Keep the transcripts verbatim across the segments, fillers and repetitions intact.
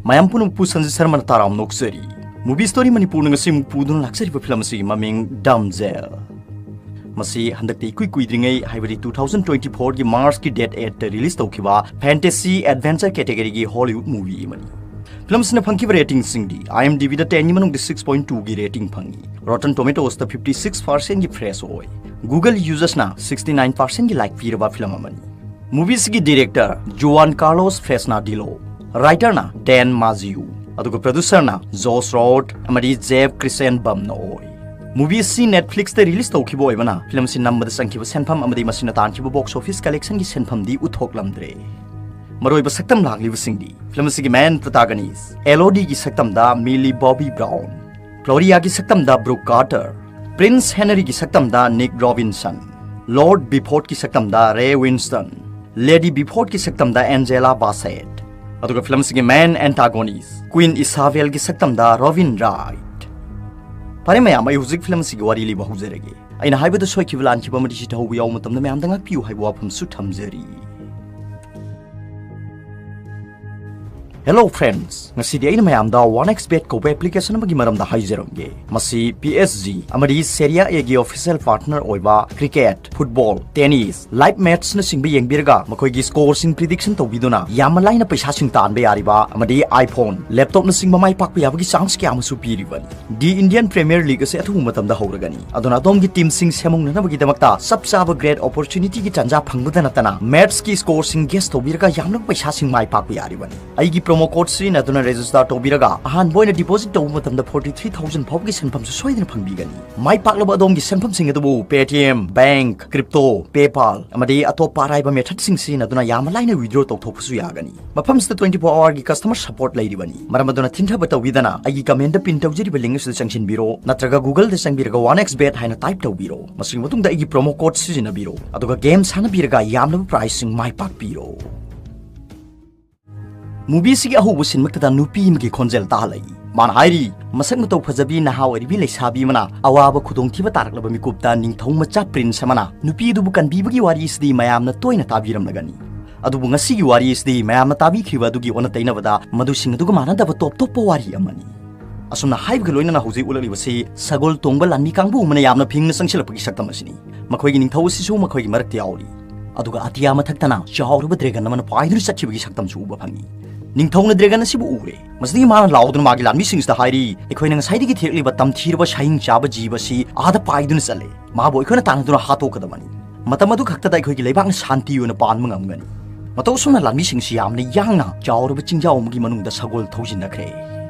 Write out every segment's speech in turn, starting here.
ꯃꯌꯥꯝ ꯄꯨꯝꯅꯃꯛꯄꯨ ꯁꯟꯖꯤꯠ ꯁꯔꯃꯅ ꯇꯔꯥꯝꯅ ꯑꯣꯛꯆꯔꯤ꯫ Movie Story ꯃꯅꯤꯄꯨꯔꯅ ꯉꯁꯤ ꯑꯃꯨꯛ ꯄꯨꯗꯨꯅ ꯂꯥꯛꯆꯔꯤꯕ ꯐꯤꯂꯝ ꯑꯁꯤꯒꯤ ꯃꯃꯤꯡ ꯗꯥꯝꯖꯦꯜ꯫ ꯃꯁꯤ ꯍꯟꯗꯛꯇ ꯏꯀꯨꯏ ꯀꯨꯏꯗ꯭ꯔꯤꯉꯩ, ꯍꯥꯏꯕꯗꯤ two thousand twenty fourꯒꯤ Marchꯀꯤ date eightꯇ release ꯇꯧꯈꯤꯕ fantasy adventure categoryꯒꯤ Hollywood movie ꯑꯃꯅꯤ꯫ ꯐꯤꯂꯝ ꯑꯁꯤꯅ ꯐꯪꯈꯤꯕ ratingꯁꯤꯡꯗꯤ IMDbꯗ tenꯒꯤ ꯃꯅꯨꯡꯗ six point twoꯒꯤ rating ꯐꯪꯉꯤ꯫ Rotten Tomatoesꯇ fifty six percentꯒꯤ fresh ꯑꯣꯏ꯫ Google usersꯅ sixty nine percentꯒꯤ like ꯄꯤꯔꯕ ꯐꯤꯂꯝ ꯑꯃꯅꯤ꯫ Movieꯁꯤꯒꯤ director Juan Carlos Fresnadillo, writerꯅ Dan Mazzeo, ꯑꯗꯨꯒ producerꯅ Josh Roth ꯑꯃꯗꯤ Jeff Kirshenbaumꯅ ꯑꯣꯏ꯫ Movieꯁꯤ Netflixꯇ release ꯇꯧꯈꯤꯕ ꯑꯣꯏꯕꯅ ꯐꯤꯂꯝ ꯑꯁꯤ ꯅꯝꯕꯗ ꯆꯪꯈꯤꯕ ꯁꯦꯟꯐꯝ ꯑꯃꯗꯤ ꯃꯁꯤꯅ ꯇꯥꯟꯈꯤꯕ box office collectionꯒꯤ ꯁꯦꯟꯐꯝꯗꯤ ꯎꯠꯊꯣꯛꯂꯝꯗ꯭ꯔꯦ꯫ ꯃꯔꯨꯑꯣꯏꯕ ꯁꯛꯇꯝ ꯂꯥꯡꯂꯤꯕꯁꯤꯡꯗꯤ ꯐꯤꯂꯝ ꯑꯁꯤꯒꯤ main protagonist Elodieꯒꯤ ꯁꯛꯇꯝꯗ Millie Bobby Brown, Floriaꯒꯤ ꯁꯛꯇꯝꯗ Brooke Carter, Prince Henryꯒꯤ ꯁꯛꯇꯝꯗ Nick Robinson, Lord Beefordꯀꯤ ꯁꯛꯇꯝꯗ Ray Winstone, Lady Beefordꯀꯤ ꯁꯛꯇꯝꯗ Angela Bassett, ꯑꯗꯨꯒ ꯐꯤꯂꯝ ꯑꯁꯤꯒꯤ main antagonist Queen Isabelꯒꯤ ꯁꯛꯇꯝꯗ Robin Wright꯫ ꯐꯔꯦ ꯃꯌꯥꯝ, ꯑꯩ ꯍꯧꯖꯤꯛ ꯐꯤꯂꯝ ꯑꯁꯤꯒꯤ ꯋꯥꯔꯤ ꯂꯤꯕ ꯍꯧꯖꯔꯒꯦ꯫ ꯑꯩꯅ ꯍꯥꯏꯕꯗ ꯁꯣꯏꯈꯤꯕ ꯂꯥꯟꯈꯤꯕ ꯑꯃꯗꯤ ꯁꯤꯊꯧꯕ ꯌꯥꯎꯕ ꯃꯇꯝꯗ ꯃꯌꯥꯝꯗ ꯉꯥꯛꯄꯤꯌꯨ ꯍꯥꯏꯕ ꯋꯥꯐꯝꯁꯨ ꯊꯝꯖꯔꯤ꯫ Hello friends, ꯉꯁꯤꯗꯤ ꯑꯩꯅ ꯃꯌꯥꯝꯗ one X bet ꯀꯧꯕ application ꯑꯃꯒꯤ ꯃꯔꯝꯗ ꯍꯥꯏꯖꯔꯝꯒꯦ꯫ ꯃꯁꯤ PSG ꯑꯃꯗꯤ Serie Aꯒꯤ official partner ꯑꯣꯏꯕ cricket, football, tennis, live matchꯅꯆꯤꯡꯕ ꯌꯦꯡꯕꯤꯔꯒ ꯃꯈꯣꯏꯒꯤ scoreꯁꯤꯡ prediction ꯇꯧꯕꯤꯗꯨꯅ ꯌꯥꯝꯅ ꯂꯥꯏꯅ ꯄꯩꯁꯥꯁꯤꯡ ꯇꯥꯟꯕ ꯌꯥꯔꯤꯕ ꯑꯃꯗꯤ iPhone, laptopꯅꯆꯤꯡꯕ ꯃꯥꯏ ꯄꯥꯛꯄ ꯌꯥꯕꯒꯤ chance ꯀꯌꯥ ꯑꯃꯁꯨ ꯄꯤꯔꯤꯕꯅꯤ꯫ The Indian Premier League ꯑꯁꯤ ꯑꯊꯨꯕ ꯃꯇꯝꯗ ꯍꯧꯔꯒꯅꯤ꯫ ꯑꯗꯨꯅ ꯑꯗꯣꯝꯒꯤ teamꯁꯤꯡ ꯁꯦꯝꯃꯨꯡꯅꯅꯕꯒꯤꯗꯃꯛꯇ ꯆꯞ ꯆꯥꯕ great opportunityꯒꯤ ꯇꯥꯟꯖꯥ ꯐꯪꯕꯗ ꯅꯠꯇꯅ matchꯀꯤ scoreꯁꯤꯡ guess ꯇꯧꯕꯤꯔꯒ ꯌꯥꯝꯂꯕ ꯄꯩꯁꯥꯁꯤꯡ ꯃꯥꯏ ꯄꯥꯛꯄ ꯌꯥꯔꯤꯕꯅꯤ꯫ ꯑꯩꯒꯤ promo code ꯁꯤꯖꯤꯟꯅꯗꯨꯅ register ꯇꯧꯕꯤꯔꯒ ꯑꯍꯥꯟꯕ ꯑꯣꯏꯅ deposit ꯇꯧꯕ ꯃꯇꯝꯗ forty three thousand ꯐꯥꯎꯕꯒꯤ ꯁꯦꯟꯐꯝꯁꯨ ꯁꯣꯏꯗꯅ ꯐꯪꯕꯤꯒꯅꯤ꯫ ꯃꯥꯏ ꯄꯥꯛꯂꯕ ꯑꯗꯣꯝꯒꯤ ꯁꯦꯟꯐꯝꯁꯤꯡ ꯑꯗꯨꯕꯨ Paytm, bank, crypto, PayPal ꯑꯃꯗꯤ ꯑꯇꯣꯞꯄ ꯑꯔꯥꯏꯕ methodꯁꯤꯡ ꯁꯤꯖꯤꯟꯅꯗꯨꯅ ꯌꯥꯝꯅ ꯂꯥꯏꯅ withdraw ꯇꯧꯊꯣꯛꯄꯁꯨ ꯌꯥꯒꯅꯤ꯫ ꯃꯐꯝꯁꯤꯗ twenty four hourꯒꯤ customer support ꯂꯩꯔꯤꯕꯅꯤ꯫ ꯃꯔꯝ ꯑꯗꯨꯅ ꯊꯤꯡꯊꯕ ꯇꯧꯕꯤꯗꯅ ꯑꯩꯒꯤ commentꯗ pin ꯇꯧꯖꯔꯤꯕ link ꯑꯁꯤꯗ ꯆꯪꯁꯤꯟꯕꯤꯔꯣ, ꯅꯠꯇ꯭ꯔꯒ Googleꯗ ꯆꯪꯕꯤꯔꯒ one X bet ꯍꯥꯏꯅ type ꯇꯧꯕꯤꯔꯣ꯫ ꯃꯁꯤꯒꯤ ꯃꯇꯨꯡꯗ ꯑꯩꯒꯤ promo code ꯁꯤꯖꯤꯟꯅꯕꯤꯔꯣ, ꯑꯗꯨꯒ game ꯁꯥꯟꯅꯕꯤꯔꯒ ꯌꯥꯝꯂꯕ prizeꯁꯤꯡ ꯃꯥꯏ ꯄꯥꯛꯄꯤꯔꯣ꯫ Movieꯁꯤꯒꯤ ꯑꯍꯧꯕ ꯁꯤꯟꯃꯛꯇꯗ ꯅꯨꯄꯤ ꯑꯃꯒꯤ ꯈꯣꯟꯖꯦꯜ ꯇꯥꯍꯜꯂꯛꯏ꯫ ꯃꯥꯅ ꯍꯥꯏꯔꯤ, ꯃꯁꯛ ꯃꯇꯧ ꯐꯖꯕꯤ ꯅꯍꯥ ꯑꯣꯏꯔꯤꯕꯤ ꯂꯩꯁꯥꯕꯤ ꯑꯃꯅ ꯑꯋꯥꯕ ꯈꯨꯗꯣꯡꯊꯤꯕ ꯇꯥꯔꯛꯂꯕ ꯃꯤꯀꯨꯞꯇ ꯅꯤꯡꯊꯧ ꯃꯆꯥ prince ꯑꯃꯅ ꯅꯨꯄꯤ ꯑꯗꯨꯕꯨ ꯀꯟꯕꯤꯕꯒꯤ ꯋꯥꯔꯤ ꯑꯁꯤꯗꯤ ꯃꯌꯥꯝꯅ ꯇꯣꯏꯅ ꯇꯥꯕꯤꯔꯝꯂꯒꯅꯤ꯫ ꯑꯗꯨꯕꯨ ꯉꯁꯤꯒꯤ ꯋꯥꯔꯤ ꯑꯁꯤꯗꯤ ꯃꯌꯥꯝꯅ ꯇꯥꯕꯤꯈ꯭ꯔꯤꯕ ꯑꯗꯨꯒꯤ ꯑꯣꯟꯅ ꯇꯩꯅꯕꯗ ꯃꯗꯨꯁꯤꯡ ꯑꯗꯨꯒ ꯃꯥꯟꯅꯗꯕ ꯇꯣꯞ ꯇꯣꯞꯄ ꯋꯥꯔꯤ ꯑꯃꯅꯤ꯫ ꯑꯁꯨꯝꯅ ꯍꯥꯏꯕꯒ ꯂꯣꯏꯅꯅ ꯍꯧꯖꯤꯛ ꯎꯠꯂꯛꯂꯤꯕꯁꯤ ꯁꯒꯣꯜ ꯇꯣꯡꯕ ꯂꯥꯟꯃꯤ ꯀꯥꯡꯕꯨ ꯑꯃꯅ ꯌꯥꯝꯅ ꯐꯤꯡꯅ ꯆꯪꯁꯤꯜꯂꯛꯄꯒꯤ ꯁꯛꯇꯝ ꯑꯁꯤꯅꯤ꯫ ꯃꯈꯣꯏꯒꯤ ꯅꯤꯡꯊꯧ ꯑꯁꯤꯁꯨ ꯃꯈꯣꯏꯒꯤ ꯃꯔꯛꯇ ꯌꯥꯎꯔꯤ꯫ ꯑꯗꯨꯒ ꯑꯇꯤꯌꯥ ꯃꯊꯛꯇꯅ ꯆꯥꯎꯔꯕ ꯗ꯭ꯔꯦꯒꯟ ꯑꯃꯅ ꯄꯥꯏꯗꯨꯅ ꯆꯠꯈꯤꯕꯒꯤ ꯁꯛꯇꯝꯁꯨ ꯎꯕ ꯐꯪꯏ꯫ ꯅꯤꯡꯊꯧꯅ ꯗ꯭ꯔꯦꯒꯟ ꯑꯁꯤꯕꯨ ꯎꯔꯦ꯫ ꯃꯁꯤꯗꯒꯤ ꯃꯥꯅ ꯂꯥꯎꯗꯨꯅ ꯃꯥꯒꯤ ꯂꯥꯟꯃꯤꯁꯤꯡꯁꯤꯗ ꯍꯥꯏꯔꯤ, "ꯑꯩꯈꯣꯏꯅ ꯉꯁꯥꯏꯗꯒꯤ ꯊꯤꯔꯛꯂꯤꯕ ꯇꯝꯊꯤꯔꯕ ꯁꯍꯤꯡ ꯆꯥꯕ ꯖꯤꯕ ꯑꯁꯤ ꯑꯥꯗ ꯄꯥꯏꯗꯨꯅ ꯆꯠꯂꯦ꯫ ꯃꯥꯕꯨ ꯑꯩꯈꯣꯏꯅ ꯇꯥꯟꯅꯗꯨꯅ ꯍꯥꯠꯇꯣꯛꯀꯗꯕꯅꯤ꯫ ꯃꯇꯝ ꯑꯗꯨ ꯈꯛꯇꯗ ꯑꯩꯈꯣꯏꯒꯤ ꯂꯩꯕꯥꯛꯅ ꯁꯥꯟꯇꯤ ꯑꯣꯏꯅ ꯄꯥꯟꯕ ꯉꯝꯒꯅꯤ"꯫ ꯃꯇꯧ ꯑꯁꯨꯝꯅ ꯂꯥꯟꯃꯤꯁꯤꯡꯁꯤ ꯌꯥꯝꯅ ꯌꯥꯡꯅ ꯆꯥꯎꯔꯕ ꯆꯤꯡꯖꯥꯎ ꯑꯃꯒꯤ ꯃꯅꯨꯡꯗ ꯁꯒꯣꯜ ꯊꯧꯖꯤꯟꯅꯈ꯭ꯔꯦ꯫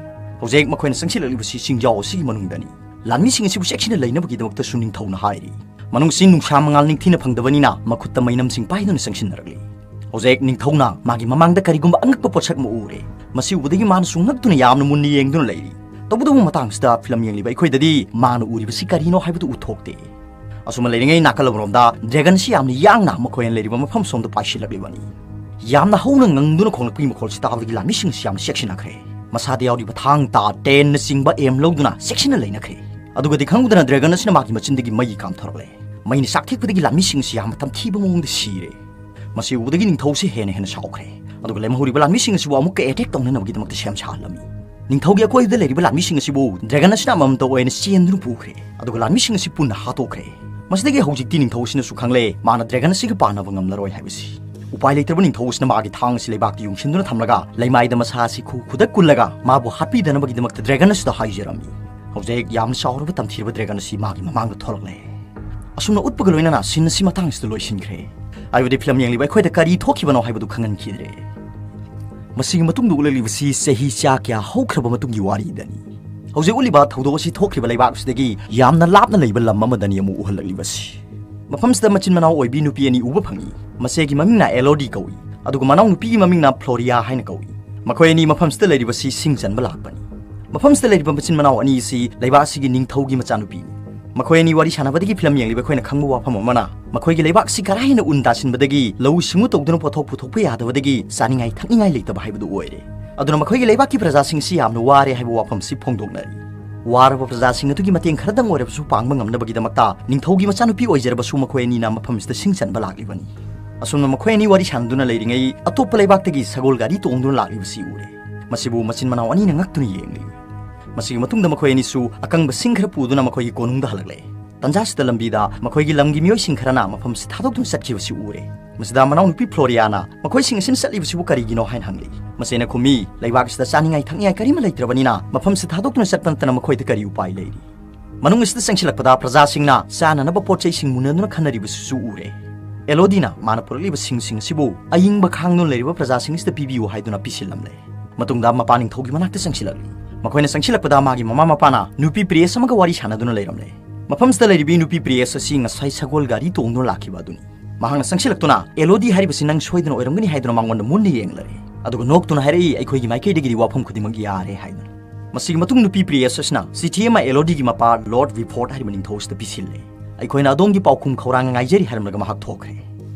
ꯍꯧꯖꯤꯛ ꯃꯈꯣꯏꯅ ꯆꯪꯁꯤꯜꯂꯛꯂꯤꯕꯁꯤ ꯆꯤꯡꯖꯥꯎ ꯑꯁꯤꯒꯤ ꯃꯅꯨꯡꯗꯅꯤ꯫ ꯂꯥꯟꯃꯤꯁꯤꯡ ꯑꯁꯤꯕꯨ ꯆꯦꯛꯁꯤꯟꯅ ꯂꯩꯅꯕꯒꯤꯗꯃꯛꯇꯁꯨ ꯅꯤꯡꯊꯧꯅ ꯍꯥꯏꯔꯤ꯫ ꯃꯅꯨꯡꯁꯤ ꯅꯨꯡꯁꯥ ꯃꯉꯥꯜ ꯅꯤꯡꯊꯤꯅ ꯐꯪꯗꯕꯅꯤꯅ ꯃꯈꯨꯠꯇ ꯃꯩꯅꯝꯁꯤꯡ ꯄꯥꯏꯗꯨꯅ ꯆꯪꯁꯤꯟꯅꯔꯛꯂꯤ꯫ ꯍꯧꯖꯤꯛ ꯅꯤꯡꯊꯧꯅ ꯃꯥꯒꯤ ꯃꯃꯥꯡꯗ ꯀꯔꯤꯒꯨꯝꯕ ꯑꯉꯛꯄ ꯄꯣꯠꯁꯛ ꯑꯃ ꯎꯔꯦ꯫ ꯃꯁꯤ ꯎꯕꯗꯒꯤ ꯃꯥꯅꯁꯨ ꯉꯛꯇꯨꯅ ꯌꯥꯝꯅ ꯃꯨꯟꯅ ꯌꯦꯡꯗꯨꯅ ꯂꯩꯔꯤ꯫ ꯇꯧꯕꯇꯕꯨ ꯃꯇꯥꯡꯁꯤꯗ ꯐꯤꯂꯝ ꯌꯦꯡꯂꯤꯕ ꯑꯩꯈꯣꯏꯗꯗꯤ ꯃꯥꯅ ꯎꯔꯤꯕꯁꯤ ꯀꯔꯤꯅꯣ ꯍꯥꯏꯕꯗꯨ ꯎꯊꯣꯛꯇꯦ꯫ ꯑꯁꯨꯝꯅ ꯂꯩꯔꯤꯉꯩ ꯅꯥꯀꯜ ꯑꯃꯔꯣꯝꯗ ꯗ꯭ꯔꯦꯒꯟ ꯑꯁꯤ ꯌꯥꯝꯅ ꯌꯥꯡꯅ ꯃꯈꯣꯏꯅ ꯂꯩꯔꯤꯕ ꯃꯐꯝ ꯁꯣꯝꯗ ꯄꯥꯏꯁꯤꯜꯂꯛꯂꯤꯕꯅꯤ꯫ ꯌꯥꯝꯅ ꯍꯧꯅ ꯉꯪꯗꯨꯅ ꯈꯣꯡꯂꯛꯄꯒꯤ ꯃꯈꯣꯜꯁꯤ ꯇꯥꯕꯗꯒꯤ ꯂꯥꯟꯃꯤꯁꯤꯡ ꯑꯁꯤ ꯌꯥꯝꯅ ꯆꯦꯛꯁꯤꯟꯅꯈ꯭ꯔꯦ꯫ ꯃꯁꯥꯗ ꯌꯥꯎꯔꯤꯕ ꯊꯥꯡ ꯇꯥ, ꯇꯦꯟꯅꯆꯤꯡꯕ ꯑꯦꯝ ꯂꯧꯗꯨꯅ ꯆꯦꯛꯁꯤꯟꯅ ꯂꯩꯅꯈ꯭ꯔꯦ꯫ ꯑꯗꯨꯒꯗꯤ ꯈꯪꯍꯧꯗꯅ ꯗ꯭ꯔꯦꯒꯟ ꯑꯁꯤꯅ ꯃꯥꯒꯤ ꯃꯆꯤꯟꯗꯒꯤ ꯃꯩ ꯀꯥꯝꯊꯣꯔꯛꯂꯦ꯫ ꯃꯩꯅ ꯆꯥꯛꯊꯦꯛꯄꯗꯒꯤ ꯂꯥꯟꯃꯤꯁꯤꯡ ꯑꯁꯤ ꯌꯥꯝꯅ ꯇꯝꯊꯤꯕ ꯃꯑꯣꯡꯗ ꯁꯤꯔꯦ꯫ ꯃꯁꯤ ꯎꯕꯗꯒꯤ ꯅꯤꯡꯊꯧꯁꯤ ꯍꯦꯟꯅ ꯍꯦꯟꯅ ꯁꯥꯎꯈ꯭ꯔꯦ꯫ ꯑꯗꯨꯒ ꯂꯦꯝꯍꯧꯔꯤꯕ ꯂꯥꯟꯃꯤꯁꯤꯡ ꯑꯁꯤꯕꯨ ꯑꯃꯨꯛꯀ ꯑꯦꯇꯦꯛ ꯇꯧꯅꯅꯕꯒꯤꯗꯃꯛꯇ ꯁꯦꯝ ꯁꯥꯍꯜꯂꯝꯃꯤ꯫ ꯅꯤꯡꯊꯧꯒꯤ ꯑꯀꯣꯏꯕꯗ ꯂꯩꯔꯤꯕ ꯂꯥꯟꯃꯤꯁꯤꯡ ꯑꯁꯤꯕꯨ ꯗ꯭ꯔꯦꯒꯟ ꯑꯁꯤꯅ ꯑꯃꯃꯝꯇ ꯑꯣꯏꯅ ꯆꯦꯟꯗꯨꯅ ꯄꯨꯈ꯭ꯔꯦ꯫ ꯑꯗꯨꯒ ꯂꯥꯟꯃꯤꯁꯤꯡ ꯑꯁꯤ ꯄꯨꯟꯅ ꯍꯥꯠꯇꯣꯛꯈ꯭ꯔꯦ꯫ ꯃꯁꯤꯗꯒꯤ ꯍꯧꯖꯤꯛꯇꯤ ꯅꯤꯡꯊꯧ ꯑꯁꯤꯅꯁꯨ ꯈꯪꯂꯦ, ꯃꯥꯅ ꯗ꯭ꯔꯦꯒꯟ ꯑꯁꯤꯒ ꯄꯥꯟꯅꯕ ꯉꯝꯂꯔꯣꯏ ꯍꯥꯏꯕꯁꯤ꯫ ꯎꯄꯥꯏ ꯂꯩꯇ꯭ꯔꯕ ꯅꯤꯡꯊꯧ ꯑꯁꯤꯅ ꯃꯥꯒꯤ ꯊꯥꯡ ꯑꯁꯤ ꯂꯩꯕꯥꯛꯇ ꯌꯨꯡꯁꯤꯟꯗꯨꯅ ꯊꯝꯂꯒ ꯂꯩꯃꯥꯏꯗ ꯃꯁꯥ ꯑꯁꯤ ꯈꯨ ꯈꯨꯗ ꯀꯨꯜꯂꯒ ꯃꯥꯕꯨ ꯍꯥꯠꯄꯤꯗꯅꯕꯒꯤꯗꯃꯛꯇ ꯗ꯭ꯔꯦꯒꯟ ꯑꯁꯤꯗ ꯍꯥꯏꯖꯔꯝꯃꯤ꯫ ꯍꯧꯖꯤꯛ ꯌꯥꯝꯅ ꯆꯥꯎꯔꯕ ꯇꯝꯊꯤꯔꯕ ꯗ꯭ꯔꯦꯒꯟ ꯑꯁꯤ ꯃꯥꯒꯤ ꯃꯃꯥꯡꯗ ꯊꯣꯛꯂꯛꯂꯦ꯫ ꯑꯁꯨꯝꯅ ꯎꯠꯄꯒ ꯂꯣꯏꯅꯅ ꯁꯤꯟ ꯑꯁꯤ ꯃꯇꯥꯡ ꯑꯁꯤꯗ ꯂꯣꯏꯁꯤꯟꯈ꯭ꯔꯦ꯫ ꯍꯥꯏꯕꯗꯤ ꯐꯤꯂꯝ ꯌꯦꯡꯂꯤꯕ ꯑꯩꯈꯣꯏꯗ ꯀꯔꯤ ꯊꯣꯛꯈꯤꯕꯅꯣ ꯍꯥꯏꯕꯗꯨ ꯈꯪꯍꯟꯈꯤꯗ꯭ꯔꯦ꯫ ꯃꯁꯤꯒꯤ ꯃꯇꯨꯡꯗ ꯎꯠꯂꯛꯂꯤꯕꯁꯤ ꯆꯍꯤ ꯆꯥ ꯀꯌꯥ ꯍꯧꯈ꯭ꯔꯕ ꯃꯇꯨꯡꯒꯤ ꯋꯥꯔꯤꯗꯅꯤ꯫ ꯍꯧꯖꯤꯛ ꯎꯠꯂꯤꯕ ꯊꯧꯗꯣꯛ ꯑꯁꯤ ꯊꯣꯛꯈꯤꯕ ꯂꯩꯕꯥꯛ ꯑꯁꯤꯗꯒꯤ ꯌꯥꯝꯅ ꯂꯥꯞꯅ ꯂꯩꯕ ꯂꯝ ꯑꯃꯗꯅꯤ ꯑꯃꯨꯛ ꯎꯍꯜꯂꯛꯂꯤꯕꯁꯤ꯫ ꯃꯐꯝꯁꯤꯗ ꯃꯆꯤꯟ ꯃꯅꯥꯎ ꯑꯣꯏꯕꯤ ꯅꯨꯄꯤ ꯑꯅꯤ ꯎꯕ ꯐꯪꯏ꯫ ꯃꯆꯦꯒꯤ ꯃꯃꯤꯡꯅ ꯑꯦꯂꯣꯗꯤ ꯀꯧꯏ, ꯑꯗꯨꯒ ꯃꯅꯥꯎ ꯅꯨꯄꯤꯒꯤ ꯃꯃꯤꯡꯅ ꯐ꯭ꯂꯣꯔꯤꯌꯥ ꯍꯥꯏꯅ ꯀꯧꯏ꯫ ꯃꯈꯣꯏ ꯑꯅꯤ ꯃꯐꯝꯁꯤꯗ ꯂꯩꯔꯤꯕꯁꯤ ꯁꯤꯡ ꯆꯟꯕ ꯂꯥꯛꯄꯅꯤ꯫ ꯃꯐꯝꯁꯤꯗ ꯂꯩꯔꯤꯕ ꯃꯆꯤꯟ ꯃꯅꯥꯎ ꯑꯅꯤ ꯑꯁꯤ ꯂꯩꯕꯥꯛ ꯑꯁꯤꯒꯤ ꯅꯤꯡꯊꯧꯒꯤ ꯃꯆꯥꯅꯨꯄꯤꯅꯤ꯫ ꯃꯈꯣꯏ ꯑꯅꯤ ꯋꯥꯔꯤ ꯁꯥꯟꯅꯕꯗꯒꯤ ꯐꯤꯂꯝ ꯌꯦꯡꯂꯤꯕ ꯑꯩꯈꯣꯏꯅ ꯈꯪꯕ ꯋꯥꯐꯝ ꯑꯃꯅ, ꯃꯈꯣꯏꯒꯤ ꯂꯩꯕꯥꯛ ꯑꯁꯤ ꯀꯔꯥ ꯍꯦꯟꯅ ꯎꯟ ꯇꯥꯁꯤꯟꯕꯗꯒꯤ ꯂꯧꯎ ꯁꯤꯡꯎ ꯇꯧꯗꯨꯅ ꯄꯣꯠꯊꯣꯛ ꯄꯨꯊꯣꯛꯄ ꯌꯥꯗꯕꯗꯒꯤ ꯆꯥꯅꯤꯡꯉꯥꯏ ꯊꯛꯅꯤꯡꯉꯥꯏ ꯂꯩꯇꯕ ꯍꯥꯏꯕꯗꯨ ꯑꯣꯏꯔꯦ꯫ ꯑꯗꯨꯅ ꯃꯈꯣꯏꯒꯤ ꯂꯩꯕꯥꯛꯀꯤ ꯄ꯭ꯔꯖꯥꯁꯤꯡ ꯑꯁꯤ ꯌꯥꯝꯅ ꯋꯥꯔꯦ ꯍꯥꯏꯕ ꯋꯥꯐꯝ ꯑꯁꯤ ꯐꯣꯡꯗꯣꯛꯅꯔꯤ꯫ ꯋꯥꯔꯕ ꯄ꯭ꯔꯖꯥꯁꯤꯡ ꯑꯗꯨꯒꯤ ꯃꯇꯦꯡ ꯈꯔꯗꯪ ꯑꯣꯏꯔꯕꯁꯨ ꯄꯥꯡꯕ ꯉꯝꯅꯕꯒꯤꯗꯃꯛꯇ ꯅꯤꯡꯊꯧꯒꯤ ꯃꯆꯥꯅꯨꯄꯤ ꯑꯣꯏꯖꯔꯕꯁꯨ ꯃꯈꯣꯏ ꯑꯅꯤꯅ ꯃꯐꯝꯁꯤꯗ ꯁꯤꯡ ꯆꯟꯕ ꯂꯥꯛꯂꯤꯕꯅꯤ꯫ ꯑꯁꯨꯝꯅ ꯃꯈꯣꯏ ꯑꯅꯤ ꯋꯥꯔꯤ ꯁꯥꯟꯅꯗꯨꯅ ꯂꯩꯔꯤꯉꯩ, ꯑꯇꯣꯞꯄ ꯂꯩꯕꯥꯛꯇꯒꯤ ꯁꯒꯣꯜ ꯒꯥꯔꯤ ꯇꯣꯡꯗꯨꯅ ꯂꯥꯛꯂꯤꯕꯁꯤ ꯎꯔꯦ꯫ ꯃꯁꯤꯕꯨ ꯃꯆꯤꯟ ꯃꯅꯥꯎ ꯑꯅꯤꯅ ꯉꯛꯇꯨꯅ ꯌꯦꯡꯂꯤ꯫ ꯃꯁꯤꯒꯤ ꯃꯇꯨꯡꯗ ꯃꯈꯣꯏ ꯑꯅꯤꯁꯨ ꯑꯀꯪꯕ ꯁꯤꯡ ꯈꯔ ꯄꯨꯗꯨꯅ ꯃꯈꯣꯏꯒꯤ ꯀꯣꯅꯨꯡꯗ ꯍꯜꯂꯛꯂꯦ꯫ ꯇꯟꯖꯥꯁꯤꯗ ꯂꯝꯕꯤꯗ ꯃꯈꯣꯏꯒꯤ ꯂꯝꯒꯤ ꯃꯤꯑꯣꯏꯁꯤꯡ ꯈꯔꯅ ꯃꯐꯝꯁꯤ ꯊꯥꯗꯣꯛꯇꯨꯅ ꯆꯠꯈꯤꯕꯁꯤ ꯎꯔꯦ꯫ ꯃꯁꯤꯗ ꯃꯅꯥꯎꯅꯨꯄꯤ ꯐ꯭ꯂꯣꯔꯤꯌꯥꯅ ꯃꯈꯣꯏꯁꯤꯡ ꯑꯁꯤꯅ ꯆꯠꯂꯤꯕꯁꯤꯕꯨ ꯀꯔꯤꯒꯤꯅꯣ ꯍꯥꯏꯅ ꯍꯪꯂꯤ꯫ ꯃꯆꯦꯅ ꯈꯨꯝꯃꯤ, "ꯂꯩꯕꯥꯛ ꯑꯁꯤꯗ ꯆꯥꯅꯤꯡꯉꯥꯏ ꯊꯛꯅꯤꯡꯉꯥꯏ ꯀꯔꯤꯃ ꯂꯩꯇ꯭ꯔꯕꯅꯤꯅ ꯃꯐꯝꯁꯤ ꯊꯥꯗꯣꯛꯇꯨꯅ ꯆꯠꯄ ꯅꯠꯇꯅ ꯃꯈꯣꯏꯗ ꯀꯔꯤ ꯎꯄꯥꯏ ꯂꯩꯔꯤ?" ꯃꯅꯨꯡ ꯑꯁꯤꯗ ꯆꯪꯁꯤꯜꯂꯛꯄꯗ ꯄ꯭ꯔꯖꯥꯁꯤꯡꯅ ꯆꯥꯅꯅꯕ ꯄꯣꯠ ꯆꯩꯁꯤꯡ ꯃꯨꯟꯅꯗꯨꯅ ꯈꯟꯅꯔꯤꯕꯁꯤꯁꯨ ꯎꯔꯦ꯫ ꯑꯦꯂꯣꯗꯤꯅ ꯃꯥꯅ ꯄꯨꯔꯛꯂꯤꯕ ꯁꯤꯡꯁꯤꯡ ꯑꯁꯤꯕꯨ ꯑꯏꯪꯕ ꯈꯥꯡꯗꯨꯅ ꯂꯩꯔꯤꯕ ꯄ꯭ꯔꯖꯥꯁꯤꯡ ꯑꯁꯤꯗ ꯄꯤꯕꯤꯌꯨ ꯍꯥꯏꯗꯨꯅ ꯄꯤꯁꯤꯜꯂꯝꯂꯦ꯫ ꯃꯇꯨꯡꯗ ꯃꯄꯥ ꯅꯤꯡꯊꯧꯒꯤ ꯃꯅꯥꯛꯇ ꯆꯪꯁꯤꯜꯂꯛꯂꯤ꯫ ꯃꯈꯣꯏꯅ ꯆꯪꯁꯤꯜꯂꯛꯄꯗ ꯃꯥꯒꯤ ꯃꯃꯥ ꯃꯄꯥꯅ ꯅꯨꯄꯤ ꯄ꯭ꯔꯤꯌꯦꯁ ꯑꯃꯒ ꯋꯥꯔꯤ ꯁꯥꯟꯅꯗꯨꯅ ꯂꯩꯔꯝꯂꯦ꯫ ꯃꯐꯝꯁꯤꯗ ꯂꯩꯔꯤꯕꯤ ꯅꯨꯄꯤ ꯄ꯭ꯔꯤꯌꯦꯁ ꯑꯁꯤ ꯉꯁꯥꯏ ꯁꯒꯣꯜ ꯒꯥꯔꯤ ꯇꯣꯡꯗꯨꯅ ꯂꯥꯛꯈꯤꯕ ꯑꯗꯨꯅꯤ꯫ ꯃꯍꯥꯛꯅ ꯆꯪꯁꯤꯜꯂꯛꯇꯨꯅ, "ꯑꯦꯂꯣꯗꯤ ꯍꯥꯏꯔꯤꯕꯁꯤ ꯅꯪ ꯁꯣꯏꯗꯅ ꯑꯣꯏꯔꯝꯒꯅꯤ" ꯍꯥꯏꯗꯨꯅ ꯃꯉꯣꯟꯗ ꯃꯨꯟꯅ ꯌꯦꯡꯂꯔꯦ꯫ ꯑꯗꯨꯒ ꯅꯣꯛꯇꯨꯅ ꯍꯥꯏꯔꯛꯏ, "ꯑꯩꯈꯣꯏꯒꯤ ꯃꯥꯏꯀꯩꯗꯒꯤꯗꯤ ꯋꯥꯐꯝ ꯈꯨꯗꯤꯡꯃꯛ ꯌꯥꯔꯦ" ꯍꯥꯏꯗꯨꯅ꯫ ꯃꯁꯤꯒꯤ ꯃꯇꯨꯡ ꯅꯨꯄꯤ ꯄ꯭ꯔꯤꯌꯦꯁ ꯑꯁꯤꯅ ꯆꯤꯊꯤ ꯑꯃ ꯑꯦꯂꯣꯗꯤꯒꯤ ꯃꯄꯥ ꯂꯣꯔꯗ ꯔꯤꯐꯣꯔꯗ ꯍꯥꯏꯔꯤꯕ ꯅꯤꯡꯊꯧ ꯑꯁꯤꯗ ꯄꯤꯁꯤꯜꯂꯦ꯫ "ꯑꯩꯈꯣꯏꯅ ꯑꯗꯣꯝꯒꯤ ꯄꯥꯎꯈꯨꯝ ꯈꯧꯔꯥꯡꯅ ꯉꯥꯏꯖꯔꯤ" ꯍꯥꯏꯔꯝꯂꯒ ꯃꯍꯥꯛ ꯊꯣꯛꯈ꯭ꯔꯦ꯫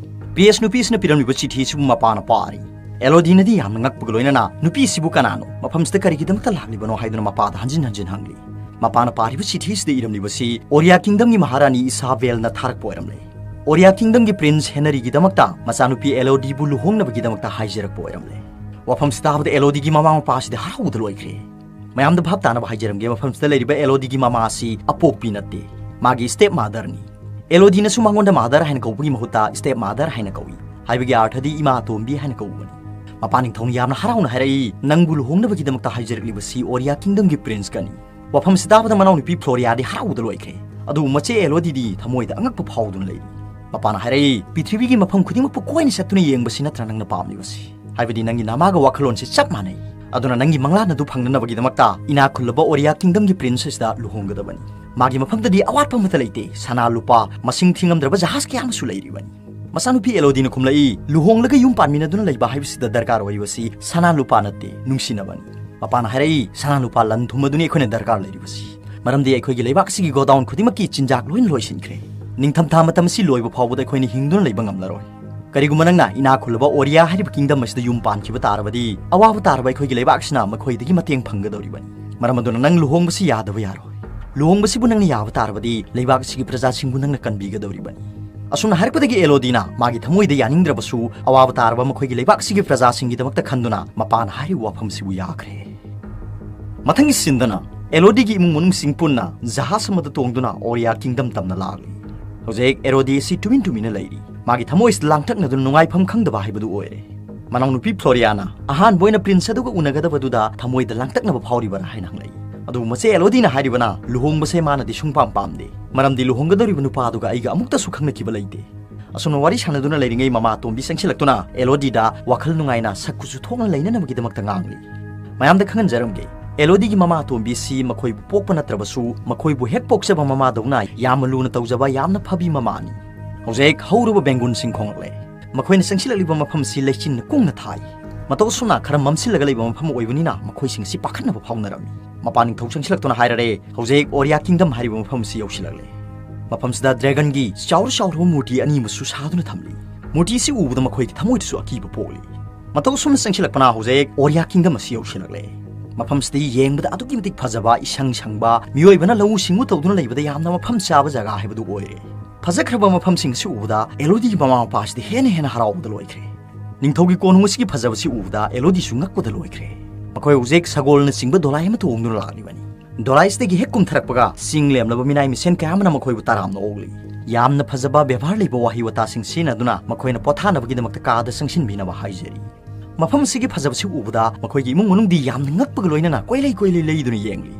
ꯄ꯭ꯔꯤꯌꯦꯁ ꯅꯨꯄꯤ ꯑꯁꯤꯅ ꯄꯤꯔꯝꯂꯤꯕ ꯆꯤꯊꯤ ꯑꯁꯤꯕꯨ ꯃꯄꯥꯅ ꯄꯥꯔꯤ꯫ ꯑꯦꯂꯣꯗꯤꯅꯗꯤ ꯌꯥꯝꯅ ꯉꯛꯄꯒ ꯂꯣꯏꯅꯅ, "ꯅꯨꯄꯤ ꯑꯁꯤꯕꯨ ꯀꯅꯥꯅꯣ? ꯃꯐꯝꯁꯤꯗ ꯀꯔꯤꯒꯤꯗꯃꯛꯇ ꯂꯥꯛꯂꯤꯕꯅꯣ?" ꯍꯥꯏꯗꯨꯅ ꯃꯄꯥꯗ ꯍꯟꯖꯤꯟ ꯍꯟꯖꯤꯟ ꯍꯪꯂꯤ꯫ ꯃꯄꯥꯅ ꯄꯥꯔꯤꯕ ꯆꯤꯊꯤ ꯑꯁꯤꯗ ꯏꯔꯝꯂꯤꯕꯁꯤ ꯑꯣꯔꯤꯌꯥ ꯀꯤꯡꯗꯝꯒꯤ ꯃꯍꯥꯔꯥꯅꯤ ꯏꯁꯥꯕꯦꯜꯅ ꯊꯥꯔꯛꯄ ꯑꯣꯏꯔꯝꯂꯦ꯫ ꯑꯣꯔꯤꯌꯥ ꯀꯤꯡꯗꯝꯒꯤ ꯄ꯭ꯔꯤꯟꯁ ꯍꯦꯅꯔꯤꯒꯤꯗꯃꯛꯇ ꯃꯆꯥꯅꯨꯄꯤ ꯑꯦꯂꯣꯗꯤꯕꯨ ꯂꯨꯍꯣꯡꯅꯕꯒꯤꯗꯃꯛꯇ ꯍꯥꯏꯖꯔꯛꯄ ꯑꯣꯏꯔꯝꯂꯦ꯫ ꯋꯥꯐꯝꯁꯤ ꯇꯥꯕꯗ ꯑꯦꯂꯣꯗꯤꯒꯤ ꯃꯃꯥ ꯃꯄꯥꯁꯤꯗꯤ ꯍꯔꯥꯎꯕꯗ ꯂꯣꯏꯈ꯭ꯔꯦ꯫ ꯃꯌꯥꯝꯗ ꯚꯥꯞ ꯇꯥꯅꯕ ꯍꯥꯏꯖꯔꯝꯒꯦ, ꯃꯐꯝꯁꯤꯗ ꯂꯩꯔꯤꯕ ꯑꯦꯂꯣꯗꯤꯒꯤ ꯃꯃꯥ ꯑꯁꯤ ꯑꯄꯣꯛꯄꯤ ꯅꯠꯇꯦ, ꯃꯥꯒꯤ ꯁ꯭ꯇꯦꯞ ꯃꯥꯗꯔꯅꯤ꯫ ꯑꯦꯂꯣꯗꯤꯅꯁꯨ ꯃꯉꯣꯟꯗ ꯃꯥꯗꯔ ꯍꯥꯏꯅ ꯀꯧꯕꯒꯤ ꯃꯍꯨꯠꯇ ꯁ꯭ꯇꯦꯞ ꯃꯥꯗꯔ ꯍꯥꯏꯅ ꯀꯧꯏ꯫ ꯍꯥꯏꯕꯒꯤ ꯑꯥꯔꯊꯗꯤ ꯏꯃꯥ ꯑꯇꯣꯝꯕꯤ ꯍꯥꯏꯅ ꯀꯧꯕꯅꯤ꯫ ꯃꯄꯥ ꯅꯤꯡꯊꯧꯅ ꯌꯥꯝꯅ ꯍꯔꯥꯎꯅ ꯍꯥꯏꯔꯛꯏ, "ꯅꯪꯕꯨ ꯂꯨꯍꯣꯡꯅꯕꯒꯤꯗꯃꯛꯇ ꯍꯥꯏꯖꯔꯛꯂꯤꯕꯁꯤ ꯑꯣꯔꯤꯌꯥ ꯀꯤꯡꯗꯝꯒꯤ ꯄ꯭ꯔꯤꯟꯁꯀꯅꯤ"꯫ ꯋꯥꯐꯝꯁꯤ ꯇꯥꯕꯗ ꯃꯅꯥꯎꯅꯨꯄꯤ ꯐ꯭ꯂꯣꯔꯤꯌꯥꯗꯤ ꯍꯔꯥꯎꯕꯗ ꯂꯣꯏꯈ꯭ꯔꯦ꯫ ꯑꯗꯨꯕꯨ ꯃꯆꯦ ꯑꯦꯂꯣꯗꯤꯗꯤ ꯊꯃꯣꯏꯗ ꯑꯉꯛꯄ ꯐꯥꯎꯗꯨꯅ ꯂꯩꯔꯤ꯫ ꯃꯄꯥꯅ ꯍꯥꯏꯔꯛꯏ, "ꯄ꯭ꯔꯤꯊꯤꯕꯤꯒꯤ ꯃꯐꯝ ꯈꯨꯗꯤꯡꯃꯛꯄꯨ ꯀꯣꯏꯅ ꯆꯠꯇꯨꯅ ꯌꯦꯡꯕꯁꯤ ꯅꯠꯇ꯭ꯔꯥ ꯅꯪꯅ ꯄꯥꯝꯂꯤꯕꯁꯤ? ꯍꯥꯏꯕꯗꯤ ꯅꯪꯒꯤ ꯅꯃꯥꯒ ꯋꯥꯈꯜꯂꯣꯟꯁꯤ ꯆꯞ ꯃꯥꯟꯅꯩ꯫ ꯑꯗꯨꯅ ꯅꯪꯒꯤ ꯃꯪꯂꯥꯟ ꯑꯗꯨ ꯐꯪꯅꯅꯕꯒꯤꯗꯃꯛꯇ ꯏꯅꯥꯛ ꯈꯨꯜꯂꯕ ꯑꯣꯔꯤꯌꯥ ꯀꯤꯡꯗꯝꯒꯤ ꯄ꯭ꯔꯤꯟꯁ ꯑꯁꯤꯗ ꯂꯨꯍꯣꯡꯒꯗꯕꯅꯤ꯫ ꯃꯥꯒꯤ ꯃꯐꯝꯗꯗꯤ ꯑꯋꯥꯠꯄ ꯑꯃꯠꯇ ꯂꯩꯇꯦ꯫ ꯁꯅꯥ ꯂꯨꯄꯥ ꯃꯁꯤꯡ ꯊꯤꯉꯝꯗ꯭ꯔꯕ ꯖꯍꯥꯖ ꯀꯌꯥ ꯑꯃꯁꯨ ꯂꯩꯔꯤꯕꯅꯤ"꯫ ꯃꯆꯥꯅꯨꯄꯤ ꯑꯦꯂꯣꯗꯤꯅ ꯈꯨꯝꯂꯛꯏ, "ꯂꯨꯍꯣꯡꯂꯒ ꯌꯨꯝ ꯄꯥꯟꯃꯤꯟꯅꯗꯨꯅ ꯂꯩꯕ ꯍꯥꯏꯕꯁꯤꯗ ꯗꯔꯀꯥꯔ ꯑꯣꯏꯔꯤꯕꯁꯤ ꯁꯅꯥ ꯂꯨꯄꯥ ꯅꯠꯇꯦ, ꯅꯨꯡꯁꯤꯅꯕꯅꯤ"꯫ ꯃꯄꯥꯅ ꯍꯥꯏꯔꯛꯏ, "ꯁꯅꯥ ꯂꯨꯄꯥ ꯂꯟ ꯊꯨꯝ ꯑꯗꯨꯅꯤ ꯑꯩꯈꯣꯏꯅ ꯗꯔꯀꯥꯔ ꯂꯩꯔꯤꯕꯁꯤ꯫ ꯃꯔꯝꯗꯤ ꯑꯩꯈꯣꯏꯒꯤ ꯂꯩꯕꯥꯛ ꯑꯁꯤꯒꯤ ꯒꯣꯗꯥꯎꯟ ꯈꯨꯗꯤꯡꯃꯛꯀꯤ ꯆꯤꯟꯖꯥꯛ ꯂꯣꯏꯅ ꯂꯣꯏꯁꯤꯟꯈ꯭ꯔꯦ꯫ ꯅꯤꯡꯊꯝꯊꯥ ꯃꯇꯝ ꯑꯁꯤ ꯂꯣꯏꯕ ꯐꯥꯎꯕꯗ ꯑꯩꯈꯣꯏꯅ ꯍꯤꯡꯗꯨꯅ ꯂꯩꯕ ꯉꯝꯂꯔꯣꯏ꯫ ꯀꯔꯤꯒꯨꯝꯕ ꯅꯪꯅ ꯏꯅꯥꯛ ꯈꯨꯜꯂꯕ ꯑꯣꯔꯤꯌꯥ ꯍꯥꯏꯔꯤꯕ ꯀꯤꯡꯗꯝ ꯑꯁꯤꯗ ꯌꯨꯝ ꯄꯥꯟꯈꯤꯕ ꯇꯥꯔꯕꯗꯤ, ꯑꯋꯥꯕ ꯇꯥꯔꯕ ꯑꯩꯈꯣꯏꯒꯤ ꯂꯩꯕꯥꯛ ꯑꯁꯤꯅ ꯃꯈꯣꯏꯗꯒꯤ ꯃꯇꯦꯡ ꯐꯪꯒꯗꯧꯔꯤꯕꯅꯤ꯫ ꯃꯔꯝ ꯑꯗꯨꯅ ꯅꯪ ꯂꯨꯍꯣꯡꯕꯁꯤ ꯌꯥꯗꯕ ꯌꯥꯔꯣꯏ꯫ ꯂꯨꯍꯣꯡꯕꯁꯤꯕꯨ ꯅꯪꯅ ꯌꯥꯕ ꯇꯥꯔꯕꯗꯤ, ꯂꯩꯕꯥꯛ ꯑꯁꯤꯒꯤ ꯄ꯭ꯔꯖꯥꯁꯤꯡꯕꯨ ꯅꯪꯅ ꯀꯟꯕꯤꯒꯗꯧꯔꯤꯕꯅꯤ"꯫ ꯑꯁꯨꯝꯅ ꯍꯥꯏꯔꯛꯄꯗꯒꯤ ꯑꯦꯂꯣꯗꯤꯅ ꯃꯥꯒꯤ ꯊꯃꯣꯏꯗ ꯌꯥꯅꯤꯡꯗ꯭ꯔꯕꯁꯨ ꯑꯋꯥꯕ ꯇꯥꯔꯕ ꯃꯈꯣꯏꯒꯤ ꯂꯩꯕꯥꯛꯁꯤꯒꯤ ꯄ꯭ꯔꯖꯥꯁꯤꯡꯒꯤꯗꯃꯛꯇ ꯈꯟꯗꯨꯅ ꯃꯄꯥꯅ ꯍꯥꯏꯔꯤꯕ ꯋꯥꯐꯝꯁꯤꯕꯨ ꯌꯥꯈ꯭ꯔꯦ꯫ ꯃꯊꯪꯒꯤ ꯁꯤꯟꯗꯅ ꯑꯦꯂꯣꯗꯤꯒꯤ ꯏꯃꯨꯡ ꯃꯅꯨꯡꯁꯤꯡ ꯄꯨꯟꯅ ꯖꯍꯥꯖ ꯑꯃꯗ ꯇꯣꯡꯗꯨꯅ ꯑꯣꯔꯤꯌꯥ ꯀꯤꯡꯗꯝ ꯇꯝꯅ ꯂꯥꯛꯂꯤ꯫ ꯍꯧꯖꯤꯛ ꯑꯦꯂꯣꯗꯤ ꯑꯁꯤ ꯇꯨꯃꯤꯟ ꯇꯨꯃꯤꯟꯅ ꯂꯩꯔꯤ꯫ ꯃꯥꯒꯤ ꯊꯃꯣꯏꯁꯤꯗ ꯂꯥꯡꯇꯛꯅꯗꯨꯅ ꯅꯨꯡꯉꯥꯏꯐꯝ ꯈꯪꯗꯕ ꯍꯥꯏꯕꯗꯨ ꯑꯣꯏꯔꯦ꯫ ꯃꯅꯥꯎꯅꯨꯄꯤ ꯐ꯭ꯂꯣꯔꯤꯌꯥꯅ ꯑꯍꯥꯟꯕ ꯑꯣꯏꯅ ꯄ꯭ꯔꯤꯟꯁ ꯑꯗꯨꯒ ꯎꯅꯒꯗꯕꯗꯨꯗ ꯊꯃꯣꯏꯗ ꯂꯥꯡꯇꯛꯅꯕ ꯐꯥꯎꯔꯤꯕꯔꯥ ꯍꯥꯏꯅ ꯍꯪꯂꯛꯏ꯫ ꯑꯗꯨꯕꯨ ꯃꯆꯦ ꯑꯦꯂꯣꯗꯤꯅ ꯍꯥꯏꯔꯤꯕꯅ ꯂꯨꯍꯣꯡꯕꯁꯦ ꯃꯥꯅꯗꯤ ꯁꯨꯡꯄꯥꯝ ꯄꯥꯝꯗꯦ, ꯃꯔꯝꯗꯤ ꯂꯨꯍꯣꯡꯒꯗꯧꯔꯤꯕ ꯅꯨꯄꯥꯗꯨꯒ ꯑꯩꯒ ꯑꯃꯨꯛꯇꯁꯨ ꯈꯪꯅꯈꯤꯕ ꯂꯩꯇꯦ꯫ ꯑꯁꯨꯝꯅ ꯋꯥꯔꯤ ꯁꯥꯟꯅꯗꯨꯅ ꯂꯩꯔꯤꯉꯩ ꯃꯃꯥ ꯑꯇꯣꯝꯕꯤ ꯆꯪꯁꯤꯜꯂꯛꯇꯨꯅ ꯑꯦꯂꯣꯗꯤꯗ ꯋꯥꯈꯜ ꯅꯨꯡꯉꯥꯏꯅ ꯁꯛ ꯀꯨꯆꯨ ꯊꯣꯛꯅ ꯂꯩꯅꯅꯕꯒꯤꯗꯃꯛꯇ ꯉꯥꯡꯂꯤ꯫ ꯃꯌꯥꯝꯗ ꯈꯪꯍꯟꯖꯔꯝꯒꯦ, ꯑꯦꯂꯣꯗꯤꯒꯤ ꯃꯃꯥ ꯑꯇꯣꯝꯕꯤꯁꯤ ꯃꯈꯣꯏꯕꯨ ꯄꯣꯛꯄ ꯅꯠꯇ꯭ꯔꯕꯁꯨ ꯃꯈꯣꯏꯕꯨ ꯍꯦꯛ ꯄꯣꯛꯆꯕ ꯃꯃꯥꯗꯧꯅ ꯌꯥꯝꯅ ꯂꯨꯅ ꯇꯧꯖꯕ ꯌꯥꯝꯅ ꯐꯕꯤ ꯃꯃꯥꯅꯤ꯫ ꯍꯧꯖꯤꯛ ꯍꯧꯔꯨꯕ ꯕꯦꯡꯒꯨꯟꯁꯤꯡ ꯈꯣꯡꯂꯛꯂꯦ꯫ ꯃꯈꯣꯏꯅ ꯆꯪꯁꯤꯜꯂꯛꯂꯤꯕ ꯃꯐꯝꯁꯤ ꯂꯩꯆꯤꯟꯅ ꯀꯨꯡꯅ ꯊꯥꯏ꯫ ꯃꯇꯧ ꯑꯁꯨꯝꯅ ꯈꯔ ꯃꯝꯁꯤꯜꯂꯒ ꯂꯩꯕ ꯃꯐꯝ ꯑꯣꯏꯕꯅꯤꯅ ꯃꯈꯣꯏꯁꯤꯡ ꯑꯁꯤ ꯄꯥꯈꯠꯅꯕ ꯐꯥꯎꯅꯔꯝꯃꯤ꯫ ꯃꯄꯥ ꯅꯤꯡꯊꯧ ꯆꯪꯁꯤꯜꯂꯛꯇꯨꯅ ꯍꯥꯏꯔꯔꯦ, ꯍꯧꯖꯤꯛ ꯑꯣꯔꯤꯌꯥ ꯀꯤꯡꯗꯝ ꯍꯥꯏꯔꯤꯕ ꯃꯐꯝ ꯑꯁꯤ ꯌꯧꯁꯤꯜꯂꯛꯂꯦ꯫ ꯃꯐꯝꯁꯤꯗ ꯗ꯭ꯔꯦꯒꯟꯒꯤ ꯆꯥꯎꯔ ꯆꯥꯎꯔꯕ ꯃꯨꯔꯇꯤ ꯑꯅꯤ ꯑꯃꯁꯨ ꯁꯥꯗꯨꯅ ꯊꯝꯂꯤ꯫ ꯃꯨꯔꯇꯤ ꯑꯁꯤ ꯎꯕꯗ ꯃꯈꯣꯏꯒꯤ ꯊꯃꯣꯏꯗꯁꯨ ꯑꯀꯤꯕ ꯄꯣꯛꯂꯤ꯫ ꯃꯇꯧ ꯑꯁꯨꯝꯅ ꯆꯪꯁꯤꯜꯂꯛꯄꯅ ꯍꯧꯖꯤꯛ ꯑꯣꯔꯤꯌꯥ ꯀꯤꯡꯗꯝ ꯑꯁꯤ ꯌꯧꯁꯤꯜꯂꯛꯂꯦ꯫ ꯃꯐꯝꯁꯤꯗ ꯌꯦꯡꯕꯗ ꯑꯗꯨꯛꯀꯤ ꯃꯇꯤꯛ ꯐꯖꯕ, ꯏꯁꯪ ꯁꯪꯕ, ꯃꯤꯑꯣꯏꯕꯅ ꯂꯧꯎ ꯁꯤꯡꯎ ꯇꯧꯗꯨꯅ ꯂꯩꯕꯗ ꯌꯥꯝꯅ ꯃꯐꯝ ꯆꯥꯕ ꯖꯒꯥ ꯍꯥꯏꯕꯗꯨ ꯑꯣꯏꯔꯦ꯫ ꯐꯖꯈ꯭ꯔꯕ ꯃꯐꯝꯁꯤꯡ ꯑꯁꯤ ꯎꯕꯗ ꯑꯦꯂꯣꯗꯤꯒꯤ ꯃꯃꯥ ꯃꯄꯥ ꯑꯁꯤꯗꯤ ꯍꯦꯟꯅ ꯍꯦꯟꯅ ꯍꯔꯥꯎꯕꯗ ꯂꯣꯏꯈ꯭ꯔꯦ꯫ ꯅꯤꯡꯊꯧꯒꯤ ꯀꯣꯅꯨꯡ ꯑꯁꯤꯒꯤ ꯐꯖꯕꯁꯤ ꯎꯕꯗ ꯑꯦꯂꯣꯗꯤꯁꯨ ꯉꯛꯄꯗ ꯂꯣꯏꯈ꯭ꯔꯦ꯫ ꯃꯈꯣꯏ ꯍꯧꯖꯤꯛ ꯁꯒꯣꯜꯅꯆꯤꯡꯕ ꯗꯣꯂꯥꯏ ꯑꯃ ꯇꯣꯡꯗꯨꯅ ꯂꯥꯛꯂꯤꯕꯅꯤ꯫ ꯗꯣꯂꯥꯏꯁꯤꯗꯒꯤ ꯍꯦꯛ ꯀꯨꯝꯊꯔꯛꯄꯒ ꯆꯤꯡ ꯂꯦꯝꯂꯕ ꯃꯤꯅꯥꯏ ꯃꯁꯦꯟ ꯀꯌꯥ ꯑꯃꯅ ꯃꯈꯣꯏꯕꯨ ꯇꯔꯥꯝꯅ ꯑꯣꯛꯂꯤ꯫ ꯌꯥꯝꯅ ꯐꯖꯕ ꯕꯦꯕꯥꯔ ꯂꯩꯕ ꯋꯥꯍꯩ ꯋꯥꯇꯥꯁꯤꯡ ꯁꯤꯖꯤꯟꯅꯗꯨꯅ ꯃꯈꯣꯏꯅ ꯄꯣꯊꯥꯅꯕꯒꯤꯗꯃꯛꯇ ꯀꯥꯗ ꯆꯪꯁꯤꯟꯕꯤꯅꯕ ꯍꯥꯏꯖꯔꯤ꯫ ꯃꯐꯝ ꯑꯁꯤꯒꯤ ꯐꯖꯕꯁꯤ ꯎꯕꯗ ꯃꯈꯣꯏꯒꯤ ꯏꯃꯨꯡ ꯃꯅꯨꯡꯗꯤ ꯌꯥꯝꯅ ꯉꯛꯄꯒ ꯂꯣꯏꯅꯅ ꯀꯣꯏꯂꯩ ꯀꯣꯏꯂꯩ ꯂꯩꯗꯨꯅ ꯌꯦꯡꯂꯤ꯫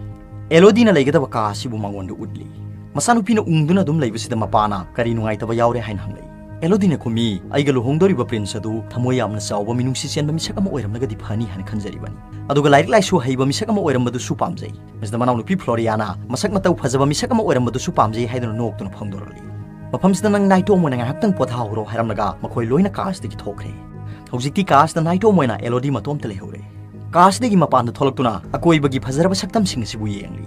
ꯑꯦꯂꯣꯗꯤꯅ ꯂꯩꯒꯗꯕ ꯀꯥ ꯑꯁꯤꯕꯨ ꯃꯉꯣꯟꯗ ꯎꯠꯂꯤ꯫ ꯃꯆꯥꯅꯨꯄꯤꯅ ꯎꯪꯗꯨꯅ ꯑꯗꯨꯝ ꯂꯩꯕꯁꯤꯗ ꯃꯄꯥꯅ ꯀꯔꯤ ꯅꯨꯡꯉꯥꯏꯇꯕ ꯌꯥꯎꯔꯦ ꯍꯥꯏꯅ ꯍꯪꯂꯛꯏ꯫ ꯑꯦꯂꯣꯗꯤꯅ ꯈꯨꯝꯃꯤ, "ꯑꯩꯒ ꯂꯨꯍꯣꯡꯗꯧꯔꯤꯕ ꯄ꯭ꯔꯤꯟꯁ ꯑꯗꯨ ꯊꯃꯣꯏ ꯌꯥꯝꯅ ꯆꯥꯎꯕ, ꯃꯤꯅꯨꯡꯁꯤ ꯆꯦꯟꯕ ꯃꯤꯁꯛ ꯑꯃ ꯑꯣꯏꯔꯝꯂꯒꯗꯤ ꯐꯅꯤ ꯍꯥꯏꯅ ꯈꯟꯖꯔꯤꯕꯅꯤ꯫ ꯑꯗꯨꯒ ꯂꯥꯏꯔꯤꯛ ꯂꯥꯏꯁꯨ ꯍꯩꯕ ꯃꯤꯁꯛ ꯑꯃ ꯑꯣꯏꯔꯝꯕꯗꯨꯁꯨ ꯄꯥꯝꯖꯩ꯫" ꯃꯁꯤꯗ ꯃꯅꯥꯎꯅꯨꯄꯤ ꯐ꯭ꯂꯣꯔꯤꯌꯥꯅ ꯃꯁꯛ ꯃꯇꯧ ꯐꯖꯕ ꯃꯤꯁꯛ ꯑꯃ ꯑꯣꯏꯔꯝꯕꯗꯨꯁꯨ ꯄꯥꯝꯖꯩ ꯍꯥꯏꯗꯨꯅ ꯅꯣꯛꯇꯨꯅ ꯐꯣꯡꯗꯣꯔꯛꯂꯤ꯫ ꯃꯐꯝꯁꯤꯗ ꯅꯪ ꯅꯥꯏꯇꯣꯝ ꯑꯣꯏꯅ ꯉꯥꯏꯍꯥꯛꯇꯪ ꯄꯣꯊꯥꯍꯧꯔꯣ ꯍꯥꯏꯔꯝꯂꯒ ꯃꯈꯣꯏ ꯂꯣꯏꯅ ꯀꯥꯁꯤꯗꯒꯤ ꯊꯣꯛꯈ꯭ꯔꯦ꯫ ꯍꯧꯖꯤꯛꯇꯤ ꯀꯥꯁꯤꯗ ꯅꯥꯏꯇꯣꯝ ꯑꯣꯏꯅ ꯑꯦꯂꯣꯗꯤ ꯃꯇꯣꯝꯇ ꯂꯩꯍꯧꯔꯦ꯫ ꯀꯥꯁꯤꯗꯒꯤ ꯃꯄꯥꯟꯗ ꯊꯣꯛꯂꯛꯇꯨꯅ ꯑꯀꯣꯏꯕꯒꯤ ꯐꯖꯔꯕ ꯁꯛꯇꯝꯁꯤꯡ ꯑꯁꯤꯕꯨ ꯌꯦꯡꯂꯤ꯫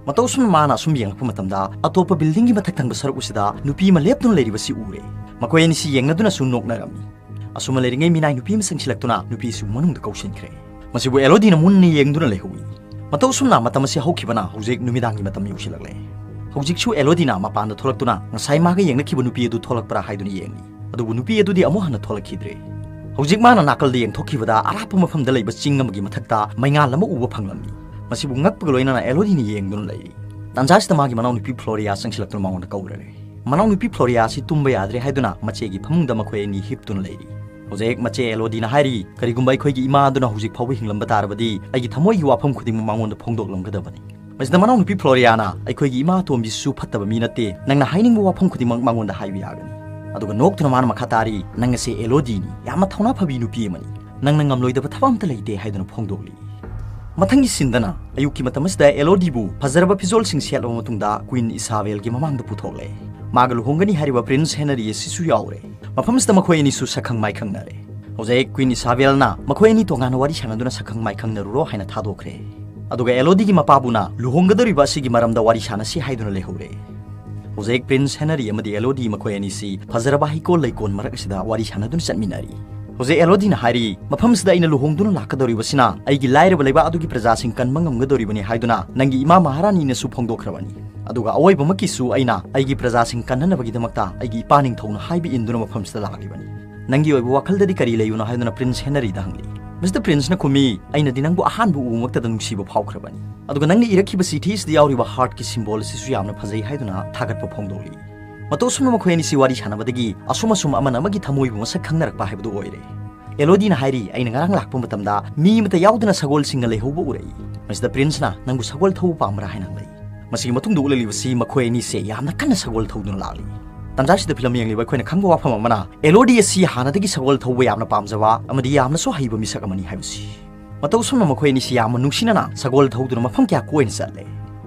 ꯃꯇꯧ ꯑꯁꯨꯝꯅ ꯃꯥꯅ ꯑꯁꯨꯝ ꯌꯦꯡꯂꯛꯄ ꯃꯇꯝꯗ ꯑꯇꯣꯞꯄ ꯕꯤꯜꯗꯤꯡꯒꯤ ꯃꯊꯛ ꯊꯪꯕ ꯁꯔꯨꯛ ꯑꯁꯤꯗ ꯅꯨꯄꯤ ꯑꯃ ꯂꯦꯞꯇꯨꯅ ꯂꯩꯔꯤꯕꯁꯤ ꯎꯔꯦ꯫ ꯃꯈꯣꯏ ꯑꯅꯤꯁꯤ ꯌꯦꯡꯅꯗꯨꯅꯁꯨ ꯅꯣꯛꯅꯔꯝꯃꯤ꯫ ꯑꯁꯨꯝꯅ ꯂꯩꯔꯤꯉꯩ ꯃꯤꯅꯥꯏ ꯅꯨꯄꯤ ꯑꯃ ꯆꯪꯁꯤꯜꯂꯛꯇꯨꯅ ꯅꯨꯄꯤꯁꯤꯕꯨ ꯃꯅꯨꯡꯗ ꯀꯧꯁꯤꯟꯈ꯭ꯔꯦ꯫ ꯃꯁꯤꯕꯨ ꯑꯦꯂꯣꯗꯤꯅ ꯃꯨꯟꯅ ꯌꯦꯡꯗꯨꯅ ꯂꯩꯍꯧꯏ꯫ ꯃꯇꯧ ꯑꯁꯨꯝꯅ ꯃꯇꯝ ꯑꯁꯤ ꯍꯧꯈꯤꯕꯅ ꯍꯧꯖꯤꯛ ꯅꯨꯃꯤꯗꯥꯡꯒꯤ ꯃꯇꯝ ꯌꯧꯁꯤꯜꯂꯛꯂꯦ꯫ ꯍꯧꯖꯤꯛꯁꯨ ꯑꯦꯂꯣꯗꯤꯅ ꯃꯄꯥꯟꯗ ꯊꯣꯛꯂꯛꯇꯨꯅ ꯉꯁꯥꯏ ꯃꯥꯒ ꯌꯦꯡꯅꯈꯤꯕ ꯅꯨꯄꯤ ꯑꯗꯨ ꯊꯣꯛꯂꯛꯄ꯭ꯔꯥ ꯍꯥꯏꯗꯨꯅ ꯌꯦꯡꯂꯤ꯫ ꯑꯗꯨꯕꯨ ꯅꯨꯄꯤ ꯑꯗꯨꯗꯤ ꯑꯃꯨꯛ ꯍꯟꯅ ꯊꯣꯛꯂꯛꯈꯤꯗ꯭ꯔꯦ꯫ ꯍꯧꯖꯤꯛ ꯃꯥꯅ ꯅꯥꯀꯜꯗ ꯌꯦꯡꯊꯣꯛꯈꯤꯕꯗ ꯑꯔꯥꯞꯄ ꯃꯐꯝꯗ ꯂꯩꯕ ꯆꯤꯡ ꯑꯃꯒꯤ ꯃꯊꯛꯇ ꯃꯩꯉꯥꯜ ꯑꯃ ꯎꯕ ꯐꯪꯂꯝꯃꯤ꯫ ꯃꯁꯤꯕꯨ ꯉꯛꯄꯒ ꯂꯣꯏꯅꯅ ꯑꯦꯂꯣꯗꯤꯅ ꯌꯦꯡꯗꯨꯅ ꯂꯩꯔꯤ꯫ ꯇꯥꯟꯖꯥꯁꯤꯗ ꯃꯥꯒꯤ ꯃꯅꯥꯎꯅꯨꯄꯤ ꯐ꯭ꯂꯣꯔꯤꯌꯥ ꯆꯪꯁꯤꯜꯂꯛꯇꯨꯅ ꯃꯉꯣꯟꯗ ꯀꯧꯔꯔꯦ꯫ ꯃꯅꯥꯎꯅꯨꯄꯤ ꯐ꯭ꯂꯣꯔꯤꯌꯥ ꯑꯁꯤ ꯇꯨꯝꯕ ꯌꯥꯗ꯭ꯔꯦ ꯍꯥꯏꯗꯨꯅ ꯃꯆꯦꯒꯤ ꯐꯃꯨꯡꯗ ꯃꯈꯣꯏ ꯑꯅꯤ ꯍꯤꯞꯇꯨꯅ ꯂꯩꯔꯤ꯫ ꯍꯧꯖꯤꯛ ꯃꯆꯦ ꯑꯦꯂꯣꯗꯤꯅ ꯍꯥꯏꯔꯤ, "ꯀꯔꯤꯒꯨꯝꯕ ꯑꯩꯈꯣꯏꯒꯤ ꯏꯃꯥ ꯑꯗꯨꯅ ꯍꯧꯖꯤꯛ ꯐꯥꯎꯕ ꯍꯤꯡꯂꯝꯕ ꯇꯥꯔꯕꯗꯤ ꯑꯩꯒꯤ ꯊꯃꯣꯏꯒꯤ ꯋꯥꯐꯝ ꯈꯨꯗꯤꯡꯃꯛ ꯃꯉꯣꯟꯗ ꯐꯣꯡꯗꯣꯛꯂꯝꯒꯗꯕꯅꯤ"꯫ ꯃꯁꯤꯗ ꯃꯅꯥꯎꯅꯨꯄꯤ ꯐ꯭ꯂꯣꯔꯤꯌꯥꯅ, "ꯑꯩꯈꯣꯏꯒꯤ ꯏꯃꯥ ꯑꯇꯣꯝꯕꯤꯁꯨ ꯐꯠꯇꯕ ꯃꯤ ꯅꯠꯇꯦ, ꯅꯪꯅ ꯍꯥꯏꯅꯤꯡꯕ ꯋꯥꯐꯝ ꯈꯨꯗꯤꯡꯃꯛ ꯃꯉꯣꯟꯗ ꯍꯥꯏꯕ ꯌꯥꯒꯅꯤ"꯫ ꯑꯗꯨꯒ ꯅꯣꯛꯇꯨꯅ ꯃꯥꯅ ꯃꯈꯥ ꯇꯥꯔꯤ, "ꯅꯪ ꯑꯁꯦ ꯑꯦꯂꯣꯗꯤꯅꯤ, ꯌꯥꯝꯅ ꯊꯧꯅꯥ ꯐꯕꯤ ꯅꯨꯄꯤ ꯑꯃꯅꯤ, ꯅꯪꯅ ꯉꯝꯂꯣꯏꯗꯕ ꯊꯕꯛ ꯑꯃꯠꯇ ꯂꯩꯇꯦ" ꯍꯥꯏꯗꯨꯅ ꯐꯣꯡꯗꯣꯛꯂꯤ꯫ ꯃꯊꯪꯒꯤ ꯁꯤꯟꯗꯅ ꯑꯌꯨꯛꯀꯤ ꯃꯇꯝ ꯑꯁꯤꯗ ꯑꯦꯂꯣꯗꯤꯕꯨ ꯐꯖꯔꯕ ꯐꯤꯖꯣꯜꯁꯤꯡ ꯁꯦꯠꯂꯕ ꯃꯇꯨꯡꯗ ꯀ꯭ꯋꯤꯟ ꯏꯁꯥꯕꯦꯜꯒꯤ ꯃꯃꯥꯡꯗ ꯄꯨꯊꯣꯛꯂꯦ꯫ ꯃꯥꯒ ꯂꯨꯍꯣꯡꯒꯅꯤ ꯍꯥꯏꯔꯤꯕ ꯄ꯭ꯔꯤꯟꯁ ꯍꯦꯅꯔꯤ ꯑꯁꯤꯁꯨ ꯌꯥꯎꯔꯦ꯫ ꯃꯐꯝꯁꯤꯗ ꯃꯈꯣꯏ ꯑꯅꯤꯁꯨ ꯁꯛꯈꯪ ꯃꯥꯏꯈꯪꯅꯔꯦ꯫ ꯍꯧꯖꯤꯛ ꯀ꯭ꯋꯤꯟ ꯏꯁꯥꯕꯦꯜꯅ ꯃꯈꯣꯏ ꯑꯅꯤ ꯇꯣꯉꯥꯟꯅ ꯋꯥꯔꯤ ꯁꯥꯟꯅꯗꯨꯅ ꯁꯛꯈꯪ ꯃꯥꯏꯈꯪꯅꯔꯨꯔꯣ ꯍꯥꯏꯅ ꯊꯥꯗꯣꯛꯈ꯭ꯔꯦ꯫ ꯑꯗꯨꯒ ꯑꯦꯂꯣꯗꯤꯒꯤ ꯃꯄꯥꯕꯨꯅ ꯂꯨꯍꯣꯡꯒꯗꯧꯔꯤꯕ ꯑꯁꯤꯒꯤ ꯃꯔꯝꯗ ꯋꯥꯔꯤ ꯁꯥꯟꯅꯁꯤ ꯍꯥꯏꯗꯨꯅ ꯂꯩꯍꯧꯔꯦ꯫ ꯍꯧꯖꯤꯛ ꯄ꯭ꯔꯤꯟꯁ ꯍꯦꯅꯔꯤ ꯑꯃꯗꯤ ꯑꯦꯂꯣꯗꯤ ꯃꯈꯣꯏ ꯑꯅꯤꯁꯤ ꯐꯖꯔꯕ ꯍꯩꯀꯣꯜ ꯂꯩꯀꯣꯜ ꯃꯔꯛ ꯑꯁꯤꯗ ꯋꯥꯔꯤ ꯁꯥꯟꯅꯗꯨꯅ ꯆꯠꯃꯤꯟꯅꯔꯤ꯫ ꯍꯧꯖꯤꯛ ꯑꯦꯂꯣꯗꯤꯅ ꯍꯥꯏꯔꯤ, "ꯃꯐꯝꯁꯤꯗ ꯑꯩꯅ ꯂꯨꯍꯣꯡꯗꯨꯅ ꯂꯥꯛꯀꯗꯧꯔꯤꯕꯁꯤꯅ ꯑꯩꯒꯤ ꯂꯥꯏꯔꯕ ꯂꯩꯕꯥꯛ ꯑꯗꯨꯒꯤ ꯄ꯭ꯔꯖꯥꯁꯤꯡ ꯀꯟꯕ ꯉꯝꯒꯗꯧꯔꯤꯕꯅꯤ ꯍꯥꯏꯗꯨꯅ ꯅꯪꯒꯤ ꯏꯃꯥ ꯃꯍꯥꯔꯥꯅꯤꯅꯁꯨ ꯐꯣꯡꯗꯣꯛꯈ꯭ꯔꯕꯅꯤ꯫ ꯑꯗꯨꯒ ꯑꯋꯣꯏꯕꯃꯛꯀꯤꯁꯨ ꯑꯩꯅ ꯑꯩꯒꯤ ꯄ꯭ꯔꯖꯥꯁꯤꯡ ꯀꯟꯅꯅꯕꯒꯤꯗꯃꯛꯇ ꯑꯩꯒꯤ ꯏꯄꯥ ꯅꯤꯡꯊꯧꯅ ꯍꯥꯏꯕ ꯏꯟꯗꯨꯅ ꯃꯐꯝꯁꯤꯗ ꯂꯥꯛꯂꯤꯕꯅꯤ꯫ ꯅꯪꯒꯤ ꯑꯣꯏꯕ ꯋꯥꯈꯜꯗꯗꯤ ꯀꯔꯤ ꯂꯩꯕꯅꯣ?" ꯍꯥꯏꯗꯨꯅ ꯄ꯭ꯔꯤꯟꯁ ꯍꯦꯅꯔꯤꯗ ꯍꯪꯂꯤ꯫ ꯃꯤꯁꯇꯔ ꯄ꯭ꯔꯤꯟꯁꯅ ꯈꯨꯝꯃꯤ, "ꯑꯩꯅꯗꯤ ꯅꯪꯕꯨ ꯑꯍꯥꯟꯕ ꯎꯕꯃꯛꯇꯗ ꯅꯨꯡꯁꯤꯕ ꯐꯥꯎꯈ꯭ꯔꯕꯅꯤ꯫ ꯑꯗꯨꯒ ꯅꯪꯅ ꯏꯔꯛꯈꯤꯕ ꯆꯤꯊꯤ ꯑꯁꯤꯗ ꯌꯥꯎꯔꯤꯕ ꯍꯥꯔꯠꯀꯤ ꯁꯤꯝꯕꯣꯜ ꯑꯁꯤꯁꯨ ꯌꯥꯝꯅ ꯐꯖꯩ" ꯍꯥꯏꯗꯨꯅ ꯊꯥꯒꯠꯄ ꯐꯣꯡꯗꯣꯛꯂꯤ꯫ ꯃꯇꯧ ꯑꯁꯨꯝꯅ ꯃꯈꯣꯏ ꯑꯅꯤꯁꯤ ꯋꯥꯔꯤ ꯁꯥꯟꯅꯕꯗꯒꯤ ꯑꯁꯨꯝ ꯑꯁꯨꯝ ꯑꯃꯅ ꯑꯃꯒꯤ ꯊꯃꯣꯏꯕꯨ ꯃꯁꯛ ꯈꯪꯅꯔꯛꯄ ꯍꯥꯏꯕꯗꯨ ꯑꯣꯏꯔꯦ꯫ ꯑꯦꯂꯣꯗꯤꯅ ꯍꯥꯏꯔꯤ, "ꯑꯩꯅ ꯉꯔꯥꯡ ꯂꯥꯛꯄ ꯃꯇꯝꯗ ꯃꯤ ꯑꯃꯠꯇ ꯌꯥꯎꯗꯅ ꯁꯒꯣꯜꯁꯤꯡꯅ ꯂꯩꯍꯧꯕ ꯎꯔꯛꯏ"꯫ ꯃꯁꯤꯗ ꯄ꯭ꯔꯤꯟꯁꯅ, "ꯅꯪꯕꯨ ꯁꯒꯣꯜ ꯊꯧꯕ ꯄꯥꯝꯕ꯭ꯔꯥ?" ꯍꯥꯏꯅ ꯍꯪꯂꯛꯏ꯫ ꯃꯁꯤꯒꯤ ꯃꯇꯨꯡꯗ ꯎꯠꯂꯛꯂꯤꯕꯁꯤ ꯃꯈꯣꯏ ꯑꯅꯤꯁꯦ ꯌꯥꯝꯅ ꯀꯟꯅ ꯁꯒꯣꯜ ꯊꯧꯗꯨꯅ ꯂꯥꯛꯂꯤ꯫ ꯇꯥꯟꯖꯥꯁꯤꯗ ꯐꯤꯂꯝ ꯌꯦꯡꯂꯤꯕ ꯑꯩꯈꯣꯏꯅ ꯈꯪꯕ ꯋꯥꯐꯝ ꯑꯃꯅ, ꯑꯦꯂꯣꯗꯤ ꯑꯁꯤ ꯍꯥꯟꯅꯗꯒꯤ ꯁꯒꯣꯜ ꯊꯧꯕ ꯌꯥꯝꯅ ꯄꯥꯝꯖꯕ ꯑꯃꯗꯤ ꯌꯥꯝꯅꯁꯨ ꯍꯩꯕ ꯃꯤꯁꯛ ꯑꯃꯅꯤ ꯍꯥꯏꯕꯁꯤ꯫ ꯃꯇꯧ ꯑꯁꯨꯝꯅ ꯃꯈꯣꯏ ꯑꯅꯤꯁꯤ ꯌꯥꯝꯅ ꯅꯨꯡꯁꯤꯅꯅ ꯁꯒꯣꯜ ꯊꯧꯗꯨꯅ ꯃꯐꯝ ꯀꯌꯥ ꯀꯣꯏꯅ ꯆꯠꯂꯦ꯫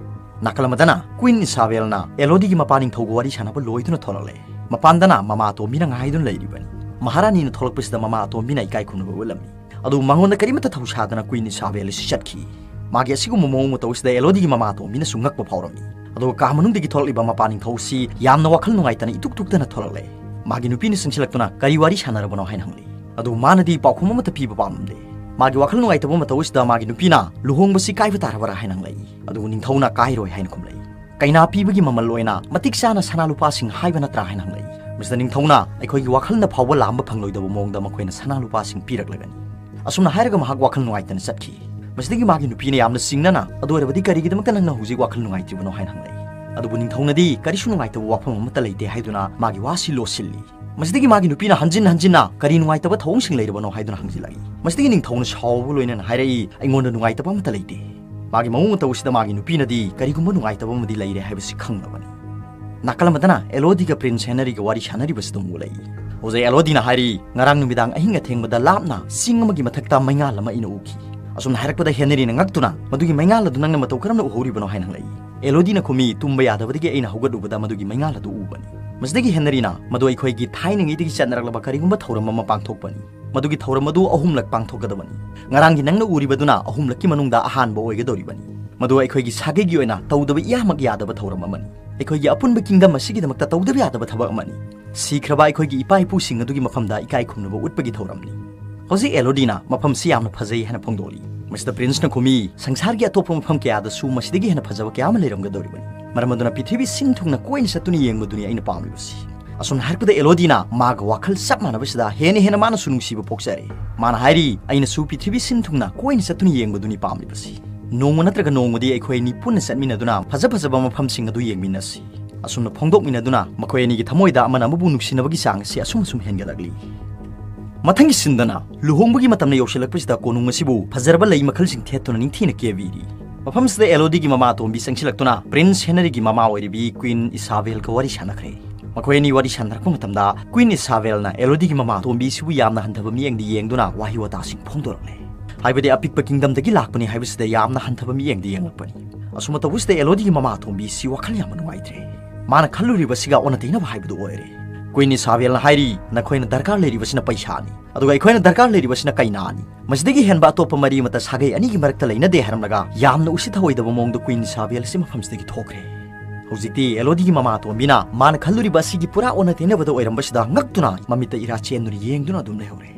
ꯅꯥꯀꯜ ꯑꯃꯗꯅ ꯀ꯭ꯋꯤꯟ ꯏꯁꯥꯕꯦꯜꯅ ꯑꯦꯂꯣꯗꯤꯒꯤ ꯃꯄꯥ ꯅꯤꯡꯊꯧꯒ ꯋꯥꯔꯤ ꯁꯥꯟꯅꯕ ꯂꯣꯏꯗꯨꯅ ꯊꯣꯛꯂꯛꯂꯦ꯫ ꯃꯄꯥꯟꯗꯅ ꯃꯃꯥ ꯑꯇꯣꯝꯕꯤꯅ ꯉꯥꯏꯗꯨꯅ ꯂꯩꯔꯤꯕꯅꯤ꯫ ꯃꯍꯥꯔꯥꯅꯤꯅ ꯊꯣꯛꯂꯛꯄꯁꯤꯗ ꯃꯃꯥ ꯑꯇꯣꯝꯕꯤꯅ ꯏꯀꯥꯏ ꯈꯨꯝꯅꯕ ꯎꯠꯂꯝꯃꯤ꯫ ꯑꯗꯨꯕꯨ ꯃꯉꯣꯟꯗ ꯀꯔꯤꯃꯠꯇ ꯊꯧꯁꯥꯗꯅ ꯀ꯭ꯋꯤꯟ ꯏꯁꯥꯕꯦꯜ ꯑꯁꯤ ꯆꯠꯈꯤ꯫ ꯃꯥꯒꯤ ꯑꯁꯤꯒꯨꯝꯕ ꯃꯑꯣꯡ ꯃꯇꯧ ꯑꯁꯤꯗ ꯑꯦꯂꯣꯗꯤꯒꯤ ꯃꯃꯥ ꯑꯇꯣꯝꯕꯤꯅꯁꯨ ꯉꯛꯄ ꯐꯥꯎꯔꯝꯃꯤ꯫ ꯑꯗꯨꯒ ꯀꯥ ꯃꯅꯨꯡꯗꯒꯤ ꯊꯣꯛꯂꯛꯂꯤꯕ ꯃꯄꯥ ꯅꯤꯡꯊꯧ ꯑꯁꯤ ꯌꯥꯝꯅ ꯋꯥꯈꯜ ꯅꯨꯡꯉꯥꯏꯇꯅ ꯏꯇꯨꯛ ꯇꯨꯛꯇꯅ ꯊꯣꯛꯂꯛꯂꯦ꯫ ꯃꯥꯒꯤ ꯅꯨꯄꯤꯅ ꯆꯪꯁꯤꯜꯂꯛꯇꯨꯅ ꯀꯔꯤ ꯋꯥꯔꯤ ꯁꯥꯟꯅꯔꯕꯅꯣ ꯍꯥꯏꯅ ꯍꯪꯂꯛꯏ꯫ ꯑꯗꯨꯕꯨ ꯃꯥꯅꯗꯤ ꯄꯥꯎꯈꯨꯝ ꯑꯃꯠꯇ ꯄꯤꯕ ꯄꯥꯝꯂꯝꯗꯦ꯫ ꯃꯥꯒꯤ ꯋꯥꯈꯜ ꯅꯨꯡꯉꯥꯏꯇꯕ ꯃꯇꯧ ꯑꯁꯤꯗ ꯃꯥꯒꯤ ꯅꯨꯄꯤꯅ, "ꯂꯨꯍꯣꯡꯕꯁꯤ ꯀꯥꯏꯕ ꯇꯥꯔꯕꯔꯥ?" ꯍꯥꯏꯅ ꯍꯪꯂꯛꯏ꯫ ꯑꯗꯨꯕꯨ ꯅꯤꯡꯊꯧꯅ, "ꯀꯥꯏꯔꯣꯏ" ꯍꯥꯏꯅ ꯈꯨꯝꯂꯛꯏ꯫ ꯀꯩꯅꯥ ꯄꯤꯕꯒꯤ ꯃꯃꯜ ꯑꯣꯏꯅ ꯃꯇꯤꯛ ꯆꯥꯅ ꯁꯅꯥ ꯂꯨꯄꯥꯁꯤꯡ ꯍꯥꯏꯕ ꯅꯠꯇ꯭ꯔꯥ ꯍꯥꯏꯅ ꯍꯪꯂꯛꯏ꯫ ꯃꯁꯤꯗ ꯅꯤꯡꯊꯧꯅ ꯑꯩꯈꯣꯏꯒꯤ ꯋꯥꯈꯜꯅ ꯐꯥꯎꯕ ꯂꯥꯝꯕ ꯐꯪꯂꯣꯏꯗꯕ ꯃꯑꯣꯡꯗ ꯃꯈꯣꯏꯅ ꯁꯅꯥ ꯂꯨꯄꯥꯁꯤꯡ ꯄꯤꯔꯛꯂꯒꯅꯤ꯫ ꯑꯁꯨꯝꯅ ꯍꯥꯏꯔꯒ ꯃꯍꯥꯛ ꯋꯥꯈꯜ ꯅꯨꯡꯉꯥꯏꯇꯅ ꯆꯠꯈꯤ꯫ ꯃꯁꯤꯗꯒꯤ ꯃꯥꯒꯤ ꯅꯨꯄꯤꯅ ꯌꯥꯝꯅ ꯆꯤꯡꯅꯅ, "ꯑꯗꯨ ꯑꯣꯏꯔꯕꯗꯤ ꯀꯔꯤꯒꯤꯗꯃꯛꯇ ꯅꯪꯅ ꯍꯧꯖꯤꯛ ꯋꯥꯈꯜ ꯅꯨꯡꯉꯥꯏꯇ꯭ꯔꯤꯕꯅꯣ?" ꯍꯥꯏꯅ ꯍꯪꯂꯛꯏ꯫ ꯑꯗꯨꯕꯨ ꯅꯤꯡꯊꯧꯅꯗꯤ ꯀꯔꯤꯁꯨ ꯅꯨꯡꯉꯥꯏꯇꯕ ꯋꯥꯐꯝ ꯑꯃꯠꯇ ꯂꯩꯇꯦ ꯍꯥꯏꯗꯨꯅ ꯃꯥꯒꯤ ꯋꯥꯁꯤ ꯂꯣꯠꯁꯤꯜꯂꯤ꯫ ꯃꯁꯤꯗꯒꯤ ꯃꯥꯒꯤ ꯅꯨꯄꯤꯅ ꯍꯟꯖꯤꯟ ꯍꯟꯖꯤꯟꯅ ꯀꯔꯤ ꯅꯨꯡꯉꯥꯏꯇꯕ ꯊꯧꯑꯣꯡꯁꯤꯡ ꯂꯩꯔꯕꯅꯣ ꯍꯥꯏꯗꯨꯅ ꯍꯪꯖꯤꯜꯂꯛꯏ꯫ ꯃꯁꯤꯗꯒꯤ ꯅꯤꯡꯊꯧꯅ ꯁꯥꯎꯕꯒ ꯂꯣꯏꯅꯅ ꯍꯥꯏꯔꯛꯏ, "ꯑꯩꯉꯣꯟꯗ ꯅꯨꯡꯉꯥꯏꯇꯕ ꯑꯃꯠꯇ ꯂꯩꯇꯦ"꯫ ꯃꯥꯒꯤ ꯃꯑꯣꯡ ꯃꯇꯧ ꯑꯁꯤꯗ ꯃꯥꯒꯤ ꯅꯨꯄꯤꯅꯗꯤ ꯀꯔꯤꯒꯨꯝꯕ ꯅꯨꯡꯉꯥꯏꯇꯕ ꯑꯃꯗꯤ ꯂꯩꯔꯦ ꯍꯥꯏꯕꯁꯤ ꯈꯪꯂꯕꯅꯤ꯫ ꯅꯥꯀꯜ ꯑꯃꯗꯅ ꯑꯦꯂꯣꯗꯤꯒ ꯄ꯭ꯔꯤꯟꯁ ꯍꯦꯅꯔꯤꯒ ꯋꯥꯔꯤ ꯁꯥꯟꯅꯔꯤꯕꯁꯤꯗ ꯑꯃꯨꯛ ꯎꯠꯂꯛꯏ꯫ ꯍꯧꯖꯤꯛ ꯑꯦꯂꯣꯗꯤꯅ ꯍꯥꯏꯔꯤ, "ꯉꯔꯥꯡ ꯅꯨꯃꯤꯗꯥꯡ ꯑꯍꯤꯡ ꯑꯊꯦꯡꯕꯗ ꯂꯥꯞꯅ ꯆꯤꯡ ꯑꯃꯒꯤ ꯃꯊꯛꯇ ꯃꯩꯉꯥꯜ ꯑꯃ ꯑꯩꯅ ꯎꯈꯤ"꯫ ꯑꯁꯨꯝꯅ ꯍꯥꯏꯔꯛꯄꯗ ꯍꯦꯅꯔꯤꯅ ꯉꯛꯇꯨꯅ, "ꯃꯗꯨꯒꯤ ꯃꯩꯉꯥꯜ ꯑꯗꯨ ꯅꯪꯅ ꯃꯇꯧ ꯀꯔꯝꯅ ꯎꯍꯧꯔꯤꯕꯅꯣ?" ꯍꯥꯏꯅ ꯍꯪꯂꯛꯏ꯫ ꯑꯦꯂꯣꯗꯤꯅ ꯈꯨꯝꯃꯤ, "ꯇꯨꯝꯕ ꯌꯥꯗꯕꯗꯒꯤ ꯑꯩꯅ ꯍꯧꯒꯠꯂꯨꯕꯗ ꯃꯗꯨꯒꯤ ꯃꯩꯉꯥꯜ ꯑꯗꯨ ꯎꯕꯅꯤ"꯫ ꯃꯁꯤꯗꯒꯤ ꯍꯦꯅꯔꯤꯅ, "ꯃꯗꯨ ꯑꯩꯈꯣꯏꯒꯤ ꯊꯥꯏꯅꯉꯩꯗꯒꯤ ꯆꯠꯅꯔꯛꯂꯕ ꯀꯔꯤꯒꯨꯝꯕ ꯊꯧꯔꯝ ꯑꯃ ꯄꯥꯡꯊꯣꯛꯄꯅꯤ꯫ ꯃꯗꯨꯒꯤ ꯊꯧꯔꯝ ꯑꯗꯨ ꯑꯍꯨꯝꯂꯛ ꯄꯥꯡꯊꯣꯛꯀꯗꯕꯅꯤ꯫ ꯉꯔꯥꯡꯒꯤ ꯅꯪꯅ ꯎꯔꯤꯕꯗꯨꯅ ꯑꯍꯨꯝꯂꯛꯀꯤ ꯃꯅꯨꯡꯗ ꯑꯍꯥꯟꯕ ꯑꯣꯏꯒꯗꯧꯔꯤꯕꯅꯤ꯫ ꯃꯗꯨ ꯑꯩꯈꯣꯏꯒꯤ ꯁꯥꯒꯩꯒꯤ ꯑꯣꯏꯅ ꯇꯧꯗꯕ ꯏꯌꯥꯃꯛ ꯌꯥꯗꯕ ꯊꯧꯔꯝ ꯑꯃꯅꯤ꯫ ꯑꯩꯈꯣꯏꯒꯤ ꯑꯄꯨꯟꯕ ꯀꯤꯡꯗꯝ ꯑꯁꯤꯒꯤꯗꯃꯛꯇ ꯇꯧꯗꯕ ꯌꯥꯗꯕ ꯊꯕꯛ ꯑꯃꯅꯤ꯫ ꯁꯤꯈ꯭ꯔꯕ ꯑꯩꯈꯣꯏꯒꯤ ꯏꯄꯥ ꯏꯄꯨꯁꯤꯡ ꯑꯗꯨꯒꯤ ꯃꯐꯝꯗ ꯏꯀꯥꯏ ꯈꯨꯝꯅꯕ ꯎꯠꯄꯒꯤ ꯊꯧꯔꯝꯅꯤ"꯫ ꯍꯧꯖꯤꯛ ꯑꯦꯂꯣꯗꯤꯅ ꯃꯐꯝꯁꯤ ꯌꯥꯝꯅ ꯐꯖꯩ ꯍꯥꯏꯅ ꯐꯣꯡꯗꯣꯛꯂꯤ꯫ ꯃꯁꯤꯗ ꯄ꯭ꯔꯤꯟꯁꯅ ꯈꯨꯝꯃꯤ, "ꯁꯪꯁꯥꯔꯒꯤ ꯑꯇꯣꯞꯄ ꯃꯐꯝ ꯀꯌꯥꯗꯁꯨ ꯃꯁꯤꯗꯒꯤ ꯍꯦꯟꯅ ꯐꯖꯕ ꯀꯌꯥ ꯑꯃ ꯂꯩꯔꯝꯒꯗꯧꯔꯤꯕꯅꯤ꯫ ꯃꯔꯝ ꯑꯗꯨꯅ ꯄ꯭ꯔꯤꯊꯤꯕꯤ ꯁꯤꯟ ꯊꯨꯡꯅ ꯀꯣꯏꯅ ꯆꯠꯇꯨꯅ ꯌꯦꯡꯕꯗꯨꯅꯤ ꯑꯩꯅ ꯄꯥꯝꯂꯤꯕꯁꯤ"꯫ ꯑꯁꯨꯝꯅ ꯍꯥꯏꯔꯛꯄꯗ ꯑꯦꯂꯣꯗꯤꯅ ꯃꯥꯒ ꯋꯥꯈꯜ ꯆꯞ ꯃꯥꯟꯅꯕꯁꯤꯗ ꯍꯦꯟꯅ ꯍꯦꯟꯅ ꯃꯥꯅꯁꯨ ꯅꯨꯡꯁꯤꯕ ꯄꯣꯛꯆꯔꯦ꯫ ꯃꯥꯅ ꯍꯥꯏꯔꯤ, "ꯑꯩꯅꯁꯨ ꯄ꯭ꯔꯤꯊꯤꯕꯤ ꯁꯤꯟ ꯊꯨꯡꯅ ꯀꯣꯏꯅ ꯆꯠꯇꯨꯅ ꯌꯦꯡꯕꯗꯨꯅꯤ ꯄꯥꯝꯂꯤꯕꯁꯤ꯫ ꯅꯣꯡꯃ ꯅꯠꯇ꯭ꯔꯒ ꯅꯣꯡꯃꯗꯤ ꯑꯩꯈꯣꯏ ꯑꯅꯤ ꯄꯨꯟꯅ ꯆꯠꯃꯤꯟꯅꯗꯨꯅ ꯐꯖ ꯐꯖꯕ ꯃꯐꯝꯁꯤꯡ ꯑꯗꯨ ꯌꯦꯡꯃꯤꯟꯅꯁꯤ"꯫ ꯑꯁꯨꯝꯅ ꯐꯣꯡꯗꯣꯛꯃꯤꯟꯅꯗꯨꯅ ꯃꯈꯣꯏ ꯑꯅꯤꯒꯤ ꯊꯃꯣꯏꯗ ꯑꯃꯅ ꯑꯃꯕꯨ ꯅꯨꯡꯁꯤꯅꯕꯒꯤ ꯆꯥꯡ ꯑꯁꯤ ꯑꯁꯨꯝ ꯑꯁꯨꯝ ꯍꯦꯟꯒꯠꯂꯛꯂꯤ꯫ ꯃꯊꯪꯒꯤ ꯁꯤꯟꯗꯅ ꯂꯨꯍꯣꯡꯕꯒꯤ ꯃꯇꯝꯅ ꯌꯧꯁꯤꯜꯂꯛꯄꯁꯤꯗ ꯀꯣꯅꯨꯡ ꯑꯁꯤꯕꯨ ꯐꯖꯔꯕ ꯂꯩ ꯃꯈꯜꯁꯤꯡ ꯊꯦꯠꯇꯨꯅ ꯅꯤꯡꯊꯤꯅ ꯀꯦꯕꯤꯔꯤ꯫ ꯃꯐꯝꯁꯤꯗ ꯑꯦꯂꯣꯗꯤꯒꯤ ꯃꯃꯥ ꯑꯇꯣꯝꯕꯤ ꯆꯪꯁꯤꯜꯂꯛꯇꯨꯅ ꯄ꯭ꯔꯤꯟꯁ ꯍꯦꯅꯔꯤꯒꯤ ꯃꯃꯥ ꯑꯣꯏꯔꯤꯕꯤ ꯀ꯭ꯋꯤꯟ ꯏꯁꯥꯕꯦꯜꯒ ꯋꯥꯔꯤ ꯁꯥꯟꯅꯈ꯭ꯔꯦ꯫ ꯃꯈꯣꯏ ꯑꯅꯤ ꯋꯥꯔꯤ ꯁꯥꯟꯅꯔꯛꯄ ꯃꯇꯝꯗ ꯀ꯭ꯋꯤꯟ ꯏꯁꯥꯕꯦꯜꯅ ꯑꯦꯂꯣꯗꯤꯒꯤ ꯃꯃꯥ ꯑꯇꯣꯝꯕꯤꯁꯤꯕꯨ ꯌꯥꯝꯅ ꯍꯟꯊꯕ ꯃꯤꯠꯌꯦꯡꯗ ꯌꯦꯡꯗꯨꯅ ꯋꯥꯍꯩ ꯋꯥꯇꯥꯁꯤꯡ ꯐꯣꯡꯗꯣꯔꯛꯂꯦ꯫ ꯍꯥꯏꯕꯗꯤ ꯑꯄꯤꯛꯄ ꯀꯤꯡꯗꯝꯗꯒꯤ ꯂꯥꯛꯄꯅꯤ ꯍꯥꯏꯕꯁꯤꯗ ꯌꯥꯝꯅ ꯍꯟꯊꯕ ꯃꯤꯠꯌꯦꯡꯗ ꯌꯦꯡꯂꯛꯄꯅꯤ꯫ ꯑꯁꯨꯝꯅ ꯇꯧꯕꯁꯤꯗ ꯑꯦꯂꯣꯗꯤꯒꯤ ꯃꯃꯥ ꯑꯇꯣꯝꯕꯤꯁꯤ ꯋꯥꯈꯜ ꯌꯥꯝꯅ ꯅꯨꯡꯉꯥꯏꯇ꯭ꯔꯦ꯫ ꯃꯥꯅ ꯈꯜꯂꯨꯔꯤꯕꯁꯤꯒ ꯑꯣꯟꯅ ꯇꯩꯅꯕ ꯍꯥꯏꯕꯗꯨ ꯑꯣꯏꯔꯦ꯫ ꯀ꯭ꯋꯤꯟ ꯏꯁꯥꯕꯦꯜꯅ ꯍꯥꯏꯔꯤ, "ꯅꯈꯣꯏꯅ ꯗꯔꯀꯥꯔ ꯂꯩꯔꯤꯕꯁꯤꯅ ꯄꯩꯁꯥꯅꯤ, ꯑꯗꯨꯒ ꯑꯩꯈꯣꯏꯅ ꯗꯔꯀꯥꯔ ꯂꯩꯔꯤꯕꯁꯤꯅ ꯀꯩꯅꯥꯅꯤ꯫ ꯃꯁꯤꯗꯒꯤ ꯍꯦꯟꯕ ꯑꯇꯣꯞꯄ ꯃꯔꯤ ꯑꯃꯠꯇ ꯁꯥꯒꯩ ꯑꯅꯤꯒꯤ ꯃꯔꯛꯇ ꯂꯩꯅꯗꯦ" ꯍꯥꯏꯔꯝꯂꯒ ꯌꯥꯝꯅ ꯎꯁꯤꯠ ꯊꯑꯣꯏꯗꯕ ꯃꯑꯣꯡꯗ ꯀ꯭ꯋꯤꯟ ꯏꯁꯥꯕꯦꯜ ꯑꯁꯤ ꯃꯐꯝꯁꯤꯗꯒꯤ ꯊꯣꯛꯈ꯭ꯔꯦ꯫ ꯍꯧꯖꯤꯛꯇꯤ ꯑꯦꯂꯣꯗꯤꯒꯤ ꯃꯃꯥ ꯑꯇꯣꯝꯕꯤꯅ ꯃꯥꯅ ꯈꯜꯂꯨꯔꯤꯕ ꯑꯁꯤꯒꯤ ꯄꯨꯔꯥ ꯑꯣꯟꯅ ꯇꯩꯅꯕꯗ ꯑꯣꯏꯔꯝꯕꯁꯤꯗ ꯉꯛꯇꯨꯅ ꯃꯃꯤꯠꯇ ꯏꯔꯥ ꯆꯦꯟꯗꯨꯅ ꯌꯦꯡꯗꯨꯅ ꯑꯗꯨꯝ ꯂꯩꯍꯧꯔꯦ꯫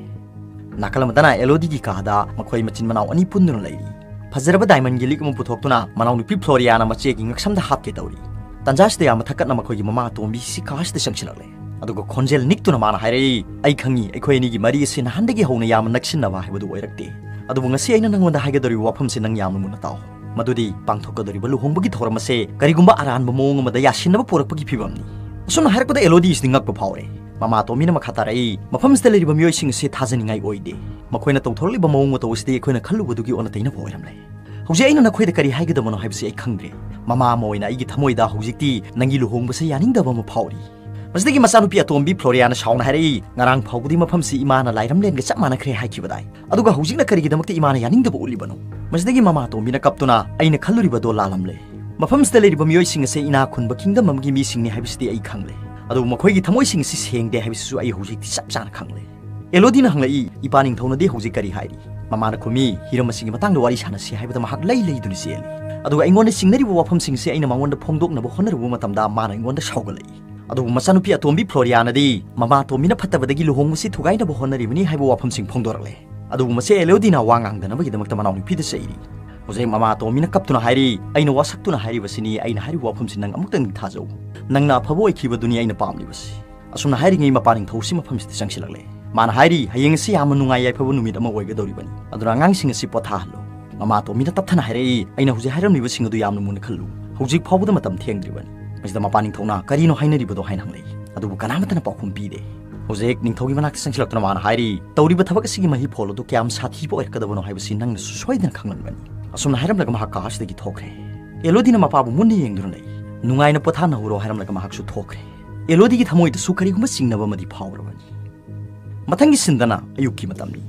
ꯅꯥꯀꯜ ꯑꯃꯗꯅ ꯑꯦꯂꯣꯗꯤꯒꯤ ꯀꯥꯗ ꯃꯈꯣꯏ ꯃꯆꯤꯟ ꯃꯅꯥꯎ ꯑꯅꯤ ꯄꯨꯟꯗꯨꯅ ꯂꯩꯔꯤ꯫ ꯐꯖꯔꯕ ꯗꯥꯏꯃꯟꯒꯤ ꯂꯤꯛ ꯑꯃ ꯄꯨꯊꯣꯛꯇꯨꯅ ꯃꯅꯥꯎꯅꯨꯄꯤ ꯐ꯭ꯂꯣꯔꯤꯌꯥꯅ ꯃꯆꯦꯒꯤ ꯉꯛꯁꯝꯗ ꯍꯥꯞꯀꯦ ꯇꯧꯔꯤ꯫ ꯇꯟꯖꯥꯁꯤꯗ ꯌꯥꯝꯅ ꯊꯛꯀꯠꯅ ꯃꯈꯣꯏꯒꯤ ꯃꯃꯥ ꯑꯇꯣꯝꯕꯤꯁꯤ ꯀꯥꯁꯤꯗ ꯆꯪꯁꯤꯜꯂꯛꯂꯦ꯫ ꯑꯗꯨꯒ ꯈꯣꯟꯖꯦꯜ ꯅꯤꯛꯇꯨꯅ ꯃꯥꯅ ꯍꯥꯏꯔꯛꯏ, "ꯑꯩ ꯈꯪꯉꯤ, ꯑꯩꯈꯣꯏ ꯑꯅꯤꯒꯤ ꯃꯔꯤ ꯑꯁꯤ ꯅꯍꯥꯟꯗꯒꯤ ꯍꯧꯅ ꯌꯥꯝꯅ ꯅꯛꯁꯤꯟꯅꯕ ꯍꯥꯏꯕꯗꯨ ꯑꯣꯏꯔꯛꯇꯦ꯫ ꯑꯗꯨꯕꯨ ꯉꯁꯤ ꯑꯩꯅ ꯅꯪꯉꯣꯟꯗ ꯍꯥꯏꯒꯗꯧꯔꯤꯕ ꯋꯥꯐꯝꯁꯤ ꯅꯪ ꯌꯥꯝꯅ ꯃꯨꯟꯅ ꯇꯥꯎ꯫ ꯃꯗꯨꯗꯤ ꯄꯥꯡꯊꯣꯛꯀꯗꯧꯔꯤꯕ ꯂꯨꯍꯣꯡꯕꯒꯤ ꯊꯧꯔꯝ ꯑꯁꯦ ꯀꯔꯤꯒꯨꯝꯕ ꯑꯔꯥꯟꯕ ꯃꯑꯣꯡ ꯑꯃꯗ ꯌꯥꯁꯤꯟꯅꯕ ꯄꯣꯔꯛꯄꯒꯤ ꯐꯤꯕꯝꯅꯤ꯫" ꯑꯁꯨꯝꯅ ꯍꯥꯏꯔꯛꯄꯗ ꯑꯦꯂꯣꯗꯤꯁꯤꯗꯤ ꯉꯛꯄ ꯐꯥꯎꯔꯦ꯫ ꯃꯃꯥ ꯇꯣꯝꯕꯤꯅ ꯃꯈꯥ ꯇꯥꯔꯛꯏ, "ꯃꯐꯝꯁꯤꯗ ꯂꯩꯔꯤꯕ ꯃꯤꯑꯣꯏꯁꯤꯡ ꯑꯁꯤ ꯊꯥꯖꯅꯤꯡꯉꯥꯏ ꯑꯣꯏꯗꯦ꯫ ꯃꯈꯣꯏꯅ ꯇꯧꯊꯣꯔꯛꯂꯤꯕ ꯃꯑꯣꯡ ꯃꯇꯧ ꯑꯁꯤꯗꯤ ꯑꯩꯈꯣꯏꯅ ꯈꯜꯂꯨꯕꯗꯨꯒꯤ ꯑꯣꯟꯅ ꯇꯩꯅꯕ ꯑꯣꯏꯔꯝꯂꯦ꯫ ꯍꯧꯖꯤꯛ ꯑꯩꯅ ꯅꯈꯣꯏꯗ ꯀꯔꯤ ꯍꯥꯏꯒꯗꯕꯅꯣ ꯍꯥꯏꯕꯁꯤ ꯑꯩ ꯈꯪꯗ꯭ꯔꯦ꯫ ꯃꯃꯥ ꯑꯃ ꯑꯣꯏꯅ ꯑꯩꯒꯤ ꯊꯃꯣꯏꯗ ꯍꯧꯖꯤꯛꯇꯤ ꯅꯪꯒꯤ ꯂꯨꯍꯣꯡꯕꯁꯦ ꯌꯥꯅꯤꯡꯗꯕ ꯑꯃ ꯐꯥꯎꯔꯤ꯫" ꯃꯁꯤꯗꯒꯤ ꯃꯆꯥꯅꯨꯄꯤ ꯑꯇꯣꯝꯕꯤ ꯐ꯭ꯂꯣꯔꯤꯌꯥꯅ ꯁꯥꯎꯅ ꯍꯥꯏꯔꯛꯏ, "ꯉꯔꯥꯡ ꯐꯥꯎꯕꯗꯤ ꯃꯐꯝꯁꯤ ꯏꯃꯥꯅ ꯂꯥꯏꯔꯝꯂꯦꯟꯒ ꯆꯞ ꯃꯥꯟꯅꯈ꯭ꯔꯦ ꯍꯥꯏꯈꯤꯕꯗꯥꯏ? ꯑꯗꯨꯒ ꯍꯧꯖꯤꯛꯅ ꯀꯔꯤꯒꯤꯗꯃꯛꯇ ꯏꯃꯥꯅ ꯌꯥꯅꯤꯡꯗꯕ ꯎꯠꯂꯤꯕꯅꯣ?" ꯃꯁꯤꯗꯒꯤ ꯃꯃꯥ ꯑꯇꯣꯝꯕꯤꯅ ꯀꯞꯇꯨꯅ, "ꯑꯩꯅ ꯈꯜꯂꯨꯔꯤꯕꯗꯣ ꯂꯥꯜꯂꯝꯂꯦ꯫ ꯃꯐꯝꯁꯤꯗ ꯂꯩꯔꯤꯕ ꯃꯤꯑꯣꯏꯁꯤꯡ ꯑꯁꯦ ꯏꯅꯥꯛ ꯈꯨꯟꯕ ꯀꯤꯡꯗꯝ ꯑꯃꯒꯤ ꯃꯤꯁꯤꯡꯅꯤ ꯍꯥꯏꯕꯁꯤꯗꯤ ꯑꯩ ꯈꯪꯂꯦ꯫ ꯑꯗꯨꯕꯨ ꯃꯈꯣꯏꯒꯤ ꯊꯃꯣꯏꯁꯤꯡ ꯑꯁꯤ ꯁꯦꯡꯗꯦ ꯍꯥꯏꯕꯁꯤꯁꯨ ꯑꯩ ꯍꯧꯖꯤꯛꯇꯤ ꯆꯞ ꯆꯥꯅ ꯈꯪꯂꯦ꯫" ꯑꯦꯂꯣꯗꯤꯅ ꯍꯪꯂꯛꯏ, "ꯏꯄꯥ ꯅꯤꯡꯊꯧꯅꯗꯤ ꯍꯧꯖꯤꯛ ꯀꯔꯤ ꯍꯥꯏꯔꯤ?" ꯃꯃꯥꯅ ꯈꯨꯝꯃꯤ, "ꯍꯤꯔꯝ ꯑꯁꯤꯒꯤ ꯃꯇꯥꯡꯗ ꯋꯥꯔꯤ ꯁꯥꯟꯅꯁꯤ ꯍꯥꯏꯕꯗ ꯃꯍꯥꯛ ꯂꯩ ꯂꯩꯗꯨꯅ ꯆꯦꯜꯂꯤ꯫ ꯑꯗꯨꯒ ꯑꯩꯉꯣꯟꯗ ꯆꯤꯡꯅꯔꯤꯕ ꯋꯥꯐꯝꯁꯤꯡꯁꯤ ꯑꯩꯅ ꯃꯉꯣꯟꯗ ꯐꯣꯡꯗꯣꯛꯅꯕ ꯍꯣꯠꯅꯔꯨꯕ ꯃꯇꯝꯗ ꯃꯥꯅ ꯑꯩꯉꯣꯟꯗ ꯁꯥꯎꯒꯠꯂꯛꯏ꯫" ꯑꯗꯨꯕꯨ ꯃꯆꯥꯅꯨꯄꯤ ꯑꯇꯣꯝꯕꯤ ꯐ꯭ꯂꯣꯔꯤꯌꯥꯅꯗꯤ ꯃꯃꯥ ꯑꯇꯣꯝꯕꯤꯅ ꯐꯠꯇꯕꯗꯒꯤ ꯂꯨꯍꯣꯡꯕꯁꯤ ꯊꯨꯒꯥꯏꯅꯕ ꯍꯣꯠꯅꯔꯤꯕꯅꯤ ꯍꯥꯏꯕ ꯋꯥꯐꯝꯁꯤꯡ ꯐꯣꯡꯗꯣꯔꯛꯂꯦ꯫ ꯑꯗꯨꯕꯨ ꯃꯁꯤ ꯑꯦꯂꯣꯗꯤꯅ ꯋꯥ ꯉꯥꯡꯗꯅꯕꯒꯤꯗꯃꯛꯇ ꯃꯅꯥꯎꯅꯨꯄꯤꯗ ꯆꯩꯔꯤ꯫ ꯍꯧꯖꯤꯛ ꯃꯃꯥ ꯑꯇꯣꯝꯕꯤꯅ ꯀꯞꯇꯨꯅ ꯍꯥꯏꯔꯤ, "ꯑꯩꯅ ꯋꯥꯁꯛꯇꯨꯅ ꯍꯥꯏꯔꯤꯕꯁꯤꯅꯤ, ꯑꯩꯅ ꯍꯥꯏꯔꯤꯕ ꯋꯥꯐꯝꯁꯤ ꯅꯪ ꯑꯃꯨꯛꯇꯪꯗꯤ ꯊꯥꯖꯧ꯫ ꯅꯪꯅ ꯑꯐꯕ ꯑꯣꯏꯈꯤꯕꯗꯨꯅꯤ ꯑꯩꯅ ꯄꯥꯝꯂꯤꯕꯁꯤ꯫" ꯑꯁꯨꯝꯅ ꯍꯥꯏꯔꯤꯉꯩ ꯃꯄꯥ ꯅꯤꯡꯊꯧꯁꯤ ꯃꯐꯝꯁꯤꯗ ꯆꯪꯁꯤꯜꯂꯛꯂꯦ꯫ ꯃꯥꯅ ꯍꯥꯏꯔꯤ, "ꯍꯌꯦꯡ ꯑꯁꯤ ꯌꯥꯝꯅ ꯅꯨꯡꯉꯥꯏ ꯌꯥꯏꯐꯕ ꯅꯨꯃꯤꯠ ꯑꯃ ꯑꯣꯏꯒꯗꯧꯔꯤꯕꯅꯤ꯫ ꯑꯗꯨꯅ ꯑꯉꯥꯡꯁꯤꯡ ꯑꯁꯤ ꯄꯣꯊꯥꯍꯜꯂꯨ꯫" ꯃꯃꯥ ꯑꯇꯣꯝꯕꯤꯅ ꯇꯞꯊꯅ ꯍꯥꯏꯔꯛꯏ, "ꯑꯩꯅ ꯍꯧꯖꯤꯛ ꯍꯥꯏꯔꯝꯂꯤꯕꯁꯤꯡ ꯑꯗꯨ ꯌꯥꯝꯅ ꯃꯨꯟꯅ ꯈꯜꯂꯨ꯫ ꯍꯧꯖꯤꯛ ꯐꯥꯎꯕꯗ ꯃꯇꯝ ꯊꯦꯡꯗ꯭ꯔꯤꯕꯅꯤ꯫" ꯃꯁꯤꯗ ꯃꯄꯥ ꯅꯤꯡꯊꯧꯅ, "ꯀꯔꯤꯅꯣ ꯍꯥꯏꯅꯔꯤꯕꯗꯣ?" ꯍꯥꯏꯅ ꯍꯪꯂꯛꯏ꯫ ꯑꯗꯨꯕꯨ ꯀꯅꯥꯃꯠꯇꯅ ꯄꯥꯎꯈꯨꯝ ꯄꯤꯗꯦ꯫ ꯍꯧꯖꯤꯛ ꯅꯤꯡꯊꯧꯒꯤ ꯃꯅꯥꯛꯇ ꯆꯪꯁꯤꯜꯂꯛꯇꯨꯅ ꯃꯥꯅ ꯍꯥꯏꯔꯤ, "ꯇꯧꯔꯤꯕ ꯊꯕꯛ ꯑꯁꯤꯒꯤ ꯃꯍꯩ ꯐꯣꯜ ꯑꯗꯨ ꯀꯌꯥꯝ ꯁꯥꯊꯤꯕ ꯑꯣꯏꯔꯛꯀꯗꯕꯅꯣ ꯍꯥꯏꯕꯁꯤ ꯅꯪꯅꯁꯨ ꯁꯣꯏꯗꯅ ꯈꯪꯂꯝꯒꯅꯤ꯫" ꯑꯁꯨꯝꯅ ꯍꯥꯏꯔꯝꯂꯒ ꯃꯍꯥꯛ ꯀꯥ ꯑꯁꯤꯗꯒꯤ ꯊꯣꯛꯈ꯭ꯔꯦ꯫ ꯑꯦꯂꯣꯗꯤꯅ ꯃꯄꯥꯕꯨ ꯃꯨꯟꯅ ꯌꯦꯡꯗꯨꯅ ꯂꯩ꯫ "ꯅꯨꯡꯉꯥꯏꯅ ꯄꯣꯊꯥꯅꯍꯧꯔꯣ" ꯍꯥꯏꯔꯝꯂꯒ ꯃꯍꯥꯛꯁꯨ ꯊꯣꯛꯈ꯭ꯔꯦ꯫ ꯑꯦꯂꯣꯗꯤꯒꯤ ꯊꯃꯣꯏꯗꯁꯨ ꯀꯔꯤꯒꯨꯝꯕ ꯆꯤꯡꯅꯕ ꯑꯃꯗꯤ ꯐꯥꯎꯔꯕꯅꯤ꯫ ꯃꯊꯪꯒꯤ ꯁꯤꯟꯗꯅ ꯑꯌꯨꯛꯀꯤ ꯃꯇꯝꯅꯤ꯫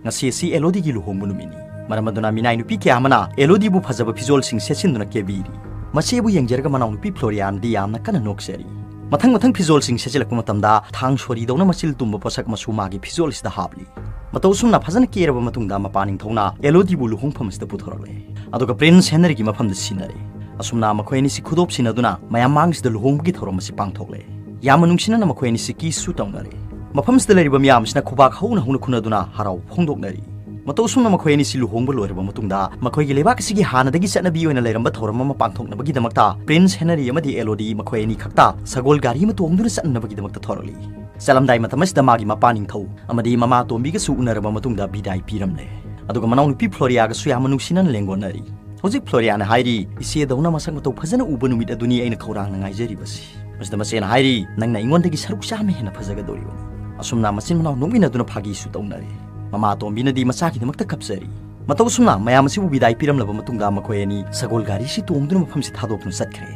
ꯉꯁꯤ ꯑꯁꯤ ꯑꯦꯂꯣꯗꯤꯒꯤ ꯂꯨꯍꯣꯡꯕ ꯅꯨꯃꯤꯠꯅꯤ꯫ ꯃꯔꯝ ꯑꯗꯨꯅ ꯃꯤꯅꯥꯏ ꯅꯨꯄꯤ ꯀꯌꯥ ꯑꯃꯅ ꯑꯦꯂꯣꯗꯤꯕꯨ ꯐꯖꯕ ꯐꯤꯖꯣꯜꯁꯤꯡ ꯁꯦꯠꯆꯤꯟꯗꯨꯅ ꯀꯦꯕꯤꯔꯤ꯫ ꯃꯆꯦꯕꯨ ꯌꯦꯡꯖꯔꯒ ꯃꯅꯥꯎꯅꯨꯄꯤ ꯐ꯭ꯂꯣꯔꯤꯌꯥꯅꯗꯤ ꯌꯥꯝꯅ ꯀꯟꯅ ꯅꯣꯛꯆꯔꯤ꯫ ꯃꯊꯪ ꯃꯊꯪ ꯐꯤꯖꯣꯜꯁꯤꯡ ꯁꯦꯠꯆꯤꯜꯂꯛꯄ ꯃꯇꯝꯗ ꯊꯥꯡ ꯁꯣꯔꯤꯗꯧꯅ ꯃꯆꯤꯜ ꯇꯨꯝꯕ ꯄꯣꯠꯁꯛ ꯃꯆꯨ ꯃꯥꯒꯤ ꯐꯤꯖꯣꯜꯁꯤꯗ ꯍꯥꯞꯂꯤ꯫ ꯃꯇꯧ ꯑꯁꯨꯝꯅ ꯐꯖꯅ ꯀꯦꯔꯕ ꯃꯇꯨꯡꯗ ꯃꯄꯥ ꯅꯤꯡꯊꯧꯅ ꯑꯦꯂꯣꯗꯤꯕꯨ ꯂꯨꯍꯣꯡꯐꯝ ꯑꯁꯤꯗ ꯄꯨꯊꯣꯔꯛꯂꯦ꯫ ꯑꯗꯨꯒ ꯄ꯭ꯔꯤꯟꯁ ꯍꯦꯅꯔꯤꯒꯤ ꯃꯐꯝꯗ ꯁꯤꯟꯅꯔꯦ꯫ ꯑꯁꯨꯝꯅ ꯃꯈꯣꯏ ꯑꯅꯤꯁꯤ ꯈꯨꯗꯣꯞ ꯁꯤꯟꯅꯗꯨꯅ ꯃꯌꯥꯝ ꯃꯥꯡꯁꯤꯗ ꯂꯨꯍꯣꯡꯕꯒꯤ ꯊꯧꯔꯝ ꯑꯁꯤ ꯄꯥꯡꯊꯣꯛꯂꯦ꯫ ꯌꯥꯝꯅ ꯅꯨꯡꯁꯤꯅꯅ ꯃꯈꯣꯏ ꯑꯅꯤꯁꯤ ꯀꯤꯁꯁꯨ ꯇꯧꯅꯔꯦ꯫ ꯃꯐꯝꯁꯤꯗ ꯂꯩꯔꯤꯕ ꯃꯤꯌꯥꯝꯁꯤꯅ ꯈꯨꯕꯥꯛ ꯍꯧꯅ ꯍꯧꯅ ꯈꯨꯅꯗꯨꯅ ꯍꯔꯥꯎ ꯐꯣꯡꯗꯣꯛꯅꯔꯤ꯫ ꯃꯇꯧ ꯑꯁꯨꯝꯅ ꯃꯈꯣꯏ ꯑꯅꯤꯁꯤ ꯂꯨꯍꯣꯡꯕ ꯂꯣꯏꯔꯕ ꯃꯇꯨꯡꯗ, ꯃꯈꯣꯏꯒꯤ ꯂꯩꯕꯥꯛ ꯑꯁꯤꯒꯤ ꯍꯥꯟꯅꯗꯒꯤ ꯆꯠꯅꯕꯤ ꯑꯣꯏꯅ ꯂꯩꯔꯝꯕ ꯊꯧꯔꯝ ꯑꯃ ꯄꯥꯡꯊꯣꯛꯅꯕꯒꯤꯗꯃꯛꯇ ꯄ꯭ꯔꯤꯟꯁ ꯍꯦꯅꯔꯤ ꯑꯃꯗꯤ ꯑꯦꯂꯣꯗꯤ ꯃꯈꯣꯏ ꯑꯅꯤ ꯈꯛꯇ ꯁꯒꯣꯜ ꯒꯥꯔꯤ ꯑꯃ ꯇꯣꯡꯗꯨꯅ ꯆꯠꯅꯅꯕꯒꯤꯗꯃꯛꯇ ꯊꯣꯔꯛꯂꯤ꯫ ꯆꯠꯂꯝꯗꯥꯏ ꯃꯇꯝ ꯑꯁꯤꯗ ꯃꯥꯒꯤ ꯃꯄꯥ ꯅꯤꯡꯊꯧ ꯑꯃꯗꯤ ꯃꯃꯥ ꯇꯣꯝꯕꯤꯒꯁꯨ ꯎꯅꯔꯕ ꯃꯇꯨꯡꯗ ꯕꯤꯗꯥꯏ ꯄꯤꯔꯝꯂꯦ꯫ ꯑꯗꯨꯒ ꯃꯅꯥꯎꯅꯨꯄꯤ ꯐ꯭ꯂꯣꯔꯤꯌꯥꯒꯁꯨ ꯌꯥꯝꯅ ꯅꯨꯡꯁꯤꯅꯅ ꯂꯦꯡꯒꯣꯠꯅꯔꯤ꯫ ꯍꯧꯖꯤꯛ ꯐ꯭ꯂꯣꯔꯤꯌꯥꯅ ꯍꯥꯏꯔꯤ, "ꯏꯆꯦꯗꯧꯅ ꯃꯁꯛ ꯃꯇꯧ ꯐꯖꯅ ꯎꯕ ꯅꯨꯃꯤꯠ ꯑꯗꯨꯅꯤ ꯑꯩꯅ ꯈꯧꯔꯥꯡꯅ ꯉꯥꯏꯖꯔꯤꯕꯁꯤ꯫" ꯃꯁꯤꯗ ꯃꯆꯦꯅ ꯍꯥꯏꯔꯤ, "ꯅꯪꯅ ꯑꯩꯉꯣꯟꯗꯒꯤ ꯁꯔꯨꯛ ꯆꯥꯝꯃ ꯍꯦꯟꯅ ꯐꯖꯒꯗꯧꯔꯤꯕꯅꯤ꯫" ꯑꯁꯨꯝꯅ ꯃꯆꯤꯟ ꯃꯅꯥꯎ ꯅꯣꯛꯃꯤꯟꯅꯗꯨꯅ ꯐꯥꯒꯤꯁꯨ ꯇꯧꯅꯔꯦ꯫ ꯃꯃꯥ ꯇꯣꯝꯕꯤꯅꯗꯤ ꯃꯆꯥꯒꯤꯗꯃꯛꯇ ꯀꯞꯆꯔꯤ꯫ ꯃꯇꯧ ꯑꯁꯨꯝꯅ ꯃꯌꯥꯝ ꯑꯁꯤꯕꯨ ꯕꯤꯗꯥꯏ ꯄꯤꯔꯝꯂꯕ ꯃꯇꯨꯡꯗ, ꯃꯈꯣꯏ ꯑꯅꯤ ꯁꯒꯣꯜ ꯒꯥꯔꯤꯁꯤ ꯇꯣꯡꯗꯨꯅ ꯃꯐꯝꯁꯤ ꯊꯥꯗꯣꯛꯇꯨꯅ ꯆꯠꯈ꯭ꯔꯦ꯫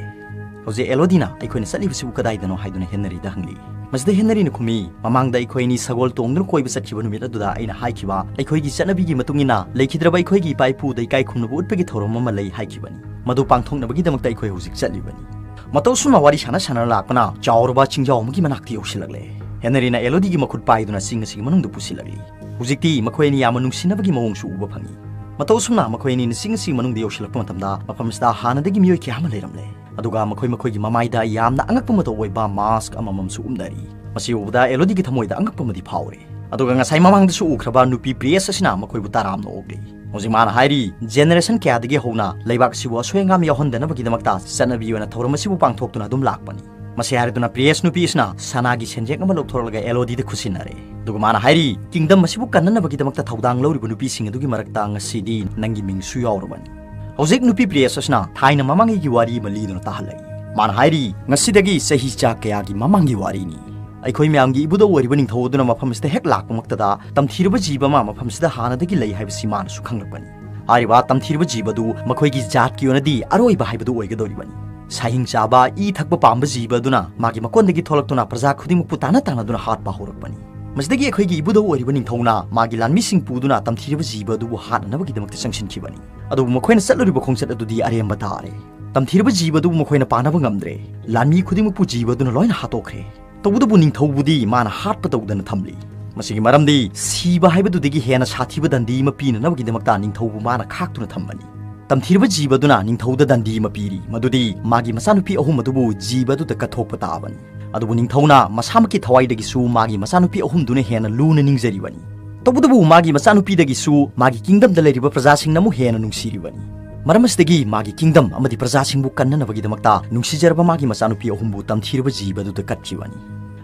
ꯍꯧꯖꯤꯛ ꯑꯦꯂꯣꯗꯤꯅ, "ꯑꯩꯈꯣꯏꯅ ꯆꯠꯂꯤꯕꯁꯤꯕꯨ ꯀꯗꯥꯏꯗꯅꯣ?" ꯍꯥꯏꯗꯨꯅ ꯍꯦꯅꯔꯤꯗ ꯍꯪꯂꯤ꯫ ꯃꯁꯤꯗ ꯍꯦꯅꯔꯤꯅ ꯈꯨꯝꯃꯤ, "ꯃꯃꯥꯡꯗ ꯑꯩꯈꯣꯏ ꯑꯅꯤ ꯁꯒꯣꯜ ꯇꯣꯡꯗꯨꯅ ꯀꯣꯏꯕ ꯆꯠꯈꯤꯕ ꯅꯨꯃꯤꯠ ꯑꯗꯨꯗ ꯑꯩꯅ ꯍꯥꯏꯈꯤꯕ, ꯑꯩꯈꯣꯏꯒꯤ ꯆꯠꯅꯕꯤꯒꯤ ꯃꯇꯨꯡ ꯏꯟꯅ ꯂꯩꯈꯤꯗ꯭ꯔꯕ ꯑꯩꯈꯣꯏꯒꯤ ꯏꯄꯥ ꯏꯄꯨꯗ ꯏꯀꯥꯏ ꯈꯨꯝꯅꯕ ꯎꯠꯄꯒꯤ ꯊꯧꯔꯝ ꯑꯃ ꯂꯩ ꯍꯥꯏꯈꯤꯕꯅꯤ꯫ ꯃꯗꯨ ꯄꯥꯡꯊꯣꯛꯅꯕꯒꯤꯗꯃꯛꯇ ꯑꯩꯈꯣꯏ ꯍꯧꯖꯤꯛ ꯆꯠꯂꯤꯕꯅꯤ꯫" ꯃꯇꯧ ꯑꯁꯨꯝꯅ ꯋꯥꯔꯤ ꯁꯥꯟꯅ ꯁꯥꯟꯅꯅ ꯂꯥꯛꯄꯅ ꯆꯥꯎꯔꯕ ꯆꯤꯡꯖꯥꯎ ꯑꯃꯒꯤ ꯃꯅꯥꯛꯇ ꯌꯧꯁꯤꯜꯂꯛꯂꯦ꯫ ꯍꯦꯅꯔꯤꯅ ꯑꯦꯂꯣꯗꯤꯒꯤ ꯃꯈꯨꯠ ꯄꯥꯏꯗꯨꯅ ꯆꯤꯡ ꯑꯁꯤꯒꯤ ꯃꯅꯨꯡꯗ ꯄꯨꯁꯤꯜꯂꯛꯂꯤ꯫ ꯍꯧꯖꯤꯛꯇꯤ ꯃꯈꯣꯏ ꯑꯅꯤ ꯌꯥꯝꯅ ꯅꯨꯡꯁꯤꯅꯕꯒꯤ ꯃꯑꯣꯡꯁꯨ ꯎꯕ ꯐꯪꯏ꯫ ꯃꯇꯧ ꯑꯁꯨꯝꯅ ꯃꯈꯣꯏ ꯑꯅꯤꯅ ꯆꯤꯡ ꯑꯁꯤꯒꯤ ꯃꯅꯨꯡꯗ ꯌꯧꯁꯤꯜꯂꯛꯄ ꯃꯇꯝꯗ, ꯃꯐꯝ ꯑꯁꯤꯗ ꯍꯥꯟꯅꯗꯒꯤ ꯃꯤꯑꯣꯏ ꯀꯌꯥ ꯑꯃ ꯂꯩꯔꯝꯂꯦ꯫ ꯑꯗꯨꯒ ꯃꯈꯣꯏ ꯃꯈꯣꯏꯒꯤ ꯃꯃꯥꯏꯗ ꯌꯥꯝꯅ ꯑꯉꯛꯄ ꯃꯇꯧ ꯑꯣꯏꯕ ꯃꯥꯁꯛ ꯑꯃꯃꯝꯁꯨ ꯎꯞꯅꯔꯤ꯫ ꯃꯁꯤ ꯎꯕꯗ ꯑꯦꯂꯣꯗꯤꯒꯤ ꯊꯃꯣꯏꯗ ꯑꯉꯛꯄ ꯑꯃꯗꯤ ꯐꯥꯎꯔꯦ꯫ ꯑꯗꯨꯒ ꯉꯁꯥꯏ ꯃꯃꯥꯡꯗꯁꯨ ꯎꯈ꯭ꯔꯕ ꯅꯨꯄꯤ ꯄ꯭ꯔꯤꯌꯦꯁ ꯑꯁꯤꯅ ꯃꯈꯣꯏꯕꯨ ꯇꯔꯥꯝꯅ ꯑꯣꯛꯂꯤ꯫ ꯍꯧꯖꯤꯛ ꯃꯥꯅ ꯍꯥꯏꯔꯤ, "ꯖꯦꯅꯦꯔꯦꯁꯟ ꯀꯌꯥꯗꯒꯤ ꯍꯧꯅ ꯂꯩꯕꯥꯛ ꯑꯁꯤꯕꯨ ꯑꯁꯣꯏ ꯑꯉꯥꯝ ꯌꯥꯎꯍꯟꯗꯅꯕꯒꯤꯗꯃꯛꯇ ꯆꯠꯅꯕꯤ ꯑꯣꯏꯅ ꯊꯧꯔꯝ ꯑꯁꯤꯕꯨ ꯄꯥꯡꯊꯣꯛꯇꯨꯅ ꯑꯗꯨꯝ ꯂꯥꯛꯄꯅꯤ꯫" ꯃꯁꯤ ꯍꯥꯏꯔꯗꯨꯅ ꯄ꯭ꯔꯤꯌꯦꯁ ꯅꯨꯄꯤ ꯑꯁꯤꯅ ꯁꯅꯥꯒꯤ ꯁꯦꯟꯖꯦꯛ ꯑꯃ ꯂꯧꯊꯣꯔꯛꯂꯒ ꯑꯦꯂꯣꯗꯤꯗ ꯈꯨꯠꯁꯤꯟꯅꯔꯦ꯫ ꯑꯗꯨꯒ ꯃꯥꯅ ꯍꯥꯏꯔꯤ, "ꯀꯤꯡꯗꯝ ꯑꯁꯤꯕꯨ ꯀꯟꯅꯅꯕꯒꯤꯗꯃꯛꯇ ꯊꯧꯗꯥꯡ ꯂꯧꯔꯤꯕ ꯅꯨꯄꯤꯁꯤꯡ ꯑꯗꯨꯒꯤ ꯃꯔꯛꯇ ꯉꯁꯤꯗꯤ ꯅꯪꯒꯤ ꯃꯤꯡꯁꯨ ꯌꯥꯎꯔꯕꯅꯤ꯫" ꯍꯧꯖꯤꯛ ꯅꯨꯄꯤ ꯄ꯭ꯔꯤꯌꯦꯁ ꯑꯁꯤꯅ ꯊꯥꯏꯅ ꯃꯃꯥꯡꯉꯩꯒꯤ ꯋꯥꯔꯤ ꯑꯃ ꯂꯤꯗꯨꯅ ꯇꯥꯍꯜꯂꯛꯏ꯫ ꯃꯥꯅ ꯍꯥꯏꯔꯤ, "ꯉꯁꯤꯗꯒꯤ ꯆꯍꯤ ꯆꯥ ꯀꯌꯥꯒꯤ ꯃꯃꯥꯡꯒꯤ ꯋꯥꯔꯤꯅꯤ꯫ ꯑꯩꯈꯣꯏ ꯃꯌꯥꯝꯒꯤ ꯏꯕꯨꯙꯧ ꯑꯣꯏꯔꯤꯕ ꯅꯤꯡꯊꯧ ꯑꯗꯨꯅ ꯃꯐꯝ ꯑꯁꯤꯗ ꯍꯦꯛ ꯂꯥꯛꯄꯃꯛꯇꯗ ꯇꯝꯊꯤꯔꯕ ꯖꯤꯕ ꯑꯃ ꯃꯐꯝ ꯑꯁꯤꯗ ꯍꯥꯟꯅꯗꯒꯤ ꯂꯩ ꯍꯥꯏꯕꯁꯤ ꯃꯥꯅꯁꯨ ꯈꯪꯂꯛꯄꯅꯤ꯫ ꯍꯥꯏꯔꯤꯕ ꯇꯝꯊꯤꯔꯕ ꯖꯤꯕ ꯑꯗꯨ ꯃꯈꯣꯏꯒꯤ ꯖꯥꯠꯀꯤ ꯑꯣꯏꯅꯗꯤ ꯑꯔꯣꯏꯕ ꯍꯥꯏꯕꯗꯨ ꯑꯣꯏꯒꯗꯧꯔꯤꯕꯅꯤ꯫ ꯁꯥꯍꯤꯡ ꯆꯥꯕ, ꯏ ꯊꯛꯄ ꯄꯥꯝꯕ ꯖꯤꯕ ꯑꯗꯨꯅ ꯃꯥꯒꯤ ꯃꯀꯣꯟꯗꯒꯤ ꯊꯣꯛꯂꯛꯇꯨꯅ ꯄ꯭ꯔꯖꯥ ꯈꯨꯗꯤꯡꯃꯛꯄꯨ ꯇꯥꯟꯅ ꯇꯥꯟꯅꯗꯨꯅ ꯍꯥꯠꯄ ꯍꯧꯔꯛꯄꯅꯤ꯫ ꯃꯁꯤꯗꯒꯤ ꯑꯩꯈꯣꯏꯒꯤ ꯏꯕꯨꯙꯧ ꯑꯣꯏꯔꯤꯕ ꯅꯤꯡꯊꯧꯅ ꯃꯥꯒꯤ ꯂꯥꯟꯃꯤꯁꯤꯡ ꯄꯨꯗꯨꯅ ꯇꯝꯊꯤꯔꯕ ꯖꯤꯕ ꯑꯗꯨꯕꯨ ꯍꯥꯠꯅꯅꯕꯒꯤꯗꯃꯛꯇ ꯆꯪꯁꯤꯟꯈꯤꯕꯅꯤ꯫ ꯑꯗꯨꯕꯨ ꯃꯈꯣꯏꯅ ꯆꯠꯂꯨꯔꯤꯕ ꯈꯣꯡꯆꯠ ꯑꯗꯨꯗꯤ ꯑꯔꯦꯝꯕ ꯇꯥꯔꯦ꯫ ꯇꯝꯊꯤꯔꯕ ꯖꯤꯕ ꯑꯗꯨꯕꯨ ꯃꯈꯣꯏꯅ ꯄꯥꯅꯕ ꯉꯝꯗ꯭ꯔꯦ꯫ ꯂꯥꯟꯃꯤ ꯈꯨꯗꯤꯡꯃꯛꯄꯨ ꯖꯤꯕ ꯑꯗꯨꯅ ꯂꯣꯏꯅ ꯍꯥꯠꯇꯣꯛꯈ꯭ꯔꯦ꯫ ꯇꯧꯕꯇꯕꯨ ꯅꯤꯡꯊꯧꯕꯨꯗꯤ ꯃꯥꯅ ꯍꯥꯠꯄ ꯇꯧꯗꯅ ꯊꯝꯂꯤ꯫ ꯃꯁꯤꯒꯤ ꯃꯔꯝꯗꯤ ꯁꯤꯕ ꯍꯥꯏꯕꯗꯨꯗꯒꯤ ꯍꯦꯟꯅ ꯁꯥꯊꯤꯕ ꯗꯟꯗꯤ ꯑꯃ ꯄꯤꯅꯅꯕꯒꯤꯗꯃꯛꯇ ꯅꯤꯡꯊꯧꯕꯨ ꯃꯥꯅ ꯈꯥꯛꯇꯨꯅ ꯊꯝꯕꯅꯤ꯫ ꯇꯝꯊꯤꯔꯕ ꯖꯤꯕ ꯑꯗꯨꯅ ꯅꯤꯡꯊꯧꯗ ꯗꯟꯗꯤ ꯑꯃ ꯄꯤꯔꯤ, ꯃꯗꯨꯗꯤ ꯃꯥꯒꯤ ꯃꯆꯥꯅꯨꯄꯤ ꯑꯍꯨꯝ ꯑꯗꯨꯕꯨ ꯖꯤꯕ ꯑꯗꯨꯗ ꯀꯠꯊꯣꯛꯄ ꯇꯥꯕꯅꯤ꯫ ꯑꯗꯨꯕꯨ ꯅꯤꯡꯊꯧꯅ ꯃꯁꯥꯃꯛꯀꯤ ꯊꯋꯥꯏꯗꯒꯤꯁꯨ ꯃꯥꯒꯤ ꯃꯆꯥꯅꯨꯄꯤ ꯑꯍꯨꯝꯗꯨꯅ ꯍꯦꯟꯅ ꯂꯨꯅ ꯅꯤꯡꯖꯔꯤꯕꯅꯤ꯫ ꯇꯧꯕꯇꯕꯨ ꯃꯥꯒꯤ ꯃꯆꯥꯅꯨꯄꯤꯗꯒꯤꯁꯨ ꯃꯥꯒꯤ kingdomꯗ ꯂꯩꯔꯤꯕ ꯄ꯭ꯔꯖꯥꯁꯤꯡꯅ ꯑꯃꯨꯛ ꯍꯦꯟꯅ ꯅꯨꯡꯁꯤꯔꯤꯕꯅꯤ꯫ ꯃꯔꯝ ꯑꯁꯤꯗꯒꯤ ꯃꯥꯒꯤ kingdom ꯑꯃꯗꯤ ꯄ꯭ꯔꯖꯥꯁꯤꯡꯕꯨ ꯀꯟꯅꯅꯕꯒꯤꯗꯃꯛꯇ ꯅꯨꯡꯁꯤꯖꯔꯕ ꯃꯥꯒꯤ ꯃꯆꯥꯅꯨꯄꯤ ꯑꯍꯨꯝꯕꯨ ꯇꯝꯊꯤꯔꯕ ꯖꯤꯕ ꯑꯗꯨꯗ ꯀꯠꯈꯤꯕꯅꯤ꯫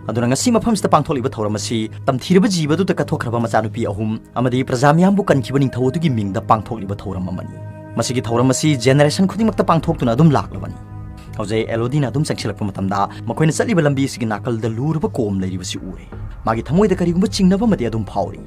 ꯑꯗꯨꯅ ꯉꯁꯤ ꯃꯐꯝꯁꯤꯗ ꯄꯥꯡꯊꯣꯛꯂꯤꯕ ꯊꯧꯔꯝ ꯑꯁꯤ ꯇꯝꯊꯤꯔꯕ ꯖꯤꯕ ꯑꯗꯨꯗ ꯀꯠꯊꯣꯛꯈ꯭ꯔꯕ ꯃꯆꯥꯅꯨꯄꯤ ꯑꯍꯨꯝ ꯑꯃꯗꯤ ꯄ꯭ꯔꯖꯥ ꯃꯤꯌꯥꯝꯕꯨ ꯀꯟꯈꯤꯕ ꯅꯤꯡꯊꯧ ꯑꯗꯨꯒꯤ ꯃꯤꯡꯗ ꯄꯥꯡꯊꯣꯛꯂꯤꯕ ꯊꯧꯔꯝ ꯑꯃꯅꯤ꯫ ꯃꯁꯤꯒꯤ ꯊꯧꯔꯝ ꯑꯁꯤ generation ꯈꯨꯗꯤꯡꯃꯛꯇ ꯄꯥꯡꯊꯣꯛꯇꯨꯅ ꯑꯗꯨꯝ ꯂꯥꯛꯂꯕꯅꯤ꯫ ꯍꯧꯖꯤꯛ ꯑꯦꯂꯣꯗꯤꯅ ꯑꯗꯨꯝ ꯆꯪꯁꯤꯜꯂꯛꯄ ꯃꯇꯝꯗ ꯃꯈꯣꯏꯅ ꯆꯠꯂꯤꯕ ꯂꯝꯕꯤ ꯑꯁꯤꯒꯤ ꯅꯥꯀꯜꯗ ꯂꯨꯔꯕ ꯀꯣꯝ ꯂꯩꯔꯤꯕꯁꯤ ꯎꯔꯦ꯫ ꯃꯥꯒꯤ ꯊꯃꯣꯏꯗ ꯀꯔꯤꯒꯨꯝꯕ ꯆꯤꯡꯅꯕ ꯑꯃꯗꯤ ꯑꯗꯨꯝ ꯐꯥꯎꯔꯤ꯫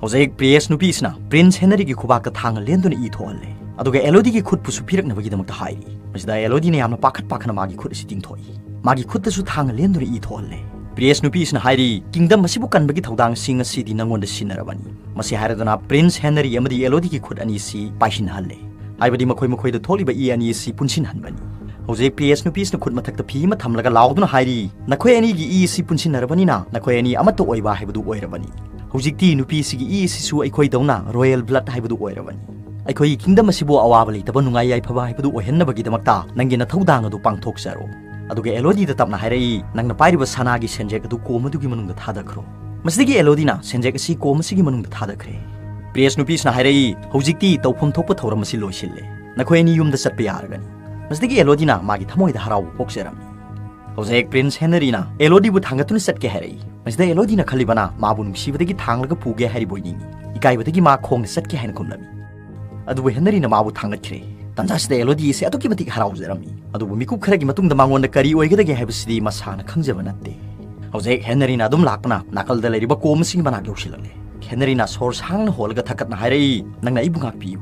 ꯍꯧꯖꯤꯛ ꯄ꯭ꯔꯤꯌꯦꯁ ꯅꯨꯄꯤ ꯑꯁꯤꯅ ꯄ꯭ꯔꯤꯟꯁ ꯍꯦꯅꯔꯤꯒꯤ ꯈꯨꯕꯥꯛꯇ ꯊꯥꯡꯅ ꯂꯦꯟꯗꯨꯅ ꯏ ꯊꯣꯛꯍꯜꯂꯦ꯫ ꯑꯗꯨꯒ ꯑꯦꯂꯣꯗꯤꯒꯤ ꯈꯨꯠꯄꯨꯁꯨ ꯄꯤꯔꯛꯅꯕꯒꯤꯗꯃꯛꯇ ꯍꯥꯏꯔꯤ꯫ ꯃꯁꯤꯗ ꯑꯦꯂꯣꯗꯤꯅ ꯌꯥꯝꯅ ꯄꯥꯈꯠ ꯄꯥꯈꯠꯅ ꯃꯥꯒꯤ ꯈꯨꯠ ꯑꯁꯤ ꯇꯤꯡꯊꯣꯛꯏ꯫ ꯃꯥꯒꯤ ꯈꯨꯠꯇꯁꯨ ꯊꯥꯡꯅ ꯂꯦꯟꯗꯨꯅ ꯏ ꯊꯣꯛꯍꯜꯂꯦ꯫ ꯄ꯭ꯔꯤꯌꯦꯁ ꯅꯨꯄꯤ ꯑꯁꯤꯅ ꯍꯥꯏꯔꯤ, "Kingdom ꯑꯁꯤꯕꯨ ꯀꯟꯕꯒꯤ ꯊꯧꯗꯥꯡꯁꯤ ꯉꯁꯤꯗꯤ ꯅꯪꯉꯣꯟꯗ ꯁꯤꯟꯅꯔꯕꯅꯤ꯫" ꯃꯁꯤ ꯍꯥꯏꯔꯗꯨꯅ ꯄ꯭ꯔꯤꯟꯁ ꯍꯦꯅꯔꯤ ꯑꯃꯗꯤ ꯑꯦꯂꯣꯗꯤꯒꯤ ꯈꯨꯠ ꯑꯅꯤꯁꯤ ꯄꯥꯏꯁꯤꯟꯅꯍꯜꯂꯦ꯫ ꯍꯥꯏꯕꯗꯤ ꯃꯈꯣꯏ ꯃꯈꯣꯏꯗ ꯊꯣꯛꯂꯤꯕ ꯏ ꯑꯅꯤ ꯑꯁꯤ ꯄꯨꯟꯁꯤꯟꯍꯟꯕꯅꯤ꯫ ꯍꯧꯖꯤꯛ ꯄ꯭ꯔꯤꯌꯦꯁ ꯅꯨꯄꯤ ꯑꯁꯤꯅ ꯈꯨꯠ ꯃꯊꯛꯇ ꯐꯤ ꯑꯃ ꯊꯝꯂꯒ ꯂꯥꯎꯗꯨꯅ ꯍꯥꯏꯔꯤ, "ꯅꯈꯣꯏ ꯑꯅꯤꯒꯤ ꯏ ꯑꯁꯤ ꯄꯨꯟꯁꯤꯟꯅꯔꯕꯅꯤꯅ ꯅꯈꯣꯏ ꯑꯅꯤ ꯑꯃꯠꯇ ꯑꯣꯏꯕ ꯍꯥꯏꯕꯗꯨ ꯑꯣꯏꯔꯕꯅꯤ꯫ ꯍꯧꯖꯤꯛꯇꯤ ꯅꯨꯄꯤ ꯑꯁꯤꯒꯤ ꯏ ꯑꯁꯤꯁꯨ ꯑꯩꯈꯣꯏꯗꯧꯅ royal blood ꯍꯥꯏꯕꯗꯨ ꯑꯣꯏꯔꯕꯅꯤ꯫ ꯑꯩꯈꯣꯏꯒꯤ kingdom ꯑꯁꯤꯕꯨ ꯑꯋꯥꯕ ꯂꯩꯇꯕ ꯅꯨꯡꯉꯥꯏ ꯌꯥꯏꯐꯕ ꯍꯥꯏꯕꯗꯨ ꯑꯣꯏꯍꯟꯅꯕꯒꯤꯗꯃꯛꯇ ꯅꯪꯒꯤ ꯅꯊꯧꯗꯥꯡ ꯑꯗꯨ ꯄꯥꯡꯊꯣꯛꯆꯔꯣ꯫" ꯑꯗꯨꯒ ꯑꯦꯂꯣꯗꯤꯗ ꯇꯞꯅ ꯍꯥꯏꯔꯛꯏ, "ꯅꯪꯅ ꯄꯥꯏꯔꯤꯕ ꯁꯅꯥꯒꯤ ꯁꯦꯟꯖꯦꯛ ꯑꯗꯨ ꯀꯣꯝ ꯑꯗꯨꯒꯤ ꯃꯅꯨꯡꯗ ꯊꯥꯗꯈ꯭ꯔꯣ꯫" ꯃꯁꯤꯗꯒꯤ ꯑꯦꯂꯣꯗꯤꯅ ꯁꯦꯟꯖꯦꯛ ꯑꯁꯤ ꯀꯣꯝ ꯑꯁꯤꯒꯤ ꯃꯅꯨꯡꯗ ꯊꯥꯗꯈ꯭ꯔꯦ꯫ ꯄ꯭ꯔꯤꯌꯦꯁ ꯅꯨꯄꯤꯁꯤꯅ ꯍꯥꯏꯔꯛꯏ, "ꯍꯧꯖꯤꯛꯇꯤ ꯇꯧꯐꯝ ꯊꯣꯛꯄ ꯊꯧꯔꯝ ꯑꯁꯤ ꯂꯣꯏꯁꯤꯜꯂꯦ꯫ ꯅꯈꯣꯏ ꯑꯅꯤ ꯌꯨꯝꯗ ꯆꯠꯄ ꯌꯥꯔꯒꯅꯤ꯫" ꯃꯁꯤꯗꯒꯤ ꯑꯦꯂꯣꯗꯤꯅ ꯃꯥꯒꯤ ꯊꯃꯣꯏꯗ ꯍꯔꯥꯎꯕ ꯄꯣꯛꯆꯔꯝꯃꯤ꯫ ꯍꯧꯖꯤꯛ ꯄ꯭ꯔꯤꯟꯁ ꯍꯦꯅꯔꯤꯅ ꯑꯦꯂꯣꯗꯤꯕꯨ ꯊꯥꯡꯒꯠꯇꯨꯅ ꯆꯠꯀꯦ ꯍꯥꯏꯔꯛꯏ꯫ ꯃꯁꯤꯗ ꯑꯦꯂꯣꯗꯤꯅ ꯈꯜꯂꯤꯕꯅ ꯃꯥꯕꯨ ꯅꯨꯡꯁꯤꯕꯗꯒꯤ ꯊꯥꯡꯂꯒ ꯄꯨꯒꯦ ꯍꯥꯏꯔꯤꯕꯣꯏ ꯅꯤꯡꯏ꯫ ꯏꯀꯥꯏꯕꯗꯒꯤ ꯃꯥ ꯈꯣꯡꯅ ꯆꯠꯀꯦ ꯍꯥꯏꯅ ꯈꯨꯝꯂꯝꯃꯤ꯫ ꯑꯗꯨꯕꯨ ꯍꯦꯅꯔꯤꯅ ꯃꯥꯕꯨ ꯊꯥꯡꯒꯠꯈ꯭ꯔꯦ꯫ ꯇꯟꯖꯥꯁꯤꯗ ꯑꯦꯂꯣꯗꯤ ꯑꯁꯤ ꯑꯗꯨꯛꯀꯤ ꯃꯇꯤꯛ ꯍꯔꯥꯎꯖꯔꯝꯃꯤ꯫ ꯑꯗꯨꯕꯨ ꯃꯤꯀꯨꯞ ꯈꯔꯒꯤ ꯃꯇꯨꯡꯗ ꯃꯉꯣꯟꯗ ꯀꯔꯤ ꯑꯣꯏꯒꯗꯒꯦ ꯍꯥꯏꯕꯁꯤꯗꯤ ꯃꯁꯥꯅ ꯈꯪꯖꯕ ꯅꯠꯇꯦ꯫ ꯍꯧꯖꯤꯛ ꯍꯦꯅꯔꯤꯅ ꯑꯗꯨꯝ ꯂꯥꯛꯄꯅ ꯅꯥꯀꯜꯗ ꯂꯩꯔꯤꯕ ꯀꯣꯝ ꯑꯁꯤꯒꯤ ꯃꯅꯥꯛ ꯌꯧꯁꯤꯜꯂꯛꯂꯦ꯫ ꯍꯦꯅꯔꯤꯅ ꯁꯣꯔ ꯁꯥꯡꯅ ꯍꯣꯜꯂꯒ ꯊꯛꯀꯠꯅ ꯍꯥꯏꯔꯛꯏ, "ꯅꯪꯅ ꯑꯩꯕꯨ ꯉꯥꯛꯄꯤꯌꯨ꯫"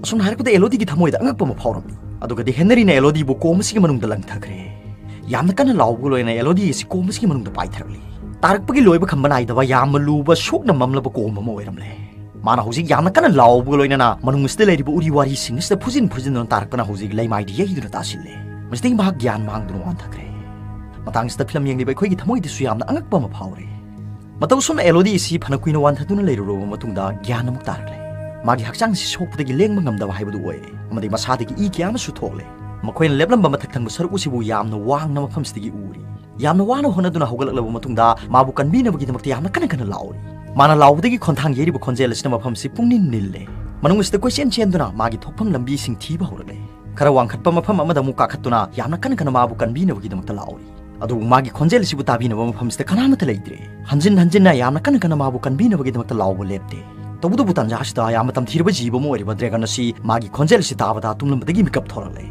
ꯑꯁꯨꯝꯅ ꯍꯥꯏꯔꯛꯄꯗ ꯑꯦꯂꯣꯗꯤꯒꯤ ꯊꯃꯣꯏꯗ ꯑꯉꯛꯄ ꯑꯃ ꯐꯥꯎꯔꯝꯃꯤ꯫ ꯑꯗꯨꯒꯗꯤ ꯍꯦꯅꯔꯤꯅ ꯑꯦꯂꯣꯗꯤꯕꯨ ꯀꯣꯝ ꯑꯁꯤꯒꯤ ꯃꯅꯨꯡꯗ ꯂꯪꯊꯈ꯭ꯔꯦ꯫ ꯌꯥꯝꯅ ꯀꯟꯅ ꯂꯥꯎꯕꯒ ꯂꯣꯏꯅꯅ ꯑꯦꯂꯣꯗꯤ ꯑꯁꯤ ꯀꯣꯝ ꯑꯁꯤꯒꯤ ꯃꯅꯨꯡꯗ ꯄꯥꯏꯊꯔꯛꯂꯤ꯫ ꯇꯥꯔꯛꯄꯒꯤ ꯂꯣꯏꯕ ꯈꯝꯕ ꯅꯥꯏꯗꯕ ꯌꯥꯝꯅ ꯂꯨꯕ ꯁꯣꯛꯅ ꯃꯝꯂꯕ ꯀꯣꯝ ꯑꯃ ꯑꯣꯏꯔꯝꯂꯦ꯫ ꯃꯥꯅ ꯍꯧꯖꯤꯛ ꯌꯥꯝꯅ ꯀꯟꯅ ꯂꯥꯎꯕꯒ ꯂꯣꯏꯅꯅ ꯃꯅꯨꯡ ꯑꯁꯤꯗ ꯂꯩꯔꯤꯕ ꯎꯔꯤ ꯋꯥꯔꯤꯁꯤꯡ ꯑꯁꯤꯗ ꯐꯨꯖꯤꯟ ꯐꯨꯖꯤꯟꯗꯨꯅ ꯇꯥꯔꯛꯄꯅ ꯍꯧꯖꯤꯛ ꯂꯩꯃꯥꯏꯗ ꯌꯩꯗꯨꯅ ꯇꯥꯁꯤꯜꯂꯦ꯫ ꯃꯁꯤꯗꯒꯤ ꯃꯍꯥꯛ ꯒ꯭ꯌꯥꯟ ꯃꯥꯡꯗꯨꯅ ꯋꯥꯟꯊꯈ꯭ꯔꯦ꯫ ꯃꯇꯥꯡꯁꯤꯗ ꯐꯤꯂꯝ ꯌꯦꯡꯂꯤꯕ ꯑꯩꯈꯣꯏꯒꯤ ꯊꯃꯣꯏꯗꯁꯨ ꯌꯥꯝꯅ ꯑꯉꯛꯄ ꯑꯃ ꯐꯥꯎꯔꯦ꯫ ꯃꯇꯧ ꯑꯁꯨꯝꯅ ꯑꯦꯂꯣꯗꯤ ꯑꯁꯤ ꯐꯅ ꯀꯨꯏꯅ ꯋꯥꯟꯊꯗꯨꯅ ꯂꯩꯔꯨꯔꯕ ꯃꯇꯨꯡꯗ ꯒ꯭ꯌꯥꯟ ꯑꯃꯨꯛ ꯇꯥꯔꯛꯂꯦ꯫ ꯃꯥꯒꯤ ꯍꯛꯆꯥꯡꯁꯤ ꯁꯣꯛꯄꯗꯒꯤ ꯂꯦꯡꯕ ꯉꯝꯗꯕ ꯍꯥꯏꯕꯗꯨ ꯑꯣꯏꯔꯦ ꯑꯃꯗꯤ ꯃꯁꯥꯗꯒꯤ ꯏ ꯀꯌꯥ ꯑꯃꯁꯨ ꯊꯣꯛꯂꯦ꯫ ꯃꯈꯣꯏꯅ ꯂꯦꯞꯂꯝꯕ ꯃꯊꯛ ꯊꯪꯕ ꯁꯔꯨꯛ ꯑꯁꯤꯕꯨ ꯌꯥꯝꯅ ꯋꯥꯡꯅ ꯃꯐꯝꯁꯤꯗꯒꯤ ꯎꯔꯤ꯫ ꯌꯥꯝꯅ ꯋꯥꯅ ꯍꯣꯠꯅꯗꯨꯅ ꯍꯧꯒꯠꯂꯛꯂꯕ ꯃꯇꯨꯡꯗ ꯃꯥꯕꯨ ꯀꯟꯕꯤꯅꯕꯒꯤꯗꯃꯛꯇ ꯌꯥꯝꯅ ꯀꯟꯅ ꯀꯟꯅ ꯂꯥꯎꯔꯤ꯫ ꯃꯥꯅ ꯂꯥꯎꯕꯗꯒꯤ ꯈꯣꯟꯊꯥꯡ ꯌꯩꯔꯤꯕ ꯈꯣꯟꯖꯦꯜ ꯑꯁꯤꯅ ꯃꯐꯝꯁꯤ ꯄꯨꯡꯅꯤꯜ ꯅꯤꯜꯂꯦ꯫ ꯃꯅꯨꯡ ꯑꯁꯤꯗ ꯀꯣꯏꯆꯦꯟ ꯆꯦꯟꯗꯨꯅ ꯃꯥꯒꯤ ꯊꯣꯛꯐꯝ ꯂꯝꯕꯤꯁꯤꯡ ꯊꯤꯕ ꯍꯧꯔꯛꯂꯦ꯫ ꯈꯔ ꯋꯥꯡꯈꯠꯄ ꯃꯐꯝ ꯑꯃꯗ ꯑꯃꯨꯛ ꯀꯥꯈꯠꯇꯨꯅ ꯌꯥꯝꯅ ꯀꯟꯅ ꯀꯟꯅ ꯃꯥꯕꯨ ꯀꯟꯕꯤꯅꯕꯒꯤꯗꯃꯛꯇ ꯂꯥꯎꯔꯤ꯫ ꯑꯗꯨꯕꯨ ꯃꯥꯒꯤ ꯈꯣꯟꯖꯦꯜ ꯑꯁꯤꯕꯨ ꯇꯥꯕꯤꯅꯕ ꯃꯐꯝꯁꯤꯗ ꯀꯅꯥꯃꯠꯇ ꯂꯩꯇ꯭ꯔꯦ꯫ ꯍꯟꯖꯤꯟ ꯍꯟꯖꯤꯟꯅ ꯌꯥꯝꯅ ꯀꯟꯅ ꯀꯟꯅ ꯃꯥꯕꯨ ꯀꯟꯕꯤꯅꯕꯒꯤꯗꯃꯛꯇ ꯂꯥꯎꯕ ꯂꯦꯞꯇꯦ꯫ ꯇꯧꯕꯇꯕꯨ ꯇꯥꯟꯖꯥ ꯑꯁꯤꯗ ꯌꯥꯝꯅ ꯇꯝꯊꯤꯔꯕ ꯖꯤꯕ ꯑꯃ ꯑꯣꯏꯔꯤꯕ ꯗ꯭ꯔꯦꯒꯟ ꯑꯁꯤ ꯃꯥꯒꯤ ꯈꯣꯟꯖꯦꯜ ꯑꯁꯤ ꯇꯥꯕꯗ ꯇꯨꯝꯂꯝꯕꯗꯒꯤ ꯃꯤꯀꯞ ꯊꯣꯔꯛꯂꯦ꯫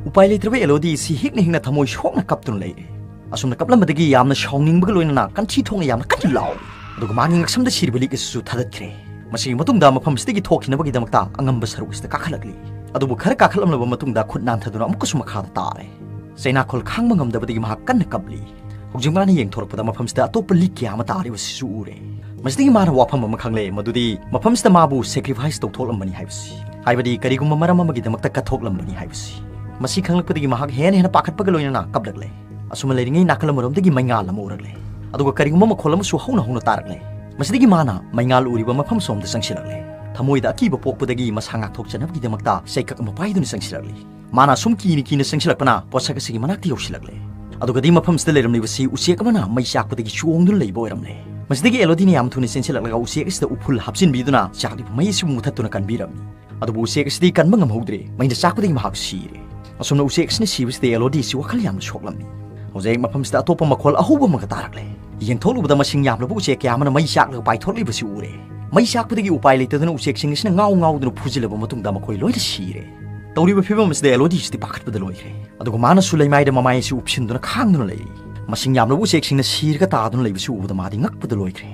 ꯎꯄꯥꯏ ꯂꯩꯇ꯭ꯔꯕ ꯑꯦꯂꯣꯗꯤ ꯑꯁꯤ ꯍꯤꯛꯅ ꯍꯤꯛꯅ ꯊꯃꯣꯏ ꯁꯣꯛꯅ ꯀꯞꯇꯨꯅ ꯂꯩꯔꯦ꯫ ꯑꯁꯨꯝꯅ ꯀꯞꯂꯝꯕꯗꯒꯤ ꯌꯥꯝꯅ ꯁꯥꯎꯅꯤꯡꯕꯒ ꯂꯣꯏꯅꯅ ꯀꯟꯊꯤ ꯊꯣꯛꯅ ꯌꯥꯝꯅ ꯀꯟꯅ ꯂꯥꯎꯔꯤ꯫ ꯑꯗꯨꯒ ꯃꯥꯒꯤ ꯉꯛꯁꯝꯗ ꯁꯤꯔꯤꯕ ꯂꯤꯛ ꯑꯁꯤꯁꯨ ꯊꯥꯗꯠꯈ꯭ꯔꯦ꯫ ꯃꯁꯤꯒꯤ ꯃꯇꯨꯡꯗ ꯃꯐꯝ ꯑꯁꯤꯗꯒꯤ ꯊꯣꯛꯈꯤꯅꯕꯒꯤꯗꯃꯛꯇ ꯑꯉꯝꯕ ꯁꯔꯨꯛ ꯑꯁꯤꯗ ꯀꯥꯈꯠꯂꯛꯂꯤ꯫ ꯑꯗꯨꯕꯨ ꯈꯔ ꯀꯥꯈꯠꯂꯝꯂꯕ ꯃꯇꯨꯡꯗ ꯈꯨꯠ ꯅꯥꯟꯊꯗꯨꯅ ꯑꯃꯨꯛꯀꯁꯨ ꯃꯈꯥꯗ ꯇꯥꯔꯦ꯫ ꯆꯩꯅꯥꯈꯣꯜ ꯈꯥꯡꯕ ꯉꯝꯗꯕꯗꯒꯤ ꯃꯍꯥꯛ ꯀꯟꯅ ꯀꯞꯂꯤ꯫ ꯍꯧꯖꯤꯛ ꯃꯥꯅ ꯌꯦꯡꯊꯣꯔꯛꯄꯗ ꯃꯐꯝꯁꯤꯗ ꯑꯇꯣꯞꯄ ꯂꯤꯛ ꯀꯌꯥ ꯑꯃ ꯇꯥꯔꯤꯕꯁꯤꯁꯨ ꯎꯔꯦ꯫ ꯃꯁꯤꯗꯒꯤ ꯃꯥꯅ ꯋꯥꯐꯝ ꯑꯃ ꯈꯪꯂꯦ, ꯃꯗꯨꯗꯤ ꯃꯐꯝꯁꯤꯗ ꯃꯥꯕꯨ ꯁꯦꯀ꯭ꯔꯤꯐꯥꯏꯁ ꯇꯧꯊꯣꯛꯂꯝꯕꯅꯤ ꯍꯥꯏꯕꯁꯤ꯫ ꯍꯥꯏꯕꯗꯤ ꯀꯔꯤꯒꯨꯝꯕ ꯃꯔꯝ ꯑꯃꯒꯤꯗꯃꯛꯇ ꯀꯠꯊꯣꯛꯂꯝꯕꯅꯤ ꯍꯥꯏꯕꯁꯤ꯫ ꯃꯁꯤ ꯈꯪꯂꯛꯄꯗꯒꯤ ꯃꯍꯥꯛ ꯍꯦꯟꯅ ꯍꯦꯟꯅ ꯄꯥꯈꯠꯄꯒ ꯂꯣꯏꯅꯅ ꯀꯞꯂꯛꯂꯦ꯫ ꯑꯁꯨꯝꯅ ꯂꯩꯔꯤꯉꯩ ꯅꯥꯀꯜ ꯑꯃꯔꯣꯝꯗꯒꯤ ꯃꯩꯉꯥꯜ ꯑꯃ ꯎꯔꯛꯂꯦ꯫ ꯑꯗꯨꯒ ꯀꯔꯤꯒꯨꯝꯕ ꯃꯈꯣꯜ ꯑꯃꯁꯨ ꯍꯧꯅ ꯍꯧꯅ ꯇꯥꯔꯛꯂꯦ꯫ ꯃꯁꯤꯗꯒꯤ ꯃꯥꯅ ꯃꯩꯉꯥꯜ ꯎꯔꯤꯕ ꯃꯐꯝ ꯁꯣꯝꯗ ꯆꯪꯁꯤꯜꯂꯛꯂꯦ꯫ ꯊꯃꯣꯏꯗ ꯑꯀꯤꯕ ꯄꯣꯛꯄꯗꯒꯤ ꯃꯁꯥ ꯉꯥꯛꯊꯣꯛꯆꯅꯕꯒꯤꯗꯃꯛꯇ ꯆꯩꯀꯛ ꯑꯃ ꯄꯥꯏꯗꯨꯅ ꯆꯪꯁꯤꯜꯂꯛꯂꯤ꯫ ꯃꯥꯅ ꯑꯁꯨꯝ ꯀꯤꯅ ꯀꯤꯅ ꯆꯪꯁꯤꯜꯂꯛꯄꯅ ꯄꯣꯠꯁꯛ ꯑꯁꯤꯒꯤ ꯃꯅꯥꯛꯇ ꯌꯧꯁꯤꯜꯂꯛꯂꯦ꯫ ꯑꯗꯨꯒꯗꯤ ꯃꯐꯝꯁꯤꯗ ꯂꯩꯔꯝꯂꯤꯕꯁꯤ ꯎꯆꯦꯛ ꯑꯃꯅ ꯃꯩ ꯆꯥꯛꯄꯗꯒꯤ ꯆꯣꯡꯗꯨꯅ ꯂꯩꯕ ꯑꯣꯏꯔꯝꯂꯦ꯫ ꯃꯁꯤꯗꯒꯤ ꯑꯦꯂꯣꯗꯤꯅ ꯌꯥꯝ ꯊꯨꯅ ꯆꯦꯟꯁꯤꯜꯂꯛꯂꯒ ꯎꯆꯦꯛ ꯑꯁꯤꯗ ꯎꯐꯨꯜ ꯍꯥꯞꯆꯤꯟꯕꯤꯗꯨꯅ ꯆꯥꯛꯂꯤꯕ ꯃꯩ ꯑꯁꯤꯕꯨ ꯃꯨꯊꯠꯇꯨꯅ ꯀꯟꯕꯤꯔꯝꯃꯤ꯫ ꯑꯗꯨꯕꯨ ꯎꯆꯦꯛ ꯑꯁꯤꯗꯤ ꯀꯟꯕ ꯉꯝꯍꯧꯗ꯭ꯔꯦ, ꯃꯩꯅ ꯆꯥꯛꯄꯗꯒꯤ ꯃꯍꯥꯛ ꯁꯤꯔꯦ꯫ ꯑꯁꯨꯝꯅ ꯎꯆꯦꯛ ꯑꯁꯤꯅ ꯁꯤꯕꯁꯤꯗ ꯑꯦꯂꯣꯗꯤ ꯑꯁꯤ ꯋꯥꯈꯜ ꯌꯥꯝꯅ ꯁꯣꯛꯂꯝꯃꯤ꯫ ꯍꯧꯖꯤꯛ ꯃꯐꯝꯁꯤꯗ ꯑꯇꯣꯞꯄ ꯃꯈꯣꯜ ꯑꯍꯧꯕ ꯑꯃꯒ ꯇꯥꯔꯛꯂꯦ꯫ ꯌꯦꯡꯊꯣꯛꯂꯨꯕꯗ ꯃꯁꯤꯡ ꯌꯥꯝꯂꯕ ꯎꯆꯦꯛ ꯀꯌꯥ ꯑꯃꯅ ꯃꯩ ꯆꯥꯛꯂꯒ ꯄꯥꯏꯊꯣꯛꯂꯤꯕꯁꯤ ꯎꯔꯦ꯫ ꯃꯩ ꯆꯥꯛꯄꯗꯒꯤ ꯎꯄꯥꯏ ꯂꯩꯇꯗꯨꯅ ꯎꯆꯦꯛꯁꯤꯡ ꯑꯁꯤꯅ ꯉꯥꯎ ꯉꯥꯎꯗꯨꯅ ꯐꯨꯖꯤꯜꯂꯕ ꯃꯇꯨꯡꯗ ꯃꯈꯣꯏ ꯂꯣꯏꯅ ꯁꯤꯔꯦ꯫ ꯇꯧꯔꯤꯕ ꯐꯤꯕꯝ ꯑꯁꯤꯗ ꯑꯦꯂꯣꯗꯤ ꯑꯁꯤꯗꯤ ꯄꯥꯈꯠꯄꯗ ꯂꯣꯏꯈ꯭ꯔꯦ꯫ ꯑꯗꯨꯒ ꯃꯥꯅꯁꯨ ꯂꯩꯃꯥꯏꯗ ꯃꯃꯥꯏ ꯑꯁꯤ ꯎꯞꯁꯤꯟꯗꯨꯅ ꯈꯥꯡꯗꯨꯅ ꯂꯩꯔꯤ꯫ ꯃꯁꯤꯡ ꯌꯥꯝꯂꯕ ꯎꯆꯦꯛꯁꯤꯡꯅ ꯁꯤꯔꯒ ꯇꯥꯗꯨꯅ ꯂꯩꯕꯁꯤ ꯎꯕꯗ ꯃꯥꯗꯤ ꯉꯛꯄꯗ ꯂꯣꯏꯈ꯭ꯔꯦ꯫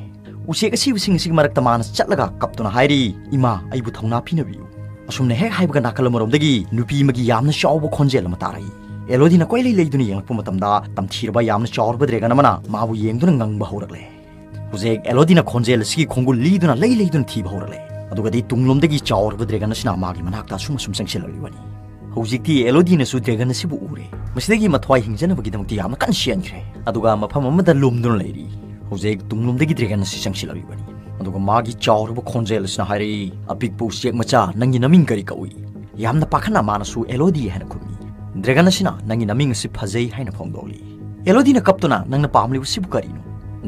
ꯎꯆꯦꯛ ꯑꯁꯤꯕꯁꯤꯡ ꯑꯁꯤꯒꯤ ꯃꯔꯛꯇ ꯃꯥꯅ ꯆꯠꯂꯒ ꯀꯞꯇꯨꯅ ꯍꯥꯏꯔꯤ, "ꯏꯃꯥ, ꯑꯩꯕꯨ ꯊꯧꯅꯥ ꯄꯤꯅꯕꯤꯌꯨ"꯫ ꯑꯁꯨꯝꯅ ꯍꯦꯛ ꯍꯥꯏꯕꯒ ꯅꯥꯀꯜ ꯑꯃꯔꯣꯝꯗꯒꯤ ꯅꯨꯄꯤ ꯑꯃꯒꯤ ꯌꯥꯝꯅ ꯆꯥꯎꯕ ꯈꯣꯟꯖꯦꯜ ꯑꯃ ꯇꯥꯔꯛꯏ꯫ ꯑꯦꯂꯣꯗꯤꯅ ꯀꯣꯏꯂꯩ ꯂꯩꯗꯨꯅ ꯌꯦꯡꯂꯛꯄ ꯃꯇꯝꯗ ꯇꯝꯊꯤꯔꯕ ꯌꯥꯝꯅ ꯆꯥꯎꯔꯕ ꯗ꯭ꯔꯦꯒꯟ ꯑꯃꯅ ꯃꯥꯕꯨ ꯌꯦꯡꯗꯨꯅ ꯉꯪꯕ ꯍꯧꯔꯛꯂꯦ꯫ ꯍꯧꯖꯤꯛ ꯑꯦꯂꯣꯗꯤꯅ ꯈꯣꯟꯖꯦꯜ ꯑꯁꯤꯒꯤ ꯈꯣꯡꯒꯨꯜ ꯂꯤꯗꯨꯅ ꯂꯩ ꯂꯩꯗꯨꯅ ꯊꯤꯕ ꯍꯧꯔꯛꯂꯦ꯫ ꯑꯗꯨꯒꯗꯤ ꯇꯨꯡꯂꯣꯝꯗꯒꯤ ꯆꯥꯎꯔꯕ ꯗ꯭ꯔꯦꯒꯟ ꯑꯁꯤꯅ ꯃꯥꯒꯤ ꯃꯅꯥꯛꯇ ꯑꯁꯨꯝ ꯑꯁꯨꯝ ꯆꯪꯁꯤꯜꯂꯛꯂꯤꯕꯅꯤ꯫ ꯍꯧꯖꯤꯛꯇꯤ ꯑꯦꯂꯣꯗꯤꯅꯁꯨ ꯗ꯭ꯔꯦꯒꯟ ꯑꯁꯤꯕꯨ ꯎꯔꯦ꯫ ꯃꯁꯤꯗꯒꯤ ꯃꯊ꯭ꯋꯥꯏ ꯍꯤꯡꯖꯅꯕꯒꯤꯗꯃꯛꯇ ꯌꯥꯝꯅ ꯀꯟꯅ ꯆꯦꯟꯈ꯭ꯔꯦ꯫ ꯑꯗꯨꯒ ꯃꯐꯝ ꯑꯃꯗ ꯂꯨꯝꯗꯨꯅ ꯂꯩꯔꯤ꯫ ꯍꯧꯖꯤꯛ ꯇꯨꯡꯂꯣꯝꯗꯒꯤ ꯗ꯭ꯔꯦꯒꯟ ꯑꯁꯤ ꯆꯪꯁꯤꯜꯂꯛꯂꯤꯕꯅꯤ꯫ ꯑꯗꯨꯒ ꯃꯥꯒꯤ ꯆꯥꯎꯔꯕ ꯈꯣꯟꯖꯦꯜ ꯑꯁꯤꯅ ꯍꯥꯏꯔꯛꯏ, "ꯑꯄꯤꯛꯄ ꯎꯆꯦꯛ ꯃꯆꯥ, ꯅꯪꯒꯤ ꯅꯃꯤꯡ ꯀꯔꯤ ꯀꯧꯏ?" ꯌꯥꯝꯅ ꯄꯥꯈꯠꯅ ꯃꯥꯅꯁꯨ ꯑꯦꯂꯣꯗꯤ ꯍꯥꯏꯅ ꯈꯨꯝꯃꯤ꯫ ꯗ꯭ꯔꯦꯒꯟ ꯑꯁꯤꯅ ꯅꯪꯒꯤ ꯅꯃꯤꯡ ꯑꯁꯤ ꯐꯖꯩ ꯍꯥꯏꯅ ꯐꯣꯡꯗꯣꯛꯂꯤ꯫ ꯑꯦꯂꯣꯗꯤꯅ ꯀꯞꯇꯨꯅ, "ꯅꯪꯅ ꯄꯥꯝꯂꯤꯕꯁꯤꯕꯨ ꯀꯔꯤꯅꯣ?"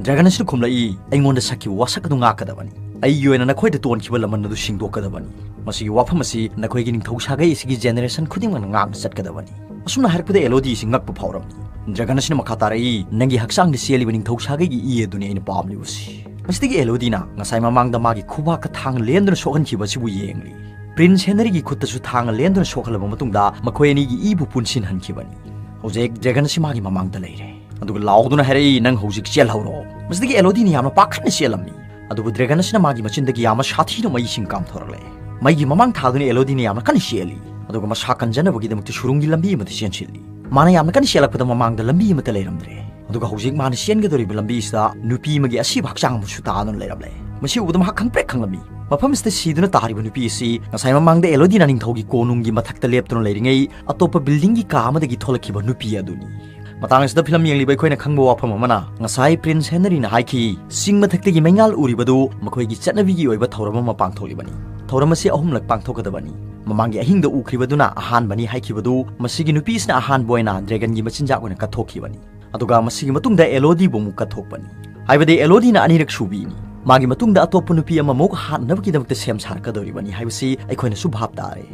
ꯗ꯭ꯔꯦꯒꯟ ꯑꯁꯤꯅ ꯈꯨꯝꯂꯛꯏ, "ꯑꯩꯉꯣꯟꯗ ꯁꯛꯈꯤꯕ ꯋꯥꯁꯛ ꯑꯗꯨ ꯉꯥꯛꯀꯗꯕꯅꯤ꯫ ꯑꯩꯒꯤ ꯑꯣꯏꯅ ꯅꯈꯣꯏꯗ ꯇꯣꯟꯈꯤꯕ ꯂꯃꯟ ꯑꯗꯨ ꯁꯤꯡꯗꯣꯛꯀꯗꯕꯅꯤ꯫ ꯃꯁꯤꯒꯤ ꯋꯥꯐꯝ ꯑꯁꯤ ꯅꯈꯣꯏꯒꯤ ꯅꯤꯡꯊꯧ ꯁꯥꯒꯩ ꯑꯁꯤꯒꯤ ꯖꯦꯅꯦꯔꯦꯁꯟ ꯈꯨꯗꯤꯡꯃꯛꯅ ꯉꯥꯛꯅ ꯆꯠꯀꯗꯕꯅꯤ"꯫ ꯑꯁꯨꯝꯅ ꯍꯥꯏꯔꯛꯄꯗ ꯑꯦꯂꯣꯗꯤ ꯑꯁꯤ ꯉꯛꯄ ꯐꯥꯎꯔꯝꯃꯤ꯫ ꯗ꯭ꯔꯦꯒꯟ ꯑꯁꯤꯅ ꯃꯈꯥ ꯇꯥꯔꯛꯏ, "ꯅꯪꯒꯤ ꯍꯛꯆꯥꯡꯗ ꯆꯦꯜꯂꯤꯕ ꯅꯤꯡꯊꯧ ꯁꯥꯒꯩꯒꯤ ꯏ ꯑꯗꯨꯅꯤ ꯑꯩꯅ ꯄꯥꯝꯂꯤꯕꯁꯤ"꯫ ꯃꯁꯤꯗꯒꯤ ꯑꯦꯂꯣꯗꯤꯅ ꯉꯁꯥꯏ ꯃꯃꯥꯡꯗ ꯃꯥꯒꯤ ꯈꯨꯕꯥꯛꯀ ꯊꯥꯡ ꯂꯦꯟꯗꯨꯅ ꯁꯣꯛꯍꯟꯈꯤꯕ ꯑꯁꯤꯕꯨ ꯌꯦꯡꯂꯤ꯫ ꯄ꯭ꯔꯤꯟꯁ ꯍꯦꯅꯔꯤꯒꯤ ꯈꯨꯠꯇꯁꯨ ꯊꯥꯡ ꯂꯦꯟꯗꯨꯅ ꯁꯣꯛꯍꯜꯂꯕ ꯃꯇꯨꯡꯗ ꯃꯈꯣꯏ ꯑꯅꯤꯒꯤ ꯏꯕꯨ ꯄꯨꯟꯁꯤꯟꯍꯟꯈꯤꯕꯅꯤ꯫ ꯍꯧꯖꯤꯛ ꯗ꯭ꯔꯦꯒꯟ ꯑꯁꯤ ꯃꯥꯒꯤ ꯃꯃꯥꯡꯗ ꯂꯩꯔꯦ꯫ ꯑꯗꯨꯒ ꯂꯥꯎꯗꯨꯅ ꯍꯥꯏꯔꯛꯏ, "ꯅꯪ ꯍꯧꯖꯤꯛ ꯆꯦꯜꯍꯧꯔꯣ"꯫ ꯃꯁꯤꯗꯒꯤ ꯑꯦꯂꯣꯗꯤꯅ ꯌꯥꯝꯅ ꯄꯥꯈꯠꯅ ꯆꯦꯜꯂꯝꯃꯤ꯫ ꯑꯗꯨꯕꯨ ꯗ꯭ꯔꯦꯒꯟ ꯑꯁꯤꯅ ꯃꯥꯒꯤ ꯃꯆꯤꯟꯗꯒꯤ ꯌꯥꯝꯅ ꯁꯥꯊꯤꯅ ꯃꯩꯁꯤꯡ ꯀꯥꯝꯊꯣꯔꯛꯂꯦ꯫ ꯃꯩꯒꯤ ꯃꯃꯥꯡ ꯊꯥꯗꯨꯅ ꯑꯦꯂꯣꯗꯤꯅ ꯌꯥꯝꯅ ꯀꯟꯅ ꯆꯦꯜꯂꯤ꯫ ꯑꯗꯨꯒ ꯃꯁꯥ ꯀꯟꯖꯅꯕꯒꯤꯗꯃꯛꯇ ꯁꯨꯔꯨꯡꯒꯤ ꯂꯝꯕꯤ ꯑꯃꯗ ꯆꯦꯟꯁꯤꯜꯂꯤ꯫ ꯃꯥꯅ ꯌꯥꯝꯅ ꯀꯟꯅ ꯆꯦꯜꯂꯛꯄꯗ ꯃꯃꯥꯡꯗ ꯂꯝꯕꯤ ꯑꯃꯠꯇ ꯂꯩꯔꯝꯗ꯭ꯔꯦ꯫ ꯑꯗꯨꯒ ꯍꯧꯖꯤꯛ ꯃꯥꯅ ꯆꯦꯟꯒꯗꯧꯔꯤꯕ ꯂꯝꯕꯤ ꯑꯁꯤꯗ ꯅꯨꯄꯤ ꯑꯃꯒꯤ ꯑꯁꯤꯕ ꯍꯛꯆꯥꯡ ꯑꯃꯁꯨ ꯇꯥꯗꯨꯅ ꯂꯩꯔꯝꯂꯦ꯫ ꯃꯁꯤ ꯎꯕꯗ ꯃꯍꯥꯛ ꯈꯪꯄ꯭ꯔꯦꯛ ꯈꯪꯂꯝꯃꯤ꯫ ꯃꯐꯝ ꯑꯁꯤꯗ ꯁꯤꯗꯨꯅ ꯇꯥꯔꯤꯕ ꯅꯨꯄꯤ ꯑꯁꯤ ꯉꯁꯥꯏ ꯃꯃꯥꯡꯗ ꯑꯦꯂꯣꯗꯤꯅꯥ ꯅꯤꯡꯊꯧꯒꯤ ꯀꯣꯅꯨꯡꯒꯤ ꯃꯊꯛꯇ ꯂꯦꯞꯇꯨꯅ ꯂꯩꯔꯤꯉꯩ ꯑꯇꯣꯞꯄ ꯕꯤꯜꯗꯤꯡꯒꯤ ꯀꯥ ꯑꯃꯗꯒꯤ ꯊꯣꯛꯂꯛꯈꯤꯕ ꯅꯨꯄꯤ ꯑꯗꯨꯅꯤ꯫ ꯃꯇꯥꯡ ꯑꯁꯤꯗ ꯐꯤꯂꯝ ꯌꯦꯡꯂꯤꯕ ꯑꯩꯈꯣꯏꯅ ꯈꯪꯕ ꯋꯥꯐꯝ ꯑꯃꯅ, ꯉꯁꯥꯏ ꯄ꯭ꯔꯤꯟꯁ ꯍꯦꯅꯔꯤꯅ ꯍꯥꯏꯈꯤ, "ꯆꯤꯡ ꯃꯊꯛꯇꯒꯤ ꯃꯩꯉꯥꯜ ꯎꯔꯤꯕꯗꯨ ꯃꯈꯣꯏꯒꯤ ꯆꯠꯅꯕꯤꯒꯤ ꯑꯣꯏꯕ ꯊꯧꯔꯝ ꯑꯃ ꯄꯥꯡꯊꯣꯛꯂꯤꯕꯅꯤ꯫ ꯊꯧꯔꯝ ꯑꯁꯤ ꯑꯍꯨꯝꯂꯛ ꯄꯥꯡꯊꯣꯛꯀꯗꯕꯅꯤ꯫ ꯃꯃꯥꯡꯒꯤ ꯑꯍꯤꯡꯗ ꯎꯈ꯭ꯔꯤꯕꯗꯨꯅ ꯑꯍꯥꯟꯕꯅꯤ" ꯍꯥꯏꯈꯤꯕꯗꯨ ꯃꯁꯤꯒꯤ ꯅꯨꯄꯤꯁꯤꯅ ꯑꯍꯥꯟꯕ ꯑꯣꯏꯅ ꯗ꯭ꯔꯦꯒꯟꯒꯤ ꯃꯆꯤꯟꯖꯥꯛ ꯑꯣꯏꯅ ꯀꯠꯊꯣꯛꯈꯤꯕꯅꯤ꯫ ꯑꯗꯨꯒ ꯃꯁꯤꯒꯤ ꯃꯇꯨꯡꯗ ꯑꯦꯂꯣꯗꯤꯕꯨ ꯑꯃꯨꯛ ꯀꯠꯊꯣꯛꯄꯅꯤ꯫ ꯍꯥꯏꯕꯗꯤ ꯑꯦꯂꯣꯗꯤꯅ ꯑꯅꯤꯔꯛ ꯁꯨꯕꯤꯅꯤ꯫ ꯃꯥꯒꯤ ꯃꯇꯨꯡꯗ ꯑꯇꯣꯞꯄ ꯅꯨꯄꯤ ꯑꯃꯃꯨꯛ ꯍꯥꯠꯅꯕꯒꯤꯗꯃꯛꯇ ꯁꯦꯝ ꯁꯥꯔꯛꯀꯗꯧꯔꯤꯕꯅꯤ ꯍꯥꯏꯕꯁꯤ ꯑꯩꯈꯣꯏꯅꯁꯨ ꯚꯥꯞ ꯇꯥꯔꯦ꯫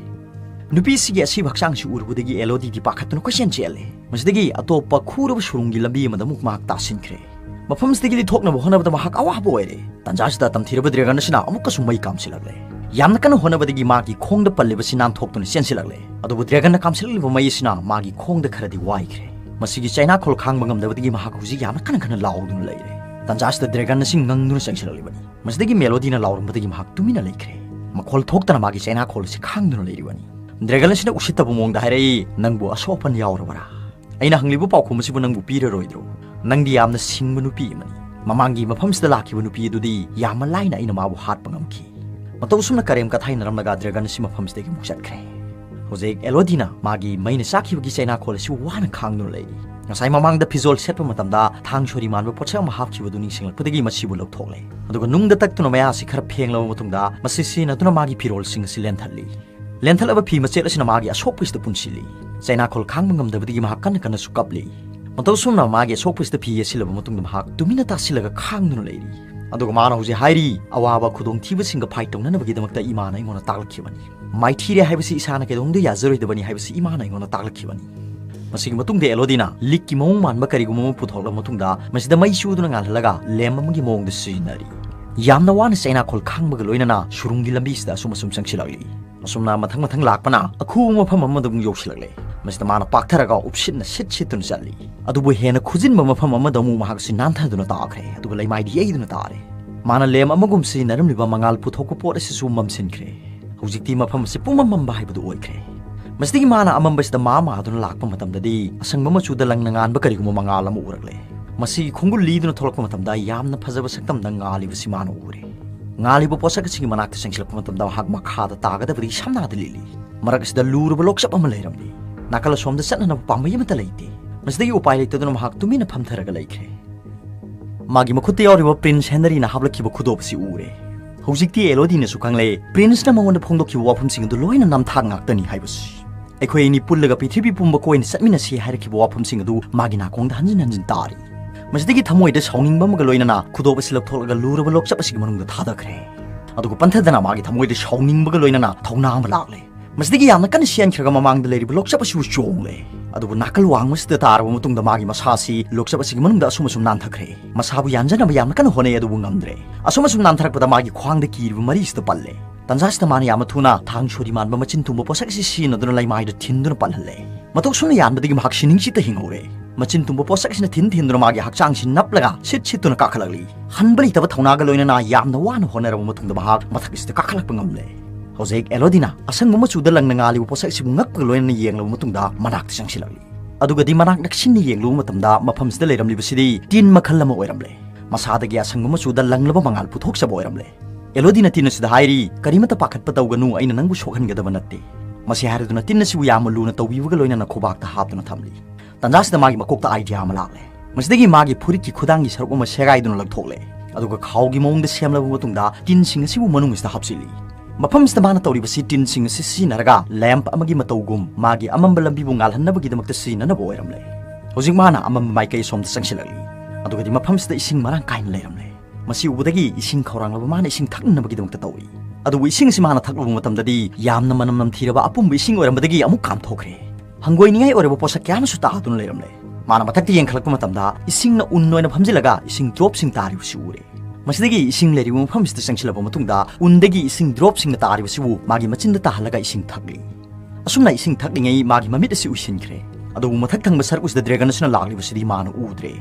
ꯅꯨꯄꯤꯁꯤꯒꯤ ꯑꯁꯤꯕ ꯍꯛꯆꯥꯡꯁꯤ ꯎꯔꯨꯕꯗꯒꯤ ꯑꯦꯂꯣꯗꯤꯗꯤ ꯄꯥꯈꯠꯇꯨꯅ ꯀꯣꯏꯆꯦꯟ ꯆꯦꯜꯂꯦ꯫ ꯃꯁꯤꯗꯒꯤ ꯑꯇꯣꯞꯄ ꯈꯨꯔꯕ ꯁꯨꯔꯨꯡꯒꯤ ꯂꯝꯕꯤ ꯑꯃꯗ ꯑꯃꯨꯛ ꯃꯍꯥꯛ ꯇꯥꯁꯤꯟꯈ꯭ꯔꯦ꯫ ꯃꯐꯝꯁꯤꯗꯒꯤ ꯂꯤꯊꯣꯛꯅꯕ ꯍꯣꯠꯅꯕꯗ ꯃꯍꯥꯛ ꯑꯋꯥꯕ ꯑꯣꯏꯔꯦ꯫ ꯇꯥꯟꯖꯥꯁꯤꯗ ꯇꯝꯊꯤꯔꯕ ꯗ꯭ꯔꯦꯒꯟ ꯑꯁꯤꯅ ꯑꯃꯨꯛꯀꯁꯨ ꯃꯩ ꯀꯥꯝꯁꯤꯜꯂꯛꯂꯦ꯫ ꯌꯥꯝꯅ ꯀꯟꯅ ꯍꯣꯠꯅꯕꯗꯒꯤ ꯃꯥꯒꯤ ꯈꯣꯡꯗ ꯄꯜꯂꯤꯕꯁꯤ ꯅꯥꯟꯊꯣꯛꯇꯨꯅ ꯆꯦꯟꯁꯤꯜꯂꯛꯂꯦ꯫ ꯑꯗꯨꯕꯨ ꯗ꯭ꯔꯦꯒꯟꯅ ꯀꯥꯝꯁꯤꯜꯂꯛꯂꯤꯕ ꯃꯩ ꯑꯁꯤꯅ ꯃꯥꯒꯤ ꯈꯣꯡꯗ ꯈꯔꯗꯤ ꯋꯥꯏꯈ꯭ꯔꯦ꯫ ꯃꯁꯤꯒꯤ ꯆꯩꯅꯥꯈꯣꯜ ꯈꯥꯡꯕ ꯉꯝꯗꯕꯗꯒꯤ ꯃꯍꯥꯛ ꯍꯧꯖꯤꯛ ꯌꯥꯝꯅ ꯀꯟꯅ ꯀꯟꯅ ꯂꯥꯎꯗꯨꯅ ꯂꯩꯔꯦ꯫ ꯇꯥꯟꯖꯥꯁꯤꯗ ꯗ꯭ꯔꯦꯒꯟ ꯑꯁꯤ ꯉꯪꯗꯨꯅ ꯆꯪꯁꯤꯜꯂꯛꯂꯤꯕꯅꯤ꯫ ꯃꯁꯤꯗꯒꯤ ꯃꯦꯂꯣꯗꯤꯅ ꯂꯥꯎꯔꯝꯕꯗꯒꯤ ꯃꯍꯥꯛ ꯇꯨꯃꯤꯟꯅ ꯂꯩꯈ꯭ꯔꯦ꯫ ꯃꯈꯣꯜ ꯊꯣꯛꯇꯅ ꯃꯥꯒꯤ ꯆꯩꯅꯥꯈꯣꯜ ꯑꯁꯤ ꯈꯥꯡꯗꯨꯅ ꯂꯩꯔꯤꯕꯅꯤ꯫ ꯗ꯭ꯔꯦꯒꯟ ꯑꯁꯤꯅ ꯎꯁꯤꯠꯇꯕ ꯃꯑꯣꯡꯗ ꯍꯥꯏꯔꯛꯏ, "ꯅꯪꯕꯨ ꯑꯁꯣꯛ ꯑꯄꯟ ꯌꯥꯎꯔꯕꯔꯥ? ꯑꯩꯅ ꯍꯪꯂꯤꯕ ꯄꯥꯎꯈꯨꯝ ꯑꯁꯤꯕꯨ ꯅꯪꯕꯨ ꯄꯤꯔꯔꯣꯏꯗ꯭ꯔꯣ? ꯅꯪꯗꯤ ꯌꯥꯝꯅ ꯁꯤꯡꯕ ꯅꯨꯄꯤ ꯑꯃꯅꯤ꯫ ꯃꯃꯥꯡꯒꯤ ꯃꯐꯝꯁꯤꯗ ꯂꯥꯛꯈꯤꯕ ꯅꯨꯄꯤ ꯑꯗꯨꯗꯤ ꯌꯥꯝꯅ ꯂꯥꯏꯅ ꯑꯩꯅ ꯃꯥꯕꯨ ꯍꯥꯠꯄ ꯉꯝꯈꯤ"꯫ ꯃꯇꯧ ꯑꯁꯨꯝꯅ ꯀꯔꯦꯝ ꯀꯊꯥꯏꯅꯔꯝꯂꯒ ꯗ꯭ꯔꯦꯒꯟ ꯑꯁꯤ ꯃꯐꯝꯁꯤꯗꯒꯤ ꯑꯃꯨꯛ ꯆꯠꯈ꯭ꯔꯦ꯫ ꯍꯧꯖꯤꯛ ꯑꯦꯂꯣꯗꯤꯅ ꯃꯥꯒꯤ ꯃꯩꯅ ꯆꯥꯛꯈꯤꯕꯒꯤ ꯆꯩꯅꯥꯈꯣꯜ ꯑꯁꯤ ꯋꯥꯅ ꯈꯥꯡꯗꯨꯅ ꯂꯩꯔꯤ꯫ ꯉꯁꯥꯏ ꯃꯃꯥꯡꯗ ꯐꯤꯖꯣꯜ ꯁꯦꯠꯄ ꯃꯇꯝꯗ ꯊꯥꯡ ꯁꯣꯔꯤ ꯃꯥꯟꯕ ꯄꯣꯠꯁꯛ ꯑꯃ ꯍꯥꯞꯈꯤꯕꯗꯨ ꯅꯤꯡꯁꯤꯡꯂꯛꯄꯗꯒꯤ ꯃꯁꯤꯕꯨ ꯂꯧꯊꯣꯛꯂꯦ꯫ ꯑꯗꯨꯒ ꯅꯨꯡꯗ ꯇꯛꯇꯨꯅ ꯃꯌꯥ ꯑꯁꯤ ꯈꯔ ꯐꯦꯡꯂꯕ ꯃꯇꯨꯡꯗ ꯃꯁꯤ ꯁꯤꯖꯤꯟꯅꯗꯨꯅ ꯃꯥꯒꯤ ꯐꯤꯔꯣꯜꯁꯤꯡ ꯑꯁꯤ ꯂꯦꯟꯊꯠꯂꯤ꯫ ꯂꯦꯟꯊꯠꯂꯕ ꯐꯤ ꯃꯆꯦꯠ ꯑꯁꯤꯅ ꯃꯥꯒꯤ ꯑꯁꯣꯛꯄꯁꯤꯗ ꯄꯨꯟꯁꯤꯜꯂꯤ꯫ ꯆꯩꯅꯥꯈꯣꯜ ꯈꯥꯡꯕ ꯉꯝꯗꯕꯗꯒꯤ ꯃꯍꯥꯛ ꯀꯟꯅ ꯀꯟꯅꯁꯨ ꯀꯞꯂꯤ꯫ ꯃꯇꯧ ꯑꯁꯨꯝꯅ ꯃꯥꯒꯤ ꯑꯁꯣꯛꯄꯁꯤꯗ ꯐꯤ ꯌꯦꯠꯁꯤꯜꯂꯕ ꯃꯇꯨꯡꯗ ꯃꯍꯥꯛ ꯇꯨꯃꯤꯟꯅ ꯇꯥꯁꯤꯜꯂꯒ ꯈꯥꯡꯗꯨꯅ ꯂꯩꯔꯤ꯫ ꯑꯗꯨꯒ ꯃꯥꯅ ꯍꯧꯖꯤꯛ ꯍꯥꯏꯔꯤ, "ꯑꯋꯥꯕ ꯈꯨꯗꯣꯡꯊꯤꯕꯁꯤꯡꯒ fight ꯇꯧꯅꯅꯕꯒꯤꯗꯃꯛꯇ ꯏꯃꯥꯅ ꯑꯩꯉꯣꯟꯗ ꯇꯥꯛꯂꯛꯈꯤꯕꯅꯤ꯫ ꯃꯥꯏꯊꯤꯔꯦ ꯍꯥꯏꯕꯁꯤ ꯏꯁꯥꯅ ꯀꯩꯗꯧꯅꯨꯡꯗ ꯌꯥꯖꯔꯣꯏꯗꯕꯅꯤ ꯍꯥꯏꯕꯁꯤ ꯏꯃꯥꯅ ꯑꯩꯉꯣꯟꯗ ꯇꯥꯛꯂꯛꯈꯤꯕꯅꯤ"꯫ ꯃꯁꯤꯒꯤ ꯃꯇꯨꯡꯗ ꯑꯦꯂꯣꯗꯤꯅ ꯂꯤꯛꯀꯤ ꯃꯑꯣꯡ ꯃꯥꯟꯕ ꯀꯔꯤꯒꯨꯝꯕ ꯑꯃ ꯄꯨꯊꯣꯛꯂꯕ ꯃꯇꯨꯡꯗ ꯃꯁꯤꯗ ꯃꯩ ꯆꯨꯗꯨꯅ ꯉꯥꯜꯍꯜꯂꯒ lamp ꯑꯃꯒꯤ ꯃꯑꯣꯡꯗ ꯁꯤꯖꯤꯟꯅꯔꯤ꯫ ꯌꯥꯝꯅ ꯋꯥꯅ ꯆꯩꯅꯥꯈꯣꯜ ꯈꯥꯡꯕꯒ ꯂꯣꯏꯅꯅ ꯁꯨꯔꯨꯡꯒꯤ ꯂꯝꯕꯤꯁꯤꯗ ꯑꯁꯨꯝ ꯑꯁꯨꯝ ꯆꯪꯁꯤꯜꯂꯛꯂꯤ꯫ ꯑꯁꯨꯝꯅ ꯃꯊꯪ ꯃꯊꯪ ꯂꯥꯛꯄꯅ ꯑꯈꯨꯕ ꯃꯐꯝ ꯑꯃꯗ ꯑꯃꯨꯛ ꯌꯧꯁꯤꯜꯂꯛꯂꯦ꯫ ꯃꯁꯤꯗ ꯃꯥꯅ ꯄꯥꯛꯊꯔꯒ ꯎꯞꯁꯤꯠꯅ ꯁꯤꯠ ꯁꯤꯠꯇꯨꯅ ꯆꯠꯂꯤ꯫ ꯑꯗꯨꯕꯨ ꯍꯦꯟꯅ ꯈꯨꯖꯤꯟꯕ ꯃꯐꯝ ꯑꯃꯗ ꯑꯃꯨꯛ ꯃꯍꯥꯛꯁꯤ ꯅꯥꯟꯊꯗꯨꯅ ꯇꯥꯈ꯭ꯔꯦ, ꯑꯗꯨꯒ ꯂꯩꯃꯥꯏꯗ ꯌꯩꯗꯨꯅ ꯇꯥꯔꯦ꯫ ꯃꯥꯅ lamp ꯑꯃꯒꯨꯝ ꯁꯤꯖꯤꯟꯅꯔꯝꯂꯤꯕ ꯃꯉꯥꯜ ꯄꯨꯊꯣꯛꯄ ꯄꯣꯠ ꯑꯁꯤꯁꯨ ꯃꯝꯁꯤꯟꯈ꯭ꯔꯦ꯫ ꯍꯧꯖꯤꯛꯇꯤ ꯃꯐꯝ ꯑꯁꯤ ꯄꯨꯝꯃꯝ ꯃꯝꯕ ꯍꯥꯏꯕꯗꯨ ꯑꯣꯏꯈ꯭ꯔꯦ꯫ ꯃꯁꯤꯗꯒꯤ ꯃꯥꯅ ꯑꯃꯝꯕꯁꯤꯗ ꯃꯥ ꯃꯥꯗꯨꯅ ꯂꯥꯛꯄ ꯃꯇꯝꯗꯗꯤ ꯑꯁꯪꯕ ꯃꯆꯨꯗ ꯂꯪꯅ ꯉꯥꯟꯕ ꯀꯔꯤꯒꯨꯝꯕ ꯃꯉꯥꯜ ꯑꯃ ꯎꯔꯛꯂꯦ꯫ ꯃꯁꯤꯒꯤ ꯈꯣꯡꯒꯨꯜ ꯂꯤꯗꯨꯅ ꯊꯣꯛꯂꯛꯄ ꯃꯇꯝꯗ ꯌꯥꯝꯅ ꯐꯖꯕ ꯁꯛꯇꯝꯗ ꯉꯥꯜꯂꯤꯕꯁꯤ ꯃꯥꯅ ꯎꯔꯦ꯫ ꯉꯥꯜꯂꯤꯕ ꯄꯣꯠꯁꯛ ꯑꯁꯤꯒꯤ ꯃꯅꯥꯛꯇ ꯆꯪꯁꯤꯜꯂꯛꯄ ꯃꯇꯝꯗ ꯃꯍꯥꯛ ꯃꯈꯥꯗ ꯇꯥꯒꯗꯕꯗꯒꯤ ꯁꯝꯅꯥꯗ ꯂꯤꯠꯂꯤ꯫ ꯃꯔꯛ ꯑꯁꯤꯗ ꯂꯨꯔꯕ ꯂꯣꯛꯆꯞ ꯑꯃ ꯂꯩꯔꯝꯂꯤ꯫ ꯅꯥꯀꯜ ꯑꯁꯣꯝꯗ ꯆꯠꯅꯅꯕ ꯄꯥꯝꯕꯩ ꯑꯃꯠꯇ ꯂꯩꯇꯦ꯫ ꯃꯁꯤꯗꯒꯤ ꯎꯄꯥꯏ ꯂꯩꯇꯗꯨꯅ ꯃꯍꯥꯛ ꯇꯨꯃꯤꯟꯅ ꯐꯝꯊꯔꯒ ꯂꯩꯈ꯭ꯔꯦ꯫ ꯃꯥꯒꯤ ꯃꯈꯨꯠꯇ ꯌꯥꯎꯔꯤꯕ Prince Henry ꯅ ꯍꯥꯞꯂꯛꯈꯤꯕ ꯈꯨꯗꯣꯞ ꯑꯁꯤ ꯎꯔꯦ꯫ ꯍꯧꯖꯤꯛꯇꯤ ꯑꯦꯂꯣꯗꯤꯅꯁꯨ ꯈꯪꯂꯦ, Prince ꯅ ꯃꯉꯣꯟꯗ ꯐꯣꯡꯗꯣꯛꯈꯤꯕ ꯋꯥꯐꯝꯁꯤꯡ ꯑꯗꯨ ꯂꯣꯏꯅ ꯅꯝꯊꯥꯛ ꯉꯥꯛꯇꯅꯤ ꯍꯥꯏꯕꯁꯤ꯫ ꯑꯩꯈꯣꯏ ꯑꯅꯤ ꯄꯨꯜꯂꯒ ꯄ꯭ꯔꯤꯊꯤꯕꯤ ꯄꯨꯝꯕ ꯀꯣꯏꯅ ꯆꯠꯃꯤꯟꯅꯁꯤ ꯍꯥꯏꯔꯛꯈꯤꯕ ꯋꯥꯐꯝꯁꯤꯡ ꯑꯗꯨ ꯃꯥꯒꯤ ꯅꯥꯀꯣꯡꯗ ꯍꯟꯖꯤꯟ ꯍꯟꯖꯤꯟ ꯇꯥꯔꯤ꯫ ꯃꯁꯤꯗꯒꯤ ꯊꯃꯣꯏꯗ ꯁꯥꯎꯅꯤꯡꯕ ꯑꯃꯒ ꯂꯣꯏꯅꯅ ꯈꯨꯗꯣꯞ ꯑꯁꯤ ꯂꯧꯊꯣꯛꯂꯒ ꯂꯨꯔꯕ ꯂꯣꯛꯆꯞ ꯑꯁꯤꯒꯤ ꯃꯅꯨꯡꯗ ꯊꯥꯗꯈ꯭ꯔꯦ꯫ ꯑꯗꯨꯒ ꯄꯟꯊꯗꯅ ꯃꯥꯒꯤ ꯊꯃꯣꯏꯗ ꯁꯥꯎꯅꯤꯡꯕꯒ ꯂꯣꯏꯅꯅ ꯊꯧꯅꯥ ꯑꯃ ꯂꯥꯛꯂꯦ꯫ ꯃꯁꯤꯗꯒꯤ ꯌꯥꯝꯅ ꯀꯟꯅ ꯆꯦꯟꯈ꯭ꯔꯒ ꯃꯃꯥꯡꯗ ꯂꯩꯔꯤꯕ ꯂꯣꯛꯆꯞ ꯑꯁꯤꯕꯨ ꯆꯣꯡꯂꯦ꯫ ꯑꯗꯨꯕꯨ ꯅꯥꯀꯜ ꯋꯥꯡꯃꯁꯤꯗ ꯇꯥꯔꯕ ꯃꯇꯨꯡꯗ ꯃꯥꯒꯤ ꯃꯁꯥ ꯑꯁꯤ ꯂꯣꯛꯆꯞ ꯑꯁꯤꯒꯤ ꯃꯅꯨꯡꯗ ꯑꯁꯨꯝ ꯑꯁꯨꯝ ꯅꯥꯟꯊꯈ꯭ꯔꯦ꯫ ꯃꯁꯥꯕꯨ ꯌꯥꯟꯖꯅꯕ ꯌꯥꯝꯅ ꯀꯟꯅ ꯍꯣꯠꯅꯩ, ꯑꯗꯨꯕꯨ ꯉꯝꯗ꯭ꯔꯦ꯫ ꯑꯁꯨꯝ ꯑꯁꯨꯝ ꯅꯥꯟꯊꯔꯛꯄꯗ ꯃꯥꯒꯤ ꯈ꯭ꯋꯥꯡꯗ ꯀꯤꯔꯤꯕ ꯃꯔꯤꯁꯤꯗ ꯄꯜꯂꯦ꯫ ꯇꯟꯖꯥꯁꯤꯗ ꯃꯥꯅ ꯌꯥꯝꯅ ꯊꯨꯅ ꯊꯥꯡ ꯁꯣꯔꯤ ꯃꯥꯟꯕ ꯃꯆꯤꯟ ꯇꯨꯝꯕ ꯄꯣꯠꯁꯛ ꯑꯁꯤ ꯁꯤꯖꯤꯟꯅꯗꯨꯅ ꯂꯩꯃꯥꯏꯗ ꯊꯤꯟꯗꯨꯅ ꯄꯜꯍꯜꯂꯦ꯫ ꯃꯇꯧ ꯁꯨꯝꯅ ꯌꯥꯟꯕꯗꯒꯤ ꯃꯍꯥꯛ ꯁꯤꯅꯤꯡꯁꯤꯠꯇ ꯍꯤꯡꯍꯧꯔꯦ꯫ ꯃꯆꯤꯟ ꯇꯨꯝꯕ ꯄꯣꯠꯁꯛ ꯑꯁꯤꯅ ꯊꯤꯟ ꯊꯤꯟꯗꯨꯅ ꯃꯥꯒꯤ ꯍꯛꯆꯥꯡꯁꯤ ꯅꯞꯂꯒ ꯁꯤꯠ ꯁꯤꯠꯇꯨꯅ ꯀꯥꯈꯠꯂꯛꯂꯤ꯫ ꯍꯟꯕ ꯂꯩꯇꯕ ꯊꯧꯅꯥꯒ ꯂꯣꯏꯅꯅ ꯌꯥꯝꯅ ꯋꯥꯅ ꯍꯣꯠꯅꯔꯕ ꯃꯇꯨꯡꯗ ꯃꯍꯥꯛ ꯃꯊꯛ ꯑꯁꯤꯗ ꯀꯥꯈꯠꯂꯛꯄ ꯉꯝꯂꯦ꯫ ꯍꯧꯖꯤꯛ ꯑꯦꯂꯣꯗꯤꯅ ꯑꯁꯪꯕ ꯃꯆꯨꯗ ꯂꯪꯅ ꯉꯥꯜꯂꯤꯕ ꯄꯣꯠꯁꯛ ꯑꯁꯤꯕꯨ ꯉꯛꯄꯒ ꯂꯣꯏꯅꯅ ꯌꯦꯡꯂꯕ ꯃꯇꯨꯡꯗ ꯃꯅꯥꯛꯇ ꯆꯪꯁꯤꯜꯂꯛꯂꯤ꯫ ꯑꯗꯨꯒꯗꯤ ꯃꯅꯥꯛ ꯅꯛꯁꯤꯟꯅ ꯌꯦꯡꯂꯨꯕ ꯃꯇꯝꯗ ꯃꯐꯝꯁꯤꯗ ꯂꯩꯔꯝꯂꯤꯕꯁꯤꯗꯤ ꯇꯤꯟ ꯃꯈꯜ ꯑꯃ ꯑꯣꯏꯔꯝꯂꯦ꯫ ꯃꯁꯥꯗꯒꯤ ꯑꯁꯪꯕ ꯃꯆꯨꯗ ꯂꯪꯂꯕ ꯃꯉꯥꯜ ꯄꯨꯊꯣꯛꯆꯕ ꯑꯣꯏꯔꯝꯂꯦ꯫ ꯑꯦꯂꯣꯗꯤꯅ ꯇꯤꯟ ꯑꯁꯤꯗ ꯍꯥꯏꯔꯤ, "ꯀꯔꯤꯃꯠꯇ ꯄꯥꯈꯠꯄ ꯇꯧꯒꯅꯨ, ꯑꯩꯅ ꯅꯪꯕꯨ ꯁꯣꯛꯍꯟꯒꯗꯕ ꯅꯠꯇꯦ"꯫ ꯃꯁꯤ ꯍꯥꯏꯔꯗꯨꯅ ꯇꯤꯟ ꯑꯁꯤꯕꯨ ꯌꯥꯝꯅ ꯂꯨꯅ ꯇꯧꯕꯤꯕꯒ ꯂꯣꯏꯅꯅ ꯈꯨꯕꯥꯛꯇ ꯍꯥꯞꯇꯨꯅ ꯊꯝꯂꯤ꯫ ꯇꯟꯖꯥꯁꯤꯗ ꯃꯥꯒꯤ ꯃꯀꯣꯛꯇ idea ꯑꯃ ꯂꯥꯛꯂꯦ꯫ ꯃꯁꯤꯗꯒꯤ ꯃꯥꯒꯤ ꯐꯨꯔꯤꯠꯀꯤ ꯈꯨꯗꯥꯡꯒꯤ ꯁꯔꯨꯛ ꯑꯃ ꯁꯦꯒꯥꯏꯗꯨꯅ ꯂꯧꯊꯣꯛꯂꯦ꯫ ꯑꯗꯨꯒ ꯈꯥꯎꯒꯤ ꯃꯑꯣꯡꯗ ꯁꯦꯝꯂꯕ ꯃꯇꯨꯡꯗ ꯇꯤꯟꯁꯤꯡ ꯑꯁꯤꯕꯨ ꯃꯅꯨꯡ ꯑꯁꯤꯗ ꯍꯥꯞꯆꯤꯜꯂꯤ꯫ ꯃꯐꯝꯁꯤꯗ ꯃꯥꯅ ꯇꯧꯔꯤꯕꯁꯤ ꯇꯤꯟꯁꯤꯡ ꯑꯁꯤ ꯁꯤꯖꯤꯟꯅꯔꯒ lamp ꯑꯃꯒꯤ ꯃꯇꯧꯒꯨꯝ ꯃꯥꯒꯤ ꯑꯃꯝꯕ ꯂꯝꯕꯤꯕꯨ ꯉꯥꯜꯍꯟꯅꯕꯒꯤꯗꯃꯛꯇ ꯁꯤꯖꯤꯟꯅꯅꯕ ꯑꯣꯏꯔꯝꯂꯦ꯫ ꯍꯧꯖꯤꯛ ꯃꯥꯅ ꯑꯃꯝꯕ ꯃꯥꯏꯀꯩ ꯁꯣꯝꯗ ꯆꯪꯁꯤꯜꯂꯛꯂꯤ꯫ ꯑꯗꯨꯒꯗꯤ ꯃꯐꯝꯁꯤꯗ ꯏꯁꯤꯡ ꯃꯔꯥꯡ ꯀꯥꯏꯅ ꯂꯩꯔꯝꯂꯦ꯫ ꯃꯁꯤ ꯎꯕꯗꯒꯤ ꯏꯁꯤꯡ ꯈꯧꯔꯥꯡꯂꯕ ꯃꯥꯅ ꯏꯁꯤꯡ ꯊꯛꯅꯅꯕꯒꯤꯗꯃꯛꯇ ꯇꯧꯏ꯫ ꯑꯗꯨꯕꯨ ꯏꯁꯤꯡ ꯑꯁꯤ ꯃꯥꯅ ꯊꯛꯂꯨꯕ ꯃꯇꯝꯗꯗꯤ ꯌꯥꯝꯅ ꯃꯅꯝ ꯅꯝꯊꯤꯔꯕ ꯑꯄꯨꯝꯕ ꯏꯁꯤꯡ ꯑꯣꯏꯔꯝꯕꯗꯒꯤ ꯑꯃꯨꯛ ꯀꯥꯝꯊꯣꯛꯈ꯭ꯔꯦ꯫ ꯍꯪꯒꯣꯏꯅꯤꯡꯉꯥꯏ ꯑꯣꯏꯔꯕ ꯄꯣꯠꯁꯛ ꯀꯌꯥ ꯑꯃꯁꯨ ꯇꯥꯗꯨꯅ ꯂꯩꯔꯝꯂꯦ꯫ ꯃꯥꯅ ꯃꯊꯛꯇ ꯌꯦꯡꯈꯠꯂꯛꯄ ꯃꯇꯝꯗ ꯏꯁꯤꯡꯅ ꯎꯟ ꯑꯣꯏꯅ ꯐꯝꯖꯤꯜꯂꯒ ꯏꯁꯤꯡ ꯗ꯭ꯔꯣꯞꯁꯤꯡ ꯇꯥꯔꯤꯕꯁꯤ ꯎꯔꯦ꯫ ꯃꯁꯤꯗꯒꯤ ꯏꯁꯤꯡ ꯂꯩꯔꯤꯕ ꯃꯐꯝꯁꯤꯗ ꯆꯪꯁꯤꯜꯂꯕ ꯃꯇꯨꯡꯗ ꯎꯟꯗꯒꯤ ꯏꯁꯤꯡ ꯗ꯭ꯔꯣꯞꯁꯤꯡꯅ ꯇꯥꯔꯤꯕꯁꯤꯕꯨ ꯃꯥꯒꯤ ꯃꯆꯤꯟꯗ ꯇꯥꯍꯜꯂꯒ ꯏꯁꯤꯡ ꯊꯛꯂꯤ꯫ ꯑꯁꯨꯝꯅ ꯏꯁꯤꯡ ꯊꯛꯂꯤꯉꯩ ꯃꯥꯒꯤ ꯃꯃꯤꯠ ꯑꯁꯤ ꯎꯏꯁꯤꯟꯈ꯭ꯔꯦ꯫ ꯑꯗꯨꯕꯨ ꯃꯊꯛ ꯊꯪꯕ ꯁꯔꯨꯛ ꯑꯁꯤꯗ ꯗ꯭ꯔꯦꯒꯟ ꯑꯁꯤꯅ ꯂꯥꯛꯂꯤꯕꯁꯤꯗꯤ ꯃꯥꯅ ꯎꯗ꯭ꯔꯦ꯫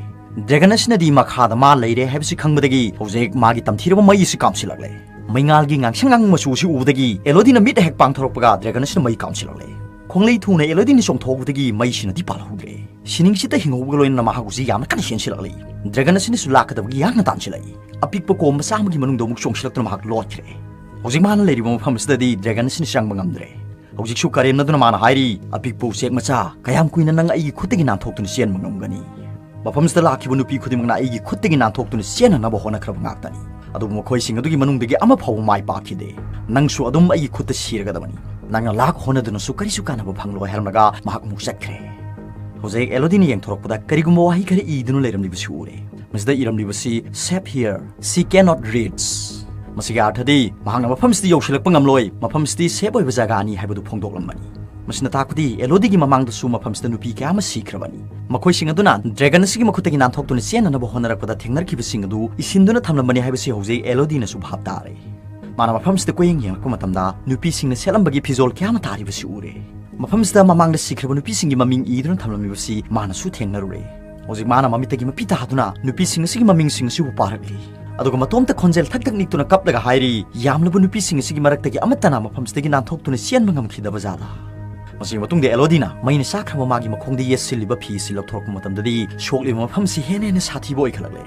ꯗ꯭ꯔꯦꯒꯟ ꯑꯁꯤꯅꯗꯤ ꯃꯈꯥꯗ ꯃꯥ ꯂꯩꯔꯦ ꯍꯥꯏꯕꯁꯤ ꯈꯪꯕꯗꯒꯤ ꯍꯧꯖꯤꯛ ꯃꯥꯒꯤ ꯇꯝꯊꯤꯔꯕ ꯃꯩ ꯑꯁꯤ ꯀꯥꯝꯁꯤꯜꯂꯛꯂꯦ꯫ ꯃꯩꯉꯥꯜꯒꯤ ꯉꯥꯡꯁꯪ ꯉꯥꯡꯕ ꯃꯆꯨ ꯑꯁꯤ ꯎꯕꯗꯒꯤ ꯑꯦꯂꯣꯗꯤꯅ ꯃꯤꯠ ꯍꯦꯛ ꯄꯥꯡꯊꯣꯔꯛꯄꯒ ꯗ꯭ꯔꯦꯒꯟ ꯑꯁꯤꯅ ꯃꯩ ꯀꯥꯝꯁꯤꯜꯂꯛꯂꯦ꯫ ꯈꯣꯡꯂꯩ ꯊꯨꯅ ꯑꯦꯂꯣꯗꯤꯅ ꯆꯣꯡꯊꯣꯛꯍꯧꯕꯗꯒꯤ ꯃꯩꯁꯤꯅꯗꯤ ꯄꯥꯜꯍꯧꯗ꯭ꯔꯦ꯫ ꯁꯤꯅꯤꯡꯁꯤꯠꯇ ꯍꯤꯡꯍꯧꯕꯒ ꯂꯣꯏꯅꯅ ꯃꯍꯥꯛ ꯍꯧꯖꯤꯛ ꯌꯥꯝꯅ ꯀꯟꯅ ꯆꯦꯟꯁꯤꯜꯂꯛꯂꯤ꯫ ꯗ꯭ꯔꯦꯒꯟ ꯑꯁꯤꯅꯁꯨ ꯂꯥꯛꯀꯗꯕꯒꯤ ꯌꯥꯡꯅ ꯇꯥꯟꯁꯤꯜꯂꯛꯏ꯫ ꯑꯄꯤꯛꯄ ꯀꯣꯝ ꯃꯆꯥ ꯑꯃꯒꯤ ꯃꯅꯨꯡꯗ ꯑꯃꯨꯛ ꯆꯣꯡꯁꯤꯜꯂꯛꯇꯨꯅ ꯃꯍꯥꯛ ꯂꯣꯠꯈ꯭ꯔꯦ꯫ ꯍꯧꯖꯤꯛ ꯃꯥꯅ ꯂꯩꯔꯤꯕ ꯃꯐꯝ ꯑꯁꯤꯗꯗꯤ ꯗ꯭ꯔꯦꯒꯟ ꯑꯁꯤꯅ ꯆꯪꯕ ꯉꯝꯗ꯭ꯔꯦ꯫ ꯍꯧꯖꯤꯛꯁꯨ ꯀꯔꯦꯝꯅꯗꯨꯅ ꯃꯥꯅ ꯍꯥꯏꯔꯤ, "ꯑꯄꯤꯛꯄ ꯎꯆꯦꯛ ꯃꯆꯥ, ꯀꯌꯥꯝ ꯀꯨꯏꯅ ꯅꯪ ꯑꯩꯒꯤ ꯈꯨꯠꯇꯒꯤ ꯅꯥꯟꯊꯣꯛꯇꯨꯅ ꯆꯦꯟꯕ ꯉꯝꯒꯅꯤ?" ꯃꯐꯝꯁꯤꯗ ꯂꯥꯛꯈꯤꯕ ꯅꯨꯄꯤ ꯈꯨꯗꯤꯡꯃꯛꯅ ꯑꯩꯒꯤ ꯈꯨꯠꯇꯒꯤ ꯅꯥꯟꯊꯣꯛꯇꯨꯅ ꯆꯦꯟꯅꯅꯕ ꯍꯣꯠꯅꯈ꯭ꯔꯕ ꯉꯥꯛꯇꯅꯤ꯫ ꯑꯗꯨꯕꯨ ꯃꯈꯣꯏꯁꯤꯡ ꯑꯗꯨꯒꯤ ꯃꯅꯨꯡꯗꯒꯤ ꯑꯃ ꯐꯥꯎꯕ ꯃꯥꯏ ꯄꯥꯛꯈꯤꯗꯦ꯫ ꯅꯪꯁꯨ ꯑꯗꯨꯝ ꯑꯩꯒꯤ ꯈꯨꯠꯇ ꯁꯤꯔꯒꯗꯕꯅꯤ꯫ ꯅꯪꯅ ꯂꯥꯛ ꯍꯣꯠꯅꯗꯨꯅꯁꯨ ꯀꯔꯤꯁꯨ ꯀꯥꯟꯅꯕ ꯐꯪꯂꯣꯏ ꯍꯥꯏꯔꯝꯂꯒ ꯃꯍꯥꯛ ꯑꯃꯨꯛ ꯆꯠꯈ꯭ꯔꯦ꯫ ꯍꯧꯖꯤꯛ ꯑꯦꯂꯣꯗꯤꯅ ꯌꯦꯡꯊꯣꯔꯛꯄꯗ ꯀꯔꯤꯒꯨꯝꯕ ꯋꯥꯍꯩ ꯈꯔ ꯏꯗꯨꯅ ꯂꯩꯔꯝꯂꯤꯕꯁꯤ ꯎꯔꯦ꯫ ꯃꯁꯤꯗ ꯏꯔꯝꯂꯤꯕꯁꯤ, "Safe here, she cannot reach." ꯃꯁꯤꯒꯤ ꯑꯥꯔꯊꯗꯤ ꯃꯍꯥꯛꯅ ꯃꯐꯝꯁꯤꯗ ꯌꯧꯁꯤꯜꯂꯛꯄ ꯉꯝꯂꯣꯏ, ꯃꯐꯝꯁꯤꯗꯤ ꯁꯦꯐ ꯑꯣꯏꯕ ꯖꯒꯥꯅꯤ ꯍꯥꯏꯕꯗꯨ ꯐꯣꯡꯗꯣꯛꯂꯝꯕꯅꯤ꯫ ꯃꯁꯤꯅ ꯇꯥꯛꯄꯗꯤ ꯑꯦꯂꯣꯗꯤꯒꯤ ꯃꯃꯥꯡꯗꯁꯨ ꯃꯐꯝꯁꯤꯗ ꯅꯨꯄꯤ ꯀꯌꯥ ꯑꯃ ꯁꯤꯈ꯭ꯔꯕꯅꯤ꯫ ꯃꯈꯣꯏꯁꯤꯡ ꯑꯗꯨꯅ ꯗ꯭ꯔꯦꯒꯟ ꯑꯁꯤꯒꯤ ꯃꯈꯨꯠꯇꯒꯤ ꯅꯥꯟꯊꯣꯛꯇꯨꯅ ꯆꯦꯟꯅꯅꯕ ꯍꯣꯠꯅꯔꯛꯄꯗ ꯊꯦꯡꯅꯔꯛꯈꯤꯕꯁꯤꯡ ꯑꯗꯨ ꯏꯁꯤꯟꯗꯨꯅ ꯊꯝꯂꯝꯕꯅꯤ ꯍꯥꯏꯕꯁꯤ ꯍꯧꯖꯤꯛ ꯑꯦꯂꯣꯗꯤꯅꯁꯨ ꯚꯥꯞ ꯇꯥꯔꯦ꯫ ꯃꯥꯅ ꯃꯐꯝꯁꯤꯗ ꯀꯣꯏꯌꯦꯡ ꯌꯦꯡꯂꯛꯄ ꯃꯇꯝꯗ ꯅꯨꯄꯤꯁꯤꯡꯅ ꯁꯦꯠꯂꯝꯕꯒꯤ ꯐꯤꯖꯣꯜ ꯀꯌꯥ ꯑꯃ ꯇꯥꯔꯤꯕꯁꯤ ꯎꯔꯦ꯫ ꯃꯐꯝꯁꯤꯗ ꯃꯃꯥꯡꯗ ꯁꯤꯈ꯭ꯔꯕ ꯅꯨꯄꯤꯁꯤꯡꯒꯤ ꯃꯃꯤꯡ ꯏꯗꯨꯅ ꯊꯝꯂꯝꯂꯤꯕꯁꯤ ꯃꯥꯅꯁꯨ ꯊꯦꯡꯅꯔꯨꯔꯦ꯫ ꯍꯧꯖꯤꯛ ꯃꯥꯅ ꯃꯃꯤꯠꯇꯒꯤ ꯃꯄꯤ ꯇꯥꯗꯨꯅ ꯅꯨꯄꯤꯁꯤꯡ ꯑꯁꯤꯒꯤ ꯃꯃꯤꯡꯁꯤꯡ ꯑꯁꯤꯕꯨ ꯄꯥꯔꯛꯂꯤ꯫ ꯑꯗꯨꯒ ꯃꯇꯣꯝꯇ ꯈꯣꯟꯖꯦꯜ ꯊꯛ ꯊꯛ ꯅꯤꯛꯇꯨꯅ ꯀꯞꯂꯒ ꯍꯥꯏꯔꯤ, "ꯌꯥꯝꯂꯕ ꯅꯨꯄꯤꯁꯤꯡ ꯑꯁꯤꯒꯤ ꯃꯔꯛꯇꯒꯤ ꯑꯃꯠꯇꯅ ꯃꯐꯝꯁꯤꯗꯒꯤ ꯅꯥꯟꯊꯣꯛꯇꯨꯅ ꯆꯦꯟꯕ ꯉꯝꯈꯤꯗꯕ ꯖꯥꯠꯂꯥ?" ꯃꯁꯤꯒꯤ ꯃꯇꯨꯡꯗ ꯑꯦꯂꯣꯗꯤꯅ ꯃꯩꯅ ꯆꯥꯛꯈ꯭ꯔꯕ ꯃꯥꯒꯤ ꯃꯈꯣꯡꯗ ꯌꯦꯠꯁꯤꯜꯂꯤꯕ ꯐꯤ ꯑꯁꯤ ꯂꯧꯊꯣꯔꯛꯄ ꯃꯇꯝꯗꯗꯤ ꯁꯣꯛꯂꯤꯕ ꯃꯐꯝꯁꯤ ꯍꯦꯟꯅ ꯍꯦꯟꯅ ꯁꯥꯊꯤꯕ ꯑꯣꯏꯈꯠꯂꯛꯂꯦ꯫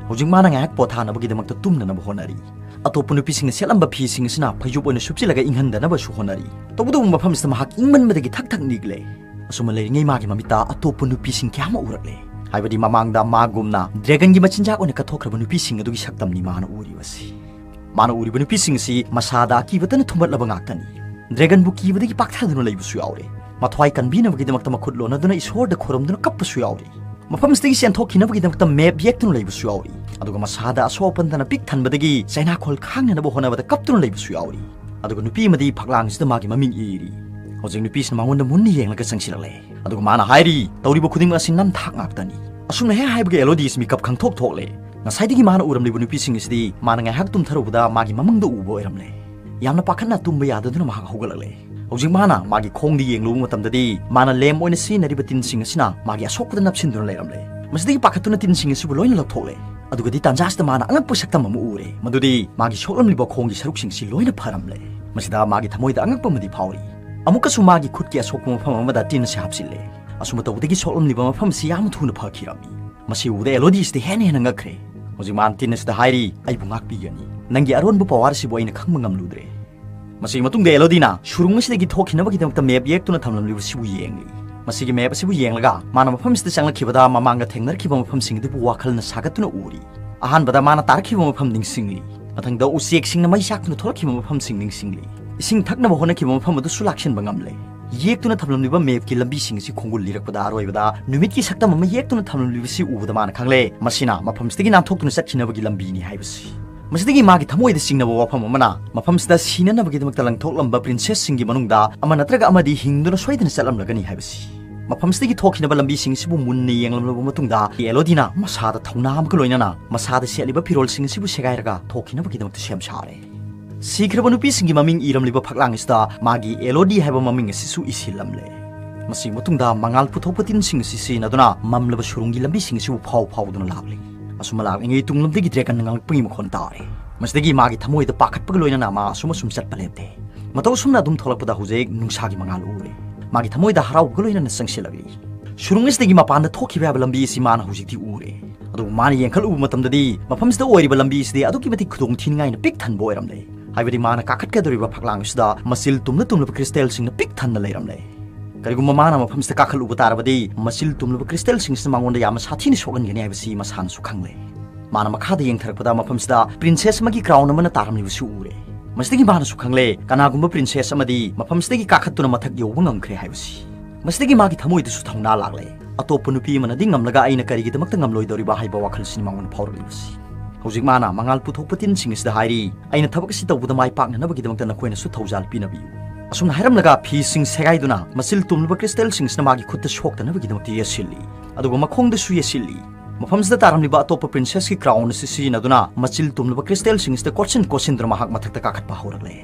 ꯍꯧꯖꯤꯛ ꯃꯥꯅ ꯉꯥꯏꯍꯥꯛ ꯄꯣꯊꯥꯅꯕꯒꯤꯗꯃꯛꯇ ꯇꯨꯝꯅꯅꯕ ꯍꯣꯠꯅꯔꯤ꯫ ꯑꯇꯣꯞꯄ ꯅꯨꯄꯤꯁꯤꯡꯅ ꯁꯦꯠꯂꯝꯕ ꯐꯤꯁꯤꯡ ꯑꯁꯤꯅ ꯐꯩꯖꯨꯞ ꯑꯣꯏꯅ ꯁꯨꯞꯆꯤꯜꯂꯒ ꯏꯪꯍꯟꯗꯅꯕꯁꯨ ꯍꯣꯠꯅꯔꯤ꯫ ꯇꯧꯕꯇꯕꯨ ꯃꯐꯝꯁꯤꯗ ꯃꯍꯥꯛ ꯏꯪꯃꯟꯕꯗꯒꯤ ꯊꯛ ꯊꯛ ꯅꯤꯛꯂꯦ꯫ ꯑꯁꯨꯝꯅ ꯂꯩꯔꯤꯉꯩ ꯃꯥꯒꯤ ꯃꯃꯤꯠꯇ ꯑꯇꯣꯞꯄ ꯅꯨꯄꯤꯁꯤꯡ ꯀꯌꯥ ꯑꯃ ꯎꯔꯛꯂꯦ꯫ ꯍꯥꯏꯕꯗꯤ ꯃꯃꯥꯡꯗ ꯃꯥꯒꯨꯝꯅ ꯗ꯭ꯔꯦꯒꯟꯒꯤ ꯃꯆꯤꯟꯖꯥꯛ ꯑꯣꯏꯅ ꯀꯠꯊꯣꯛꯈ꯭ꯔꯕ ꯅꯨꯄꯤꯁꯤꯡ ꯑꯗꯨꯒꯤ ꯁꯛꯇꯝꯅꯤ ꯃꯥꯅ ꯎꯔꯤꯕꯁꯤ꯫ ꯃꯥꯅ ꯎꯔꯤꯕ ꯅꯨꯄꯤꯁꯤꯡ ꯑꯁꯤ ꯃꯁꯥꯗ ꯑꯀꯤꯕꯇꯅ ꯊꯨꯝꯕꯠꯂꯕ ꯉꯥꯛꯇꯅꯤ꯫ ꯗ꯭ꯔꯦꯒꯟꯕꯨ ꯀꯤꯕꯗꯒꯤ ꯄꯥꯛꯊꯗꯨꯅ ꯂꯩꯕꯁꯨ ꯌꯥꯎꯔꯦ꯫ ꯃꯊ꯭ꯋꯥꯏ ꯀꯟꯕꯤꯅꯕꯒꯤꯗꯃꯛꯇ ꯃꯈꯨꯠ ꯂꯣꯟꯅꯗꯨꯅ ꯏꯁꯣꯔꯗ ꯈꯨꯔꯨꯝꯗꯨꯅ ꯀꯞꯄꯁꯨ ꯌꯥꯎꯔꯤ꯫ ꯃꯐꯝꯁꯤꯗꯒꯤ ꯆꯦꯟꯊꯣꯛꯈꯤꯅꯕꯒꯤꯗꯃꯛꯇ ꯃꯦꯞ ꯌꯦꯛꯇꯨꯅ ꯂꯩꯕꯁꯨ ꯌꯥꯎꯔꯤ꯫ ꯑꯗꯨꯒ ꯃꯁꯥꯗ ꯑꯁꯣꯛ ꯑꯄꯟꯗꯅ ꯄꯤꯛ ꯊꯟꯕꯗꯒꯤ ꯆꯩꯅꯥꯈꯣꯜ ꯈꯥꯡꯅꯅꯕ ꯍꯣꯠꯅꯕꯗ ꯀꯞꯇꯨꯅ ꯂꯩꯕꯁꯨ ꯌꯥꯎꯔꯤ꯫ ꯑꯗꯨꯒ ꯅꯨꯄꯤ ꯑꯃꯗꯤ ꯐꯛꯂꯥꯡꯁꯤꯗ ꯃꯥꯒꯤ ꯃꯃꯤꯡ ꯏꯔꯤ꯫ ꯍꯧꯖꯤꯛ ꯅꯨꯄꯤꯁꯤꯅ ꯃꯉꯣꯟꯗ ꯃꯨꯟꯅ ꯌꯦꯡꯂꯒ ꯆꯪꯁꯤꯜꯂꯛꯂꯦ꯫ ꯑꯗꯨꯒ ꯃꯥꯅ ꯍꯥꯏꯔꯤ, "ꯇꯧꯔꯤꯕ ꯈꯨꯗꯤꯡꯃꯛ ꯑꯁꯤ ꯅꯝꯊꯥꯛ ꯉꯥꯛꯇꯅꯤ꯫" ꯑꯁꯨꯝꯅ ꯍꯦꯛ ꯍꯥꯏꯕꯒ ꯑꯦꯂꯣꯗꯤꯁ ꯃꯤꯀꯞ ꯈꯪꯊꯣꯛ ꯊꯣꯛꯂꯦ꯫ ꯉꯁꯥꯏꯗꯒꯤ ꯃꯥꯅ ꯎꯔꯝꯂꯤꯕ ꯅꯨꯄꯤꯁꯤꯡ ꯑꯁꯤꯗꯤ ꯃꯥꯅ ꯉꯥꯏꯍꯥꯛ ꯇꯨꯝꯊꯔꯨꯕꯗ ꯃꯥꯒꯤ ꯃꯃꯪꯗ ꯎꯕ ꯑꯣꯏꯔꯝꯂꯦ꯫ ꯌꯥꯝꯅ ꯄꯥꯈꯠꯅ ꯇꯨꯝꯕ ꯌꯥꯗꯗꯨꯅ ꯃꯍꯥꯛ ꯍꯧꯒꯠꯂꯛꯂꯦ꯫ ꯍꯧꯖꯤꯛ ꯃꯥꯅ ꯃꯥꯒꯤ ꯈꯣꯡꯗ ꯌꯦꯡꯂꯨꯕ ꯃꯇꯝꯗꯗꯤ ꯃꯥꯅ ꯂꯦꯝ ꯑꯣꯏꯅ ꯁꯤꯖꯤꯟꯅꯔꯤꯕ ꯇꯤꯟꯁꯤꯡ ꯑꯁꯤꯅ ꯃꯥꯒꯤ ꯑꯁꯣꯛꯄꯗ ꯅꯞꯁꯤꯟꯗꯨꯅ ꯂꯩꯔꯝꯂꯦ꯫ ꯃꯁꯤꯗꯒꯤ ꯄꯥꯈꯠꯇꯨꯅ ꯇꯤꯟꯁꯤꯡ ꯑꯁꯤꯕꯨ ꯂꯣꯏꯅ ꯂꯧꯊꯣꯛꯂꯦ꯫ ꯑꯗꯨꯒꯗꯤ ꯇꯥꯟꯖꯥꯁꯤꯗ ꯃꯥꯅ ꯑꯉꯛꯄ ꯁꯛꯇꯝ ꯑꯃ ꯎꯔꯦ, ꯃꯗꯨꯗꯤ ꯃꯥꯒꯤ ꯁꯣꯛꯂꯝꯂꯤꯕ ꯈꯣꯡꯒꯤ ꯁꯔꯨꯛꯁꯤꯡꯁꯤ ꯂꯣꯏꯅ ꯐꯔꯝꯂꯦ꯫ ꯃꯁꯤꯗ ꯃꯥꯒꯤ ꯊꯃꯣꯏꯗ ꯑꯉꯛꯄ ꯑꯃꯗꯤ ꯐꯥꯎꯔꯤ꯫ ꯑꯃꯨꯛꯀꯁꯨ ꯃꯥꯒꯤ ꯈꯨꯠꯀꯤ ꯑꯁꯣꯛꯄ ꯃꯐꯝ ꯑꯃꯗ ꯇꯤꯟ ꯑꯁꯤ ꯍꯥꯞꯆꯤꯜꯂꯦ꯫ ꯑꯁꯨꯝꯅ ꯇꯧꯕꯗꯒꯤ ꯁꯣꯛꯂꯝꯂꯤꯕ ꯃꯐꯝ ꯑꯁꯤ ꯌꯥꯝꯅ ꯊꯨꯅ ꯐꯈꯤꯔꯝꯃꯤ꯫ ꯃꯁꯤ ꯎꯕꯗ ꯑꯦꯂꯣꯗꯤꯁꯤꯗꯤ ꯍꯦꯟꯅ ꯍꯦꯟꯅ ꯉꯛꯈ꯭ꯔꯦ꯫ ꯍꯧꯖꯤꯛ ꯃꯥꯅ ꯇꯤꯟ ꯑꯁꯤꯗ ꯍꯥꯏꯔꯤ, "ꯑꯩꯕꯨ ꯉꯥꯛꯄꯤꯒꯅꯤ꯫ ꯅꯪꯒꯤ ꯑꯔꯣꯟꯕ ꯄꯋꯥꯔ ꯑꯁꯤꯕꯨ ꯑꯩꯅ ꯈꯪꯕ ꯉꯝꯂꯨꯗ꯭ꯔꯦ꯫" ꯃꯁꯤꯒꯤ ꯃꯇꯨꯡꯗ ꯑꯦꯂꯣꯗꯤꯅ ꯁꯨꯔꯨꯡ ꯑꯁꯤꯗꯒꯤ ꯊꯣꯛꯈꯤꯅꯕꯒꯤꯗꯃꯛꯇ ꯃꯦꯞ ꯌꯦꯛꯇꯨꯅ ꯊꯝꯂꯝꯂꯤꯕꯁꯤꯕꯨ ꯌꯦꯡꯂꯤ꯫ ꯃꯁꯤꯒꯤ ꯃꯦꯞ ꯑꯁꯤꯕꯨ ꯌꯦꯡꯂꯒ ꯃꯥꯅ ꯃꯐꯝꯁꯤꯗ ꯆꯪꯂꯛꯈꯤꯕꯗ ꯃꯃꯥꯡꯗ ꯊꯦꯡꯅꯔꯛꯈꯤꯕ ꯃꯐꯝꯁꯤꯡ ꯑꯗꯨꯕꯨ ꯋꯥꯈꯜꯅ ꯁꯥꯒꯠꯇꯨꯅ ꯎꯔꯤ꯫ ꯑꯍꯥꯟꯕꯗ ꯃꯥꯅ ꯇꯥꯔꯛꯈꯤꯕ ꯃꯐꯝ ꯅꯤꯡꯁꯤꯡꯂꯤ꯫ ꯃꯊꯪꯗ ꯎꯆꯦꯛꯁꯤꯡꯅ ꯃꯩ ꯆꯥꯛꯇꯨꯅ ꯊꯣꯛꯂꯛꯈꯤꯕ ꯃꯐꯝꯁꯤꯡ ꯅꯤꯡꯁꯤꯡꯂꯤ꯫ ꯏꯁꯤꯡ ꯊꯛꯅꯕ ꯍꯣꯠꯅꯈꯤꯕ ꯃꯐꯝ ꯑꯗꯨꯁꯨ ꯂꯥꯛꯁꯤꯟꯕ ꯉꯝꯂꯦ꯫ ꯌꯦꯛꯇꯨꯅ ꯊꯝꯂꯝꯂꯤꯕ ꯃꯦꯞꯀꯤ ꯂꯝꯕꯤꯁꯤꯡ ꯑꯁꯤ ꯈꯣꯡꯒꯨꯜ ꯂꯤꯔꯛꯄꯗ ꯑꯔꯣꯏꯕꯗ ꯅꯨꯃꯤꯠꯀꯤ ꯁꯛꯇꯝ ꯑꯃ ꯌꯦꯛꯇꯨꯅ ꯊꯝꯂꯝꯂꯤꯕꯁꯤ ꯎꯕꯗ ꯃꯥꯅ ꯈꯪꯂꯦ, ꯃꯁꯤꯅ ꯃꯐꯝꯁꯤꯗꯒꯤ ꯅꯥꯟꯊꯣꯛꯇꯨꯅ ꯆꯠꯈꯤꯅꯕꯒꯤ ꯂꯝꯕꯤꯅꯤ ꯍꯥꯏꯕꯁꯤ꯫ ꯃꯁꯤꯗꯒꯤ ꯃꯥꯒꯤ ꯊꯃꯣꯏꯗ ꯆꯤꯡꯅꯕ ꯋꯥꯐꯝ ꯑꯃꯅ, ꯃꯐꯝꯁꯤꯗ ꯁꯤꯅꯅꯕꯒꯤꯗꯃꯛꯇ ꯂꯪꯊꯣꯛꯂꯝꯕ ꯄ꯭ꯔꯤꯟꯁꯦꯁꯁꯤꯡꯒꯤ ꯃꯅꯨꯡꯗ ꯑꯃ ꯅꯠꯇ꯭ꯔꯒ ꯑꯃꯗꯤ ꯍꯤꯡꯗꯨꯅ ꯁꯣꯏꯗꯅ ꯆꯠꯂꯝꯂꯒꯅꯤ ꯍꯥꯏꯕꯁꯤ꯫ ꯃꯐꯝꯁꯤꯗꯒꯤ ꯊꯣꯛꯈꯤꯅꯕ ꯂꯝꯕꯤꯁꯤꯡ ꯑꯁꯤꯕꯨ ꯃꯨꯟꯅ ꯌꯦꯡꯂꯝꯂꯕ ꯃꯇꯨꯡꯗ, ꯑꯦꯂꯣꯗꯤꯅ ꯃꯁꯥꯗ ꯊꯧꯅꯥ ꯑꯃꯒ ꯂꯣꯏꯅꯅ ꯃꯁꯥꯗ ꯁꯦꯠꯂꯤꯕ ꯐꯤꯔꯣꯜꯁꯤꯡ ꯑꯁꯤꯕꯨ ꯁꯦꯒꯥꯏꯔꯒ ꯊꯣꯛꯈꯤꯅꯕꯒꯤꯗꯃꯛꯇ ꯁꯦꯝ ꯁꯥꯔꯦ꯫ ꯁꯤꯈ꯭ꯔꯕ ꯅꯨꯄꯤꯁꯤꯡꯒꯤ ꯃꯃꯤꯡ ꯏꯔꯝꯂꯤꯕ ꯐꯛꯂꯥꯡ ꯑꯁꯤꯗ ꯃꯥꯒꯤ ꯑꯦꯂꯣꯗꯤ ꯍꯥꯏꯕ ꯃꯃꯤꯡ ꯑꯁꯤꯁꯨ ꯏꯁꯤꯜꯂꯝꯂꯦ꯫ ꯃꯁꯤꯒꯤ ꯃꯇꯨꯡꯗ ꯃꯉꯥꯜ ꯄꯨꯊꯣꯛꯄ ꯇꯤꯟꯁꯤꯡ ꯑꯁꯤ ꯁꯤꯖꯤꯟꯅꯗꯨꯅ ꯃꯝꯂꯕ ꯁꯨꯔꯨꯡꯒꯤ ꯂꯝꯕꯤꯁꯤꯡ ꯑꯁꯤꯕꯨ ꯐꯥꯎ ꯐꯥꯎꯗꯨꯅ ꯂꯥꯛꯂꯤ꯫ ꯑꯁꯨꯝꯅ ꯂꯥꯛꯂꯤꯉꯩ ꯇꯨꯡꯂꯣꯝꯗꯒꯤ ꯗ꯭ꯔꯦꯒꯟꯅ ꯉꯥꯡꯂꯛꯄꯒꯤ ꯃꯈꯣꯟ ꯇꯥꯔꯦ꯫ ꯃꯁꯤꯗꯒꯤ ꯃꯥꯒꯤ ꯊꯃꯣꯏꯗ ꯄꯥꯈꯠꯄꯒ ꯂꯣꯏꯅꯅ ꯃꯥ ꯑꯁꯨꯝ ꯑꯁꯨꯝ ꯆꯠꯄ ꯂꯦꯞꯇꯦ꯫ ꯃꯇꯧ ꯑꯁꯨꯝꯅ ꯑꯗꯨꯝ ꯊꯣꯛꯂꯛꯄꯗ ꯍꯧꯖꯤꯛ ꯅꯨꯡꯁꯥꯒꯤ ꯃꯉꯥꯜ ꯎꯔꯦ꯫ ꯃꯥꯒꯤ ꯊꯃꯣꯏꯗ ꯍꯔꯥꯎꯕꯒ ꯂꯣꯏꯅꯅ ꯆꯪꯁꯤꯜꯂꯛꯂꯤ꯫ ꯁꯨꯔꯨꯡ ꯑꯁꯤꯗꯒꯤ ꯃꯄꯥꯟꯗ ꯊꯣꯛꯈꯤꯕ ꯌꯥꯕ ꯂꯝꯕꯤ ꯑꯁꯤ ꯃꯥꯅ ꯍꯧꯖꯤꯛꯇꯤ ꯎꯔꯦ꯫ ꯑꯗꯨꯕꯨ ꯃꯥꯅ ꯌꯦꯡꯈꯠꯂꯨꯕ ꯃꯇꯝꯗꯗꯤ ꯃꯐꯝꯁꯤꯗ ꯑꯣꯏꯔꯤꯕ ꯂꯝꯕꯤ ꯑꯁꯤꯗꯤ ꯑꯗꯨꯛꯀꯤ ꯃꯇꯤꯛ ꯈꯨꯗꯣꯡ ꯊꯤꯅꯤꯡꯉꯥꯏꯅ ꯄꯤꯛ ꯊꯟꯕ ꯑꯣꯏꯔꯝꯂꯦ꯫ ꯍꯥꯏꯕꯗꯤ ꯃꯥꯅ ꯀꯥꯈꯠꯀꯗꯧꯔꯤꯕ ꯐꯛꯂꯥꯡ ꯑꯁꯤꯗ ꯃꯆꯤꯜ ꯇꯨꯝꯂ ꯇꯨꯝꯂꯕ ꯀ꯭ꯔꯤꯁꯇꯦꯜꯁꯤꯡꯅ ꯄꯤꯛ ꯊꯟꯅ ꯂꯩꯔꯝꯂꯦ꯫ ꯀꯔꯤꯒꯨꯝꯕ ꯃꯥꯅ ꯃꯐꯝꯁꯤꯗ ꯀꯥꯈꯠꯂꯨꯕ ꯇꯥꯔꯕꯗꯤ ꯃꯆꯤꯜ ꯇꯨꯝꯂꯕ ꯀ꯭ꯔꯤꯁꯇꯦꯜꯁꯤꯡꯁꯤꯅ ꯃꯉꯣꯟꯗ ꯌꯥꯝꯅ ꯁꯥꯊꯤꯅ ꯁꯣꯛꯍꯟꯒꯅꯤ ꯍꯥꯏꯕꯁꯤ ꯃꯁꯥꯅꯁꯨ ꯈꯪꯂꯦ꯫ ꯃꯥꯅ ꯃꯈꯥꯗ ꯌꯦꯡꯊꯔꯛꯄꯗ ꯃꯐꯝꯁꯤꯗ ꯄ꯭ꯔꯤꯟꯁꯦꯁ ꯑꯃꯒꯤ ꯀ꯭ꯔꯥꯎꯟ ꯑꯃꯅ ꯇꯥꯔꯝꯂꯤꯕꯁꯨ ꯎꯔꯦ꯫ ꯃꯁꯤꯗꯒꯤ ꯃꯥꯅꯁꯨ ꯈꯪꯂꯦ, ꯀꯅꯥꯒꯨꯝꯕ princess ꯑꯃꯗꯤ ꯃꯐꯝꯁꯤꯗꯒꯤ ꯀꯥꯈꯠꯇꯨꯅ ꯃꯊꯛ ꯌꯧꯕ ꯉꯝꯈ꯭ꯔꯦ ꯍꯥꯏꯕꯁꯤ꯫ ꯃꯁꯤꯗꯒꯤ ꯃꯥꯒꯤ ꯊꯃꯣꯏꯗꯁꯨ ꯊꯧꯅꯥ ꯂꯥꯛꯂꯦ꯫ ꯑꯇꯣꯞꯄ ꯅꯨꯄꯤ ꯑꯃꯅꯗꯤ ꯉꯝꯂꯒ ꯑꯩꯅ ꯀꯔꯤꯒꯤꯗꯃꯛꯇ ꯉꯝꯂꯣꯏꯗꯧꯔꯤꯕ ꯍꯥꯏꯕ ꯋꯥꯈꯜꯁꯤꯅꯤ ꯃꯉꯣꯟꯗ ꯐꯥꯎꯔꯛꯂꯤꯕꯁꯤ꯫ ꯍꯧꯖꯤꯛ ꯃꯥꯅ ꯃꯉꯥꯜ ꯄꯨꯊꯣꯛꯄ ꯇꯤꯟꯁꯤꯡ ꯑꯁꯤꯗ ꯍꯥꯏꯔꯤ, "ꯑꯩꯅ ꯊꯕꯛ ꯑꯁꯤ ꯇꯧꯕꯗ ꯃꯥꯏ ꯄꯥꯛꯅꯅꯕꯒꯤꯗꯃꯛꯇ ꯅꯈꯣꯏꯅꯁꯨ ꯊꯧꯖꯥꯜ ꯄꯤꯅꯕꯤꯌꯨ꯫" ꯑꯁꯨꯝꯅ ꯍꯥꯏꯔꯝꯂꯒ ꯐꯤꯁꯤꯡ ꯁꯦꯒꯥꯏꯗꯨꯅ ꯃꯆꯤꯜ ꯇꯨꯝꯂꯕ crystalꯁꯤꯡ ꯑꯁꯤꯅ ꯃꯥꯒꯤ ꯈꯨꯠꯇ ꯁꯣꯛꯇꯅꯕꯒꯤꯗꯃꯛꯇ ꯌꯦꯠꯁꯤꯜꯂꯤ, ꯑꯗꯨꯒ ꯃꯈꯣꯡꯗꯁꯨ ꯌꯦꯠꯁꯤꯜꯂꯤ꯫ ꯃꯐꯝꯁꯤꯗ ꯇꯥꯔꯝꯂꯤꯕ ꯑꯇꯣꯞꯄ princessꯀꯤ crown ꯑꯁꯤ ꯁꯤꯖꯤꯟꯅꯗꯨꯅ ꯃꯆꯤꯜ ꯇꯨꯝꯂꯕ crystalꯁꯤꯡ ꯑꯁꯤꯗ ꯀꯣꯠꯁꯤꯟ ꯀꯣꯠꯁꯤꯟꯗꯨꯅ ꯃꯍꯥꯛ ꯃꯊꯛꯇ ꯀꯥꯈꯠꯄ ꯍꯧꯔꯛꯂꯦ꯫